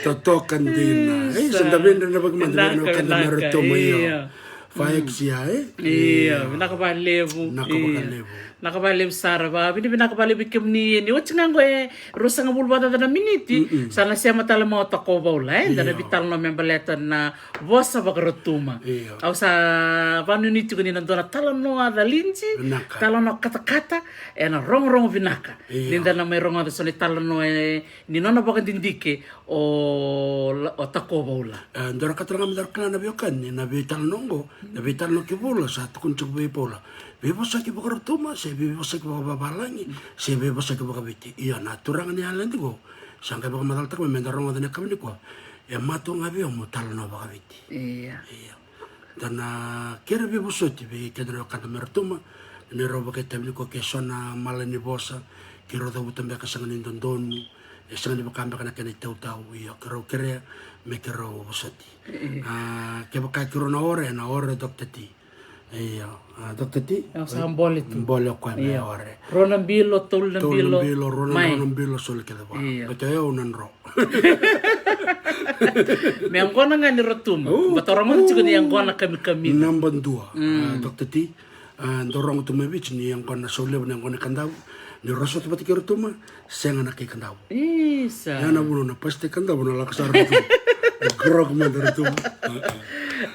Totoka dina. Ei, sa da veidredrevaki mada vei ira na wekada mai Rotuma, io. Fa X ya, e? Io, vinaka vakalevu. Vinaka vakalevu. Vinaka vakalevu sara, vakavinavinaka vakalevu vei kemuni. Ni oti ga qo e ruasagavulu vakacaca na miniti, sa na sema tale mai o Takovaula, e? Da na veitalanoa me baleta na vosa vakaRotuma. Io. Au sa vakanuinui tiko ni na dua na talanoa calidi, talanoa katakata, ena rogorogo vinaka. Io. Ni da na mai rogoca so na italanoa e ni nona vakadidike o la-, o Takovaula. E, dua na ka tale ga me da kila na veiwekani, na veitalanoa oqo, na veitalanoa kei Vaula, sa tukuni tiko vei Paula. Veivosaki vakaRotuma, se veivosaki vakavavalagi, se veivosaki vakaViti. Io, na turaga ni Ireland qo, sa qai vakamacalataka mai me da rogoca na yakavi nikua. E matua ga vei au meu talanoa vakaViti. Io. Io. Da na kere veivosoti vei keda na wekada mai Rotuma, ni rau vakaitavi nikua ke so na mala ni vosa, keirau cavuta beka sega ni dodonu, e sega ni vaka beka na kena itautau, io, keirau kerea me keirau vosoti. A, kevaka keirau na ore, na ore Doctor T. Io, a, Doctor T. Au sa bole tu. Bole o koya me ore. Rua na bilo, tolu na bilo, rua na bilo, soli kece vua. Io. Baleta o yau na dro. Me yaqona ga ni Rotuma. Baleta au rogoca tiko ni yaqona kamikamica. Naba dua. A, Doctor T, a, dau rogo tu mai Viti ni yaqona na Saulevu, na yaqona i Kadavu. Ni rau sota vata kei Rotuma, sega na kai Kadavu. Isa. Ya na vuna na pasita i Kadavu na lako sara Rotuma. Grog mada Rotuma.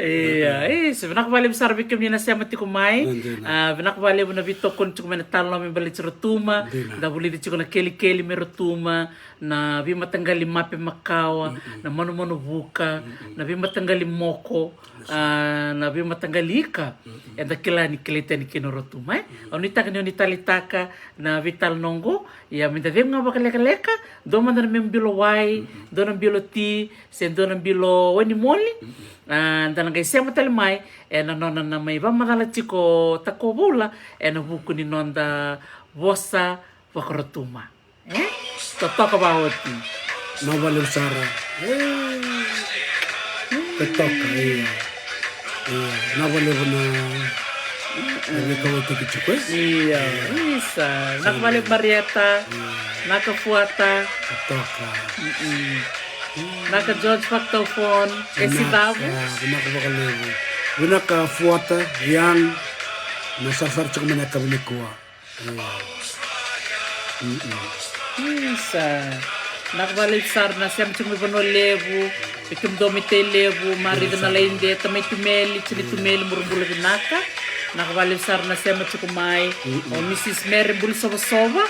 Ia, isa, vinaka vakalevu sara vei kemuni na sema tiko mai. A, vinaka vakalevu na veitokoni tiko mai na talanoa me baleti Rotuma. Da vulica tiko na kelikeli mai Rotuma, na veimataqali mape makawa, na manumanu vuka, na veimataqali moko, a, na veimataqali ika. Eda kila ni kilai tani kina o Rotuma, e? Au nuitaka ni o ni taleitaka na veitalanoa oqo, ia me da cegu ga vakalekaleka, dua mada na memu bilo wai, dua na bilo ti, se dua na bilo wainimoli. A, da na qai sema tale mai ena nona na mai vakamacala tiko o Takovaula ena vuku ni noda vosa vakaRotuma. E? Totoka vakaoti. Vinaka vakalevu sara. E. Totoka, ia. Ia, vinaka vakalevu na, na veikauwaitaki tiko, e? Ia, isa. Vinaka vakalevu Marieta. Ia. Vinaka Fuata. Totoka. Vinaka George Faktaufon. E Sicavu. Vinaka vakalevu. Vinaka Fuata, Ian. Na sarasara tiko mai na yakavi nikua. Isa. Vinaka vakalevu sara na sema tiko mai Vanua Levu. Vei kemudou mai Tailevu, Marica na Laide, tamai Tumeli, tini Tumeli, murubula vinaka. Vinaka vakalevu sara na sema tiko mai. O Mrs Mary Bulisovasova.